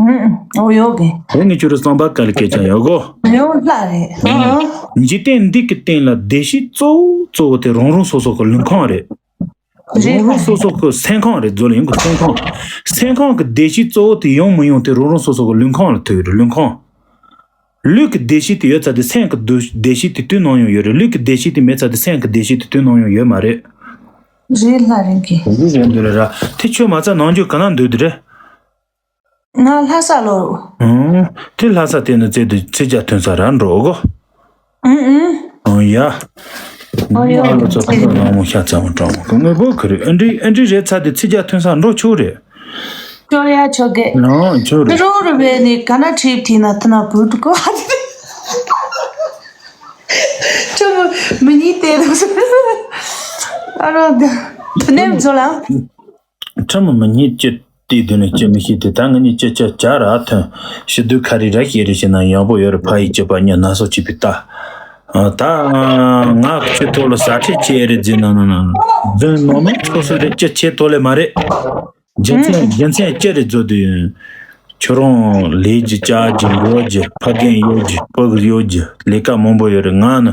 ཨུམ་ཨོ་ཡོད་གི། འོ་ངས་ཁྱོད་རུ་བསམ་པ་དཀའ་ལས་སྐད་ཆ་ཡོད་གོ། ཡོད་ལྷ་རེད། ཨང་། འཇིག་རྟེན་འདི་གི་སྟེང་ལ་བདེ་སྐྱིད་གཙོ་བོ་གཙོ་བོ་དེ་རང་རང་སོ་སོ་གི་ལུས་ཁམས་རེད། རེད་རང་རང་སོ་སོ་གི་སེམས་ཁམས་རེད་རྫོ་ལ་ཡོང་གི་སེམས་ཁམས། སེམས་ཁམས་གི་བདེ་སྐྱིད་གཙོ་བོ་དེ་ཡོང་མི་ཡོང་དེ་རང་རང་སོ་སོ་གི་ལུས་ཁམས་ལ་ཐུག་ཡོད་རེད་ལུས་ཁམས། ལུས་ཀྱི་བདེ་སྐྱིད་དེ་ཡོད་ཚ་དེ་སེམས་ཀྱི་བདུ་བདེ་སྐྱིད་དེ་དུས་ནམ་ཡང་ཡོད་རེད། ལུས་ཀྱི་བདེ་སྐྱིད་དེ་མེད་ཚ་དེ་སེམས་ཀྱི་བདེ་སྐྱིད་དེ་དུས་ནམ་ཡང་ཡོད་མ་རེད། རེད་ལྷ་རེད་གི། དེ་འདྲ་རེད་འདུག་ལ་ར་དེ་ཁྱོད་མ་ཚ་ནང་རྒྱུ་ག་ན་འདུག་དེ་རེད། ང་ལྷ་ས་ལོ། ཨང་། དེ་ལྷ་ས་དེ་ནི་བཙལ་དུ་ཚེ་རྒྱ་ཐོན་ས་ར་འགྲོ་གོ། ཨང་ཨང་། ཨང་ཡ། ཨོ་ཡ། ཨ་ལོ་ཚ་ཁ་ནང་མོ་ཤ་ཚ་མོ་གྲང་མོ་གི་དངོས་པོ་ཁུ་རེད། ཨ་འདྲི་ཨ་འདྲི་རེད་ཚ་དེ་ཚེ་རྒྱ་ཐོན་ས་འགྲོ་ཆོག་རེད། ཆོག་ཡ་ཆོག་གི། ཨང་ཆོག་རེད། ཏི་རོ་རུ་བས་ནི་ག་ན་ཁྲིབ་ཐི་ན་ཐི་ན་བུ་དྲུག་གོ། ཁྲིམས་མི་ཉིད་དེ་རུ་ཨ་རོ་དེ་ནེམ་ཚོ་ལ། ཁྲིམས་མི་ཉིད་ཀྱི་དེའི་དོན་ནི་ཅི་མི་ཤེས་ཏེ་ད་ང་གཉིས་ཅི་ཅི་བྱ་ར་ཐོན་ཞི་དུས་ཁ་རི་ར་ཤེས་རེ་བྱེད་ན་ཡག་པོ་ཡོད་རེད། ཕ་ཡི་སྐྱེས་པ་གཉིས་སྣ་ཚོགས་བྱེད་པའི་རྟ། ད་ང་ཁྱོད་ཐོག་ལ་ཟ་ཁྲེལ་བྱེད་རེད་ཟེར་ན་ན་ན་རྫུན་ནོར་མེད་ཆོག་སོ་རེད། ཅི་བྱེད་ཐོག་ལས་མ་རེད། རྒྱུ་མཚན་རྒྱུ་མཚན་ཅི་རེད་བཟོ་དུས། ཁྱོད་རང་ལས་ཀྱི་བྱ་རྒྱུ་འགྲོ་རྒྱུ་ཕ་རྒན་གཡོག་རྒྱུ་ཕ་གི་གཡོག་རྒྱུ་ལས་ཀ་མང་པོ་ཡོད་རེད། ང་ནི་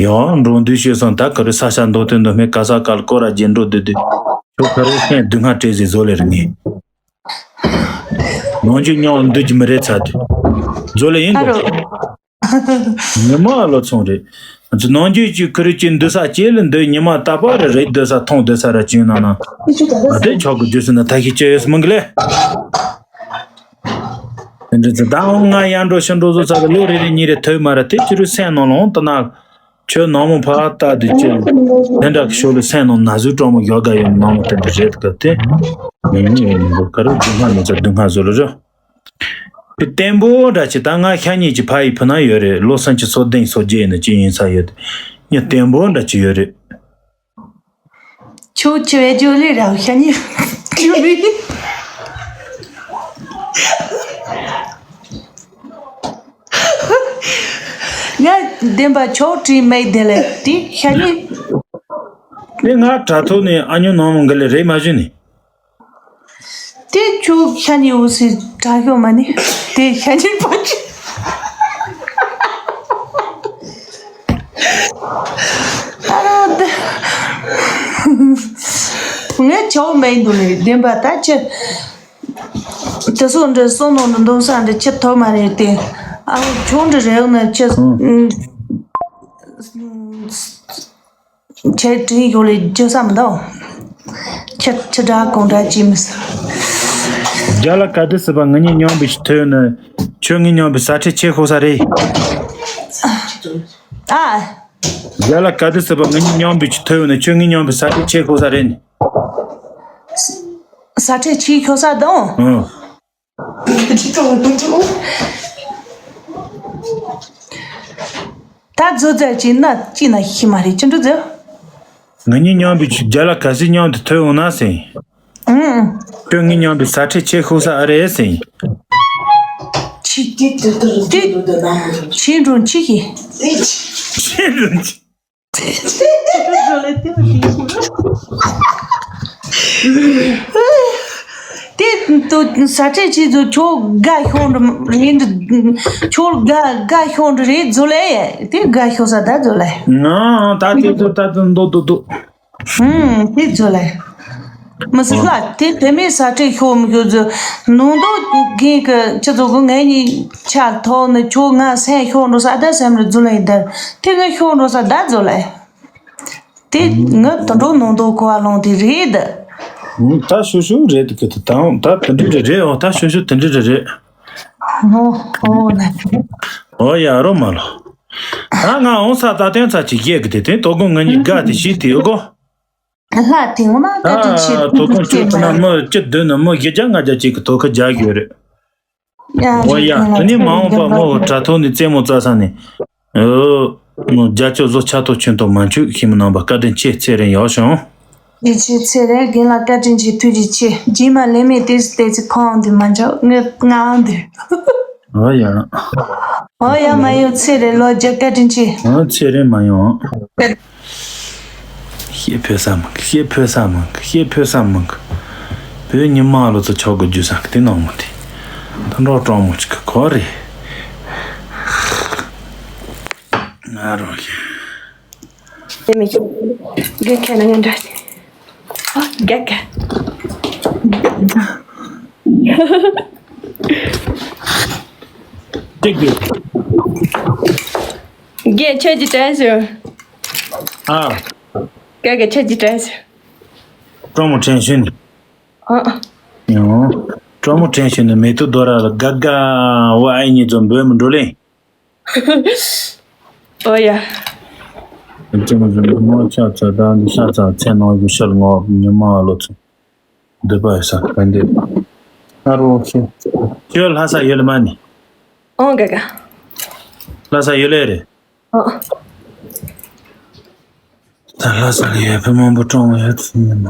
ཡང་འགྲོ་འདུག་ཤོད་སོང་ད་ག་རེ་ས་ཆ་མདོ་དོན་མདོ་སྨད་ག་ས་ག་ལ་སྐོར་ར་རྒྱན་འགྲོ་སྡོད་དུས་ཁྱོད་ག་རེ་ཤེས་སྡུག་བསྔལ་སྤྲད་ཟིག་བཟོ་ལེ་རེད་ངས། ནང་ཆུ་ཉོག་འདུག་གི་མི་རེད་ཚ་དུས་བཟོ་ལེ་ཡིན་གོ། ཉི་མ་ལོ་ཚོང་རེད། ང་ཚོ་ནང་རྒྱུད་ཀྱི་ཁུ་རུ་ཅི་འདུ་ས་ཅི་ལ་འདུ། ཉི་མ་རྟག་པར་རེད་འདུ་ས་མཐོང་འདུ་ས་ར་ཅི་ཡོད་ན་ན། ང་དེ་ཆོག་གི་རྒྱུ་སུ་ན་ད་ཤི་ཅི་ཡོད་སུ་མང་གི་ལེ། དེ་འདྲ་ཚེ་ད་འོང་ང་ཡར་འགྲོ་ཕྱིར་འགྲོ་བཟོ་ས་གི་ལོ་རེ་རེ་གཉིས་རེ་ཐོས་མ་ར་དེ་ཅི་རུ་སེམས་ནང་ལོང་ད་ན། ཁྱོད་ནང་མོ་ཕ་ལྟ་དུ་ཅི་དེ་འདྲ་གི་ཤོ་ལོ་སེམས་ནང་ན་ཟུག་གྲོག་མོ་ཡོ་ག་ཡོད་ནང་མོ་དེ་འདྲ་རེད་གི་དེ། ངེད་གཉིས་ཡོད་ནི་འགོ་ག་རུ་སྡུག་བསྔལ་མི་ཚ་སྡུག་བསྔལ་བཟོ་ལོ་རོ། དེ་བརྟན་པོ་འདྲ་ཅི་ད་ང་ཤ་ཉེ་ཅི་ཕ་ཡི་ཕུ་ན་ཡོད་རེད། ལོ་སུམ་ཅུ་སོ་བདུན་སོ་བརྒྱད་ནི་ཅི་ཡིན་ས་ཡོད་དེ། ཉི་བརྟན་པོ་འདྲ་ཅི་ཡོད་རེད། ཁྱོད་ཆེ་བའི་ཇོ་ལི་ར་ཤ་ཉེ་ཇོ་ལི། ང་བདེན་པ་ཆོག་བྲིས་མེད་དེ་ལས་དེ་ཤ་ཉེ། དེ་ང་དྲ་ཐོག་ནས་ཨ་ཉོ་ནང་མོ་འགའ་ལས་རེད་མ་ཞུ་ནི། དེ་ཁྱོད་ཤ་ཉེ་འུ་སི་དྲ་ཤོག་མ་ནི་དེ་ཤ་ཉེ་པ་ཅི། ཨ་རོ་དེ་ངས་ཆོག་མེད་འདུག་ལས་བདེན་པ་ད་ཅི། དེ་སོགས་འདྲ་སོང་ནང་དུ་འདུག་ས་འདྲ་ཁྱི་ཐོག་མ་རེད་དེ། ཨ་ཁྱོད་འདྲ་རེད་ན་ཁྱི། ཨང་། ཁྱི་དྲིན་ཡོད་ལས་རྒྱུ་ས་མི་འདུག་ཁྱི་ཁྱི་འདྲ་གང་འདྲ་ཅི་མི་ས། རྒྱ་ལ་ག་དུས་སྲིད་པ་ང་གཉིས་མཉམ་པའི་ཞིག་ཐོས་ནས་ཁྱོད་ངའི་མཉམ་པའི་ས་ཁྲའི་ཆེ་ཤོས་ས་རེད། ཨ། རྒྱ་ལ་ག་དུས་སྲིད་པ་ང་གཉིས་མཉམ་པའི་ཞིག་ཐོས་ནས་ཁྱོད་ངའི་མཉམ་པའི་ས་ཁྲའི་ཆེ་ཤོས་ས་རེད་ནི། ས་ཁྲའི་ཆེ་ཤོས་ས་དང་། ཨང་། ད་རྫོ་རྫ་ཅི་ན་ཅི་ན་ཤི་མ་རེད་ཅི་འགྲོ་རྫོ། ང་གཉིས་མཉམ་པའི་ཆུ་རྒྱ་ལ་ག་སྲིད་མཉམ་དུ་ཐོན་འོང་ན་ཟིན། ཨང་། ཁྱོད་ངའི་མཉམ་པའི་ས་ཁྲའི་ཆེ་ཤོས་ས་ཨ་རེད་ཟིན། ཆི་ཏི་ཏི་ཏི་ཏི་ཏི་ཏི་ན་ཆི་འགྲོ་ཆི་ཤི། ཆི་འགྲོ་ཆི། དེ་དུ་ས་ཆ་ཆེ་ཚོ་ཁྱོད་དགའ་ཤོང་འདྲ་རེད། ཁྱོད་དགའ་དགའ་ཤོང་འདྲ་རེད་ཛོ་ལེ། དེ་དགའ་ཤོ་ས་ད་ཛོ་ལེ། ང་ད་དེ་ཚོ་ད་དུ་འདོ་དུ་དུ། ཧུམ་དེ་ཛོ་ལེ། མི་སྲིད་ལ་དེ་དེ་མེད་ས་ཁྲའི་ཤོ་མི་ཤོ་ཛོ། ནང་དུ་རྒན་གི་ཁྱི་ཚོ་གི་ངའི་གཉིས་ཆ་ཐོག་ནས་ཁྱོད་ང་སེམས་ཤོ་འགྲོ་ས་ད་སེམས་རེད་ཛོ་ལེ་ཡིན་ད། དེ་ང་ཤོ་འགྲོ་ས་ད་ཛོ་ལེ། དེ་ངའི་དུད་འགྲོ་ནང་དུ་གོ་བ་ལོང་དེ་རེད། ད་ཤོ་ཤོ་རེད་གི་དེ་དང་ད་དེ་འདྲ་རེད་རེད། འོ་ད་ཤོ་ཤོ་དེ་འདྲ་རེད་རེད། ཨོ་ཨོ་ན། ཨོ་ཡ་རོ་མ་ལོ། ད་ང་འོང་ས་ད་དོན་ཚ་ཅིག་བཤད་གི་དེ་དེ་དོ་དགོང་ང་གཉིས་དགའ་དེ་ཤི་དེ་ཨོ་གོ། ལྷ་དེ་ངོ་མ་བཀའ་དྲིན་ཆེ། ད་དོ་དགོང་ཆུ་ཐུ་ན་མི་བཅུ་བདུན་ནི་མི་བཞི་བརྒྱ་ལྔ་བརྒྱ་ཅིག་གི་དོ་ཁ་རྒྱག་རྒྱུ་རེད། ཨོ་ཡ་དེ་ནི་མ་འོངས་པ་མོ་དྲ་ཐོག་ནས་རྩེད་མོ་རྩེ་ས་ནས། ཨོ། རྒྱ་ཆོས་བཟོ་ཆ་ཐོག་ཆུན་ཐོག་མ་འཆུག་ཤི་མི་རྣམ་པ་བཀའ་དྲིན་ཆེ་ཚེ་རིང་ཡག་བྱུང་། ཡིད་ཆེས་ཚེ་རིང་རྒན་ལགས་བཀའ་དྲིན་ཆེ་ཐུགས་རྗེ་ཆེ། རྗེས་མ་ལས་མེད་ཏེ་སི་ཏེ་ཙི་ཁོང་འདི་མ་འཇོག་ངས་ང་འདི། ཨོ་ཡ། ཨོ་ཡ་མ་ཡོང་ཚེ་རིང་ལོ་རྒྱ་བཀའ་དྲིན་ཆེ། ཨོ་ཚེ་རིང་མ་ཡོང་། ཤེས་ཕོད་ས་མང་གི་ཤེས་ཕོད་ས་མང་གི་ཤེས་ཕོད་ས་མང་གི་བོད་ཉི་མ་ལོ་ཚོ་ཆོག་གི་རྒྱུ་ས་གི་དེ་ནང་མོ་དེ་ད་འགྲོ་སྤྲང་མོ་ཅིག་གི་གོ་རེད། ང་རོ་ཡ། དེ་མི་ཤེས། དགེ་ཁེ་ན་ངན་འདྲ་ཞིག་ཨ་དགེ་ཁེ། ཏིག་ཏིག་དགེ་ཁྱོད་ཀྱི་དྲན་ཞུ། ཨ། དགེ་དགེ་ཁྱོད་ཀྱི་དྲན་ཞུ། སྤྲང་མོ་དྲན་ཞུ་ནི། ཨ། ཡང་། སྤྲང་མོ་དྲན་ཞུ་ནི་མེ་ཏོག་རྡོ་ར་ལ་དགའ་དགའ་བ་ཨེ་ཉིད་ཚོ་འབོད་མི་འགྲོ་ལེ། ཨོ་ཡ། ཅི་མ་ཟིན་མོ་ཆ་ཚ་དང་འདི་ཤ་ཚ་ཚེ་ནང་གི་ཤར་ངོ་ཉི་མ་ལོ་ཚོ། འདོད་པ་ཡོད་ས་ག་འདི། ཨ་རོ་ཤི། ཁྱོད་ལྷ་ས་ཡོད་ལ་མ་ནི། ཨོ་ག་ག་ལྷ་ས་ཡོད་ལེ་རེད། ཨོ། ད་ལྷ་ས་ལ་ཡོད་པའི་མང་པོ་སྤྲང་བ་ཡོད་ཚུལ་ཉི་མ།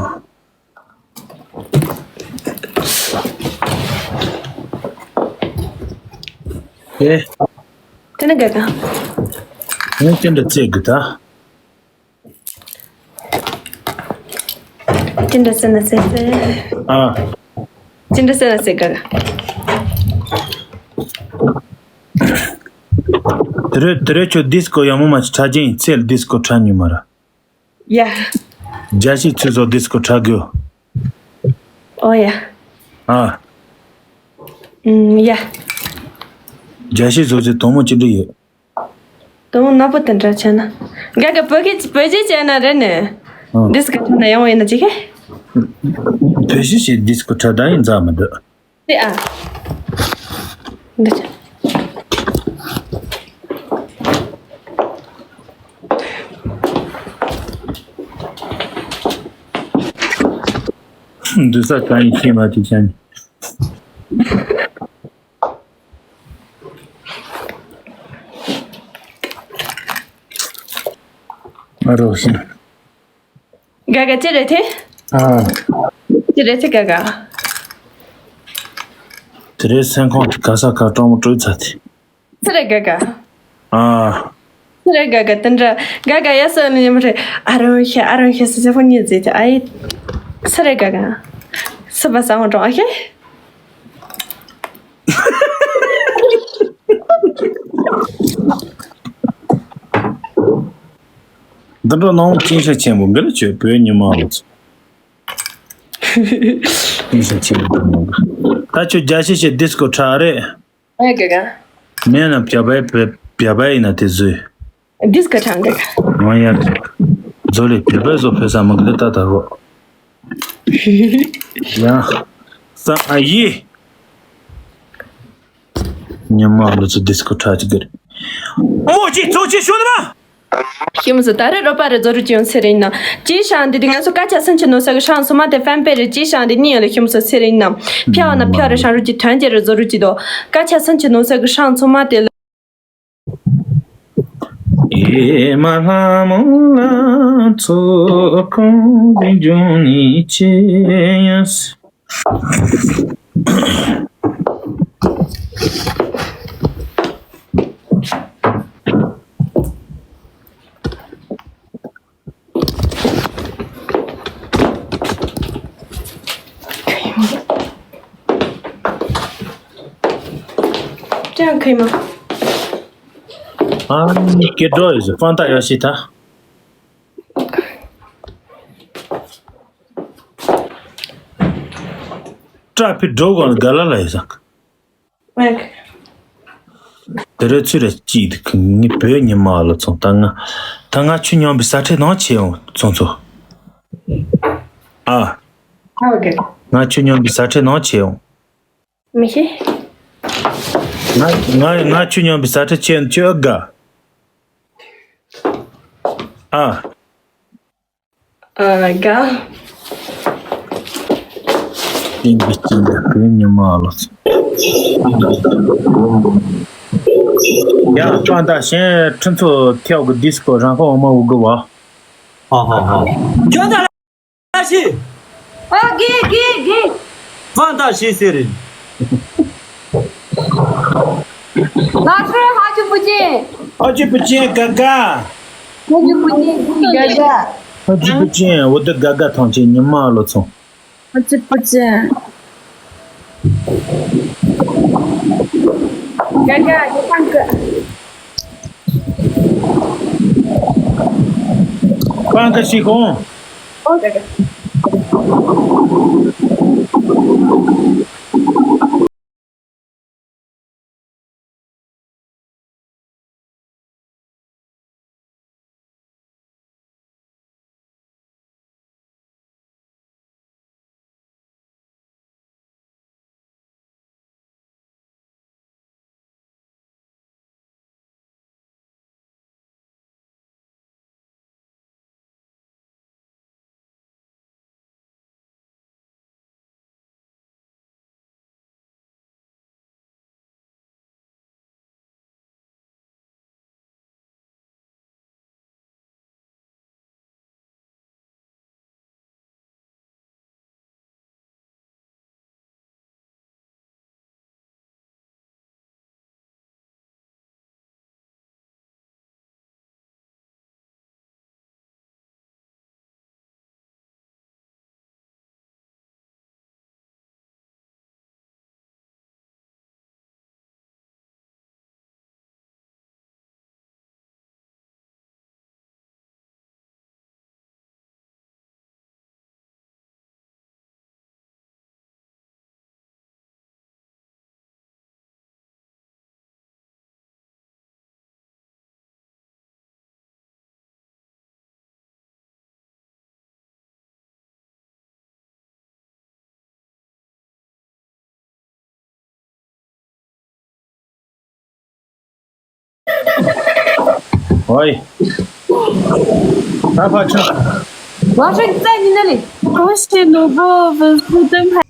ཨེ། དེ་ནི་ག་ག་ངས་ཅི་འདྲ་བྱེད་དགོས་ད། ཅི་འདྲ་ཟེར་ན་ཟེར་ཟེར། ཨ། ཅི་འདྲ་ཟེར་ན་ཟེར་ག་ག་དེ་རེད་དེ་རེད་ཁྱོད་ཌི་སི་ཀོ་ཡག་མོ་མ་ཅིག་འཁྲབ་ཀྱིན་ཡིན། ཚེ་ལ་ཌི་སི་ཀོ་འཁྲབ་མྱོང་མ་ར། ཡ། རྒྱལ་སྤྱིའི་ཚུལ་བཟོ་ཌི་སི་ཀོ་འཁྲབ་དགོས། ཨོ་ཡ། ཨ། ཨུམ་ཡ། རྒྱལ་སྤྱིའི་བཟོ་ཚེ་དོག་མོ་ཅི་འདྲ་ཡོད། དུང་ནག་པོ་དེ་འདྲ་བྱས་ན། དགའ་དགའ་བོད་སྐད་བོད་སྐད་བྱས་ན་རེད་ནས། ཨང་། ཌིས་ཀོ་ཁྲ་ན་ཡོང་བ་ཡིན་ན་ཅི་ཁེ། བོད་གཞས་ཞིག་ཌིས་ཀོ་ཁྲ་ད་ཡིན་མཛའ་མི་འདུག་དེ་ཨ། འདི་ཆ། འདུག་ས་གང་ཡིན་ཤེས་མ་ཐུབ་ཀྱང་། ཨ་རོགས་ཤིང་། དགའ་དགའ་ཅི་རེད་དེ། ཨ། ཅི་རེད་དེ་དགའ་དགའ། དེ་རེད། སེམས་ཁོང་གི་ག་ས་ག་སྤྲང་མོ་སྤྲོད་ཚར་དེ། ཅི་རེད་དགའ་དགའ། ཨ། ཅི་རེད་དགའ་དགའ་དེ་འདྲ། དགའ་དགའ་ཡ་སོ་ནི་ཉམས་རེད། ཨ་རོན་ཤ་ཨ་རོན་ཤ་སི་སི་ཕོ་ཉི་ཟེ་ཅི་ཨ་ཡི། ཅི་རེད་དགའ་དགའ། སི་པ་ས་ཧོ་ཀྲོང་ཨ་ཤེ། འདི་འདྲ་ནང་སྐྱིན་ཤ་ཆེན་པོ་འགི་ལ་ཆོས་བོད་ཉི་མ་ལ་ཚོ། སྐྱིན་ཤ་ཆེན་པོ་འགི་ད་ཆོས་རྒྱ་ཤེ་ཤེ་ཌིས་ཀོ་ཁྲ་རེད། ཨེ་ག་ག་མེད་ན་བྱ་བའི་བྱ་བའི་ཡིན་ན་དེ་བཟོས། ཌིས་ཀོ་ཁྲ་འགི་ག་ང་ཡར་བཟོ་ལས་བྱ་བའི་བཟོ་ཕེ་ས་མ་གི་ལ་ད་ད་རོ། ཡང་ས་ཨ་ཡི། ཉི་མ་ལོ་ཚོ་ཌིས་ཀོ་ཁྲ་ཅིག་གི་རེད། མོ་ཅིག་ཚོ་ཅིག་ཤོད་མ། ཤི་མོ་ཚོ་ད་རེས་རོ་པ་རེ་རྫོ་རུ་ཅི་ཡོང་ཚེ་རིང་ན། ཅི་ཤང་འདི་དེ་ང་ཚོ་སྐད་ཆ་སུན་ཆི་ནོ་ས་གི་ཤང་སུ་མ་དེ་ཕན་པེ་རེ་ཅི་ཤང་འདི་ནི་ཡང་ལ་ཤི་མོ་ཚོ་ཚེ་རིང་ན། ཕྱ་བ་ན་ཕྱ་རེ་ཤང་རུ་ཅི་ཐོན་ཅེ་རེ་རྫོ་རུ་ཅི་དོ། སྐད་ཆ་སུན་ཆི་ནོ་ས་གི་ཤང་སུ་མ་དེ་ལ། ཨེ་མ་ལྷ་མོ་ལ་ཚོ་ཁོང་དེ་འབྱུང་ནི་ཆེ་ཡང་། ཅང་ཁེ་མ། ཨ་ནི་སྐད་སྒྲོག་ཡོད་ཟེར་ཕན་ཐག་ཡོད་ཤི་ད། ཏྲ་ཕི་འགྲོ་གོ་ག་ལ་ལ་ཡོད་ཟེར། དེ་རེད་ཚུལ་རེད་ཅིག་ངའི་བོད་ཉི་མ་ལ་ཚོང་ད་ང་ད་ང་ཆུ་སྙོམས་པའི་ས་ཁྲའི་ནང་ཆེ་ཡོང་ཚོང་ཚོ། ཨ། ཨ་ཨོ་ཀེ། ང་ཆུ་སྙོམས་པའི་ས་ཁྲའི་ནང་ཆེ་ཡོང་། མི་ཤེས། ང་ང་ང་ཆུ་སྙོམས་པའི་ས་ཁྲའི་ཆེ་ཡོང་ཆེ་ཡོང་དགའ། ཨ། ཨ་དགའ། ཏིང་གི་ཅིང་གི་བོད་ཉི་མ་ལོ། ཡང་ཀང་ད་གཞན་ཁྲིན་ཚོ་ཐེའུ་གི་ཌིས་ཀོ་རང་ཁོ་འོ་མ་འུ་གི་བ། ཧ་ཧ་ཧ། ཁྱོད་ད་ལ་ཤི། ཨ་དགེ་དགེ་དགེ། ཕན་ཐག་ཤི་ཟེར་རེད། ལགས་སོ་ཧ་ཅི་པུ་ཅན། ཧ་ཅི་པུ་ཅན་དགའ་དགའ། ཧ་ཅི་པུ་ཅན་དགའ་དགའ། ཧ་ཅི་པུ་ཅན་འོ་དེ་དགའ་དགའ་ཐང་ཆེན་ཉི་མ་ལོ་ཚོང་། ཨ་ཙི་པུ་ཅན། དགའ་དགའ་དགའ་ཐང་གི། ཀང་ཀ་ཤི་ཁོང་། ཨོ་དགའ་དགའ། ཨོའི། ད་ཕར་ཕྱོགས། 我要去载你那里。恭喜主播粉丝灯牌。